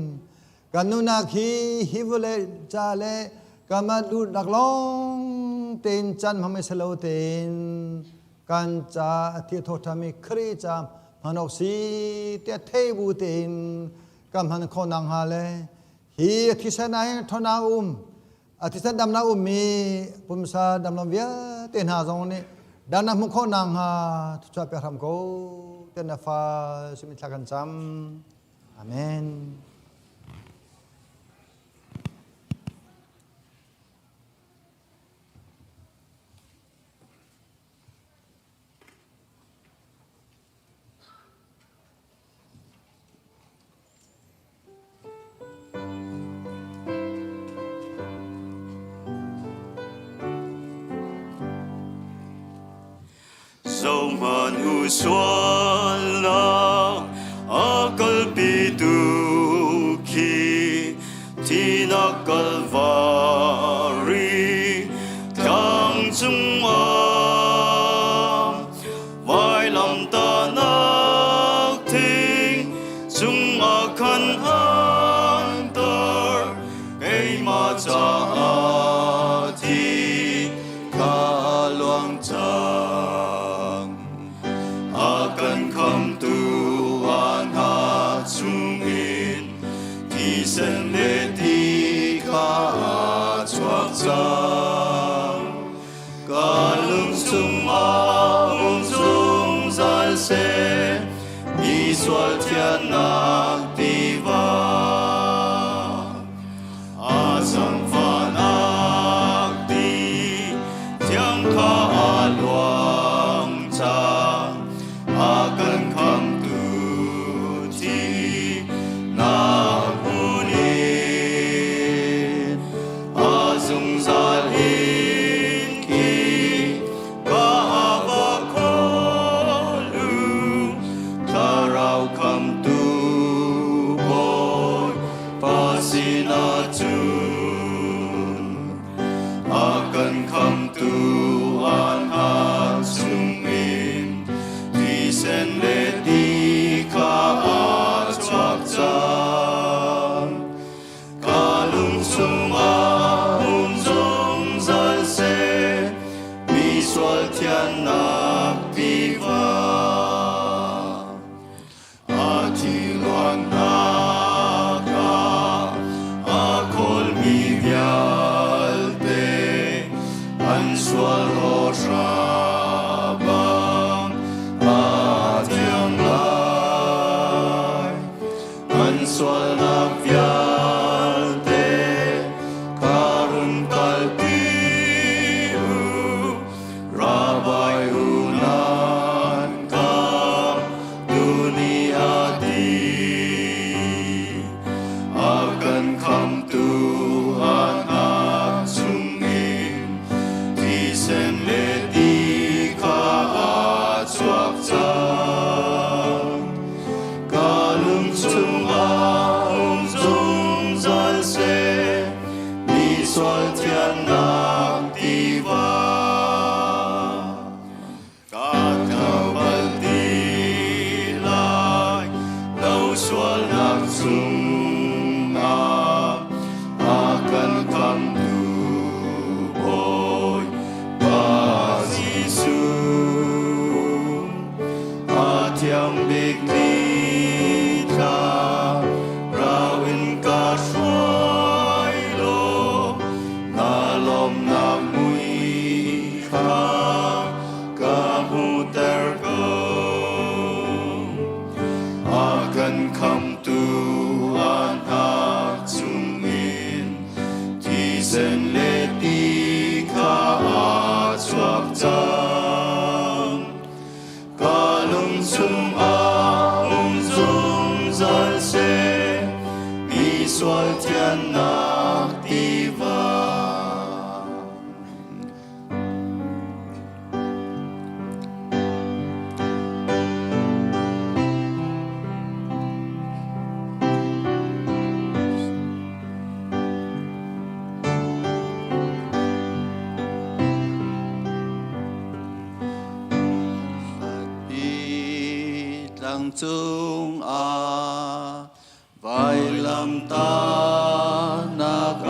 kan nunnak hi hi vawlei ca le kanmah duhnak lawng tein can hmang si lo tein kan ca a thi thawṭhami Khrih ca hman awk si tiah thei bu tein kan hman khawh nakhnga le hi thisen ah hin ṭhawnnak um A thisen damnak ummi pumsa damlo vialte hna zong nih damnak hmuh khawh nakhnga thuchuah piak hram ko tiah na fa simi thla kan cam. Amen. Zohhmanh u sualnak a kalpitu khi thinak Kalvari tlang cungah Vailamtahnak thing cungah khan an tar keimah caah thi kha luang cang. A kan khamtu a hna chungin thisen le ti kha a chuak cang. Ka lung chungah um zungzal seh, mi sual thiannak tiva. A zangfahnak ti thiang kha a luang cang, a kan khamtu thi. zungzal in khi ka va khawl u thlarau khamtu Bawipa sinah cun a kan khamtu an hat chungin thisen le ti kha a chuak cang. Ka lung chungah um zungzal seh, mi sual thiannak tiva. A thi luannak ah a khawlmi vialte an sual hawhra bang aa thiang lai. An sualnak vialte kha run kalpi u. Rabbi unan ka dunia di a kan khamtu anak chungin thisen le ti kha a chuak cang. Ka lung chungah um zungzal seh, mi sual thiannak tiva. Ka tlau bal ti lai lo sualnak chungah a kan khamtu Bawipa Jesuh. A thiang bik thla rau in ka hruai law na lawmnak mui kha ka hmuhter ko. A kan khamtu a hnak chungin thisen le ti kha a chuak cang. Ka lung chungah um zungzal seh, mi sual thiannak tiva. Hlatpi tlang cungah vailamtahnak a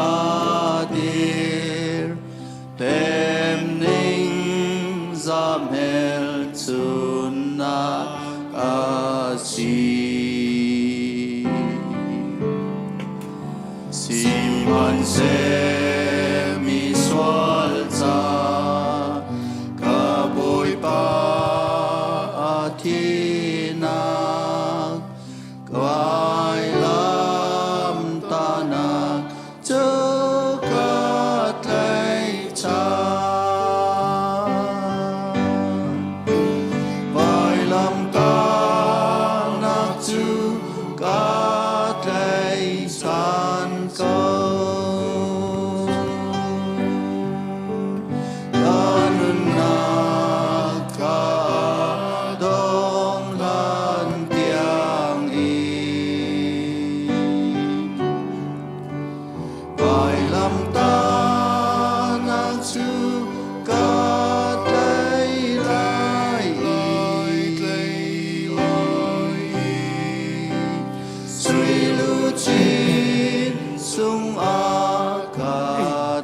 dir temning zamhel chunnak a si. Sihmanhseh mi sual ca ka Bawipa a thinak vailam tahnak cu ka tlaihchan. Vailamtahnak cu ka tlaihchan ko. Ka nunnak ka dong hlan tiang in Vailamtahnak cu ka tlai lai i Sui luchin sungah ka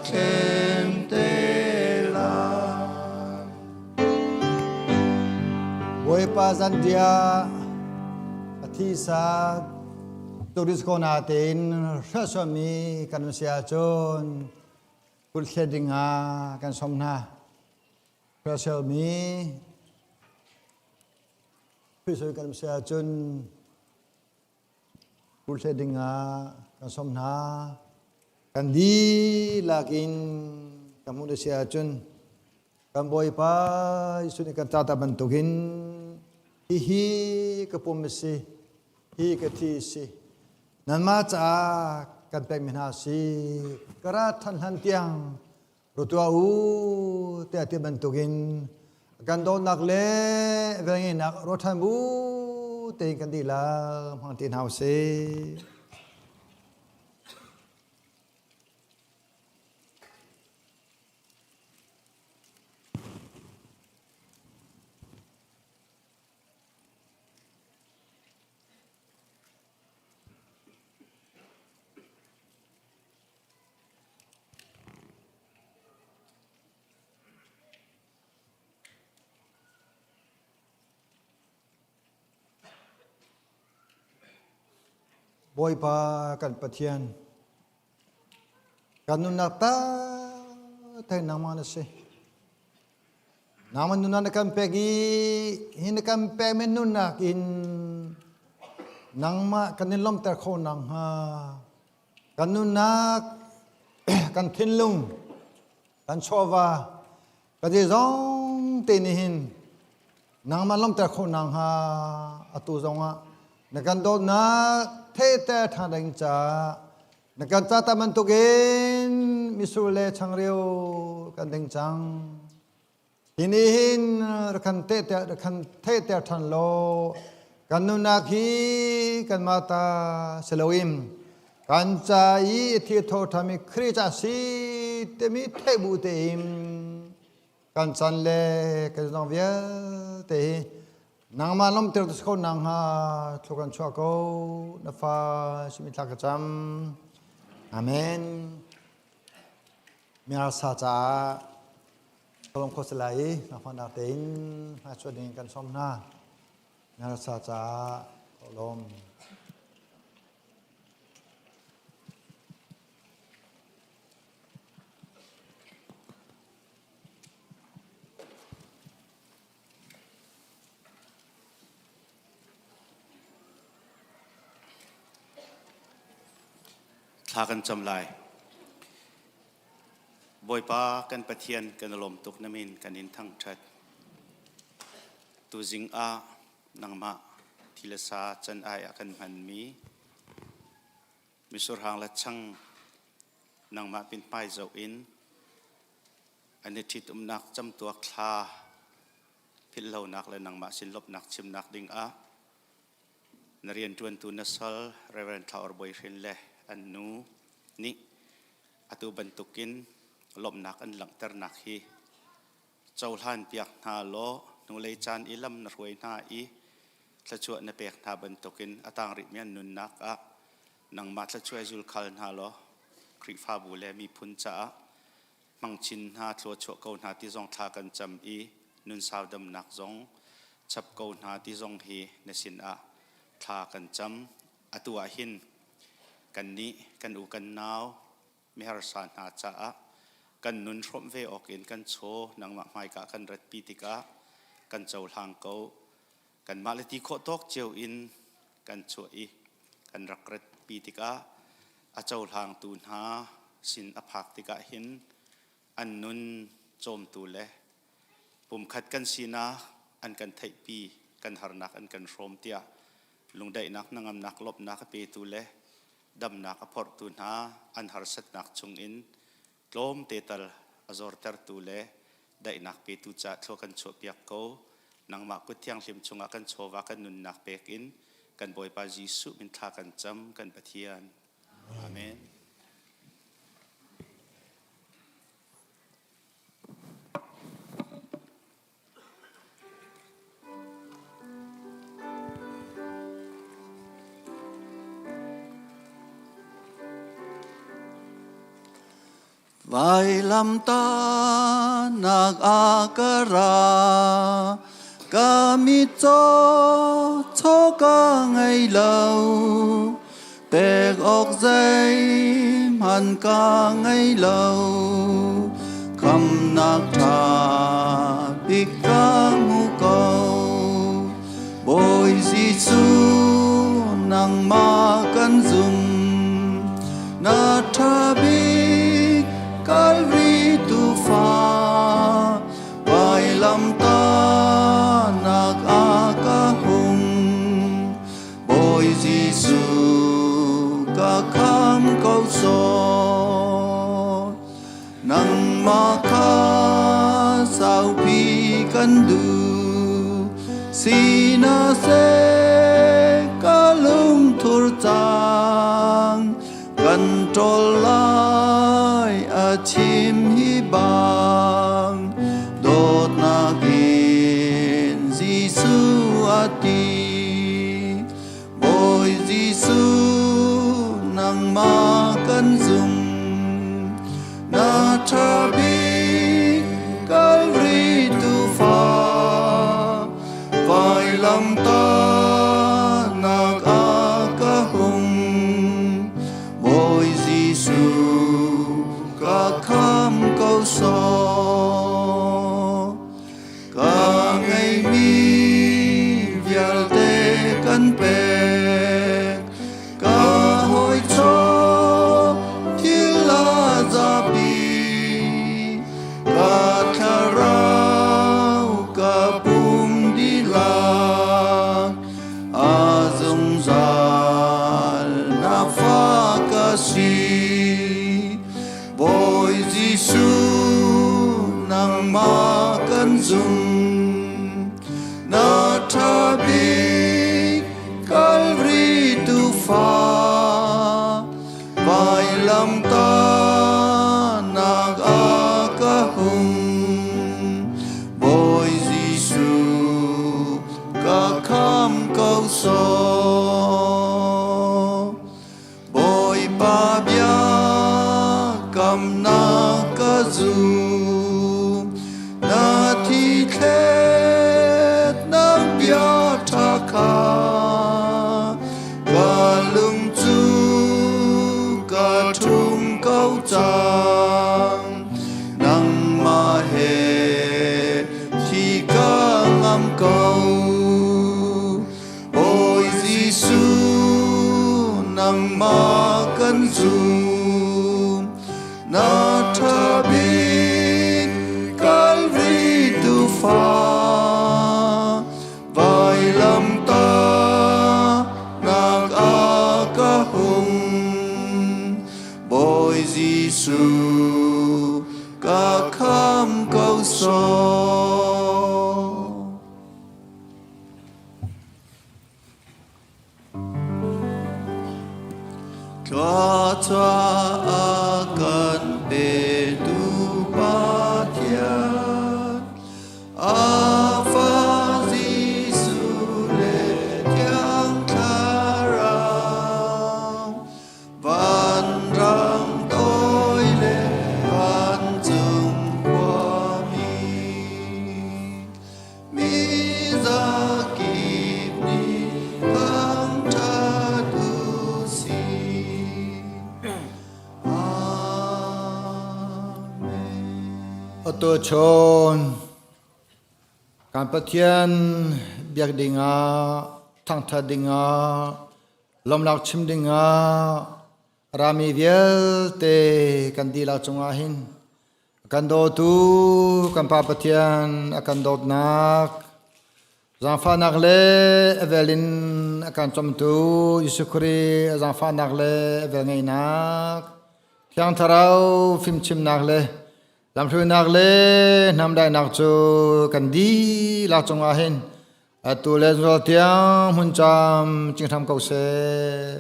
thlen te lai. Bawipa zanriah a thisa tourist ko natein hrasuami kan si ahcun kulhthlet dingah kan som hna. Hrasuami Khrihsoi kan si ahcun kulhthlet dingah kan som hna. Kan dihlak in kan hmuh si ahcun Kan Bawipa Jesuh nih kan tata bantukin hihi ka pum a si, hi ka thi a si. Nanmah caah kan pekmi hna si kara than hlan tiang ru tuah u tiah ti bantukin kan dawtnak le velngeihnak ruat ṭhan bu tein kan dihlak hmang ti hna usih. Bawipa kan Pathian, kan nunnak taktak nangmah na si. Nangmah nunnak na kan pek i hi na kan pekmi nunnak in nangmah kan in lawmhter kho nakhnga kan nunnak, kan thinlung, kan chawva, kan zeizong te nih hin nangmah lawmhter khawh nakhnga atu zongah na kan dawtnak theihter ṭhan ding caah na kan ca ta bantukin mitsur le changreu kan ding cang. Hi nih hin rak kan tehter rak kan theihter ṭhan law kan nunnak hi kanmah ta si loin kan ca i a thi a tho ṭhanmi Khrih ca si timi theih bu tein kan chan le kan zong vialte hi nangmah lawmhter tu si ko nakhnga thlu kan chuah ko na fa simi thla ka cam. Amen. Miarsa caah Kalong kho si lai i nangfahnak tein hmaichuah ding kan sawm hna. Miarsa caah lawm. Thla kan cam lai. Bawipa kan Pathian kan i lawm tuk na min kan in thangṭhat. Tuzing ah nangmah thi le sa can ai ah kan hmanmi misurhang le chang nangmah pin hmai zoh in an i ṭhitumnak camtuak thla philhlonak le nangmah sin lawmhnak chimnak ding ah Na rianṭuantu na sal Reverend Thla Or Bawi Hrin le an nu nih atu bantukin lawmhnak an langhternak hi cohlan piak hna law hnulei caan i lam na hruai hna i thluachuah na pek hna bantukin a tang rihmi an nunnak ah nangmah thluachuah zulkhal hna law Khrihfabu le miphun caah hmangchin hna thluachuah ko hna ti zong thla kan cam i nunsau damnak zong chap ko hna ti zong hi na sin ah thla kan cam. Atu ah hin kannih kan u kan nau miharsa hna caah kan nun hrawmh ve awk in kan chaw nangmah hmaika kan ratpi tikah kan cohlang ko. Kanmah le ti khawh tawk cio in kan chuah i kan rak ratpi tikah a cohlangtu hna sin a phak tikah hin an nun cawmtu le pumkhat kan sinak an kan theihpi kan harnak an kan hrawm tiah lungdaihnak hnangamnak lawmhnak a petu le damnak a phorhtu hna an harsatnak chungin tlawmte tal a zortertu le daihnak petu ca thlua kan chuahpiak ko. Nangmah kut thianghlim chungah kan chawva kan nunnak pek in kan Bawipa Jesuh min thla kan cam kan Pathian. Amen. Vailamtahnak a ka ra, ka mitcaw chaw ka ngei lo, pek awk zeihmanh ka ngei lo, khamnak ṭha bik ka hmu ko. Bawi Jesuh nangmah kan zum, na ṭha bik Calvary tuufa, vailamtahnak a ka hung. Bawi Jesuh ka kham ko. Nangmah kha saupi kan duh. Sinaseh ka lungthur cang kan ṭol lai a chim hi bang dawtnak in Jesuh a ti. Bawi Jesuh nangmah kan zum na ṭha bik Kalvari tuufa vailamtahnak a ka hung Bawi Jesuh ka kham ko sawh Ka ngeihmi vialte kan pek. Ka hawi chaw thil a zapi. Ka thlarau ka pum dihlak. A zungzal na fa ka si. Bawi Jesuh nangmah kan zum na ṭha bik Calvary tuufa vailamtahnak a ka hung Bawi Jesuh ka kham ko sawh Bawipa bia kam na ka zum na thi thlet nang bia ṭha kha ka lung cu ka ṭhum ko cang nangmah he thi ka ngam ko Bawi Jesuh nangmah kan zum na ṭha bik Calvary tuufa vailamtahnak a ka hung Bawi Jesuh ka kham ko sawh. Thluachuah a kan petu Pathian, a Fa Jesuh le Thiang Thlarau, vanrang toi le vancung khuami. Mi zakip nih thangṭhat u sih. Amen. Atu chun kan Pathian biak dingah thangṭhat dingah lawmnak chim dingah rami vialte kan dihlak cungah hin Kan dawtu kan Pa Pathian a kan dawtnak zaangfahnak le a vel in a kan cawmtu Jesuh Khrih a zaangfahnak le a velngeihnak Thiang Thlarau fimchimnak le lamhruainak le hnamdainak cu kan dihlak cungah hin atu le zungzal tiang hmun cam cing hram ko seh.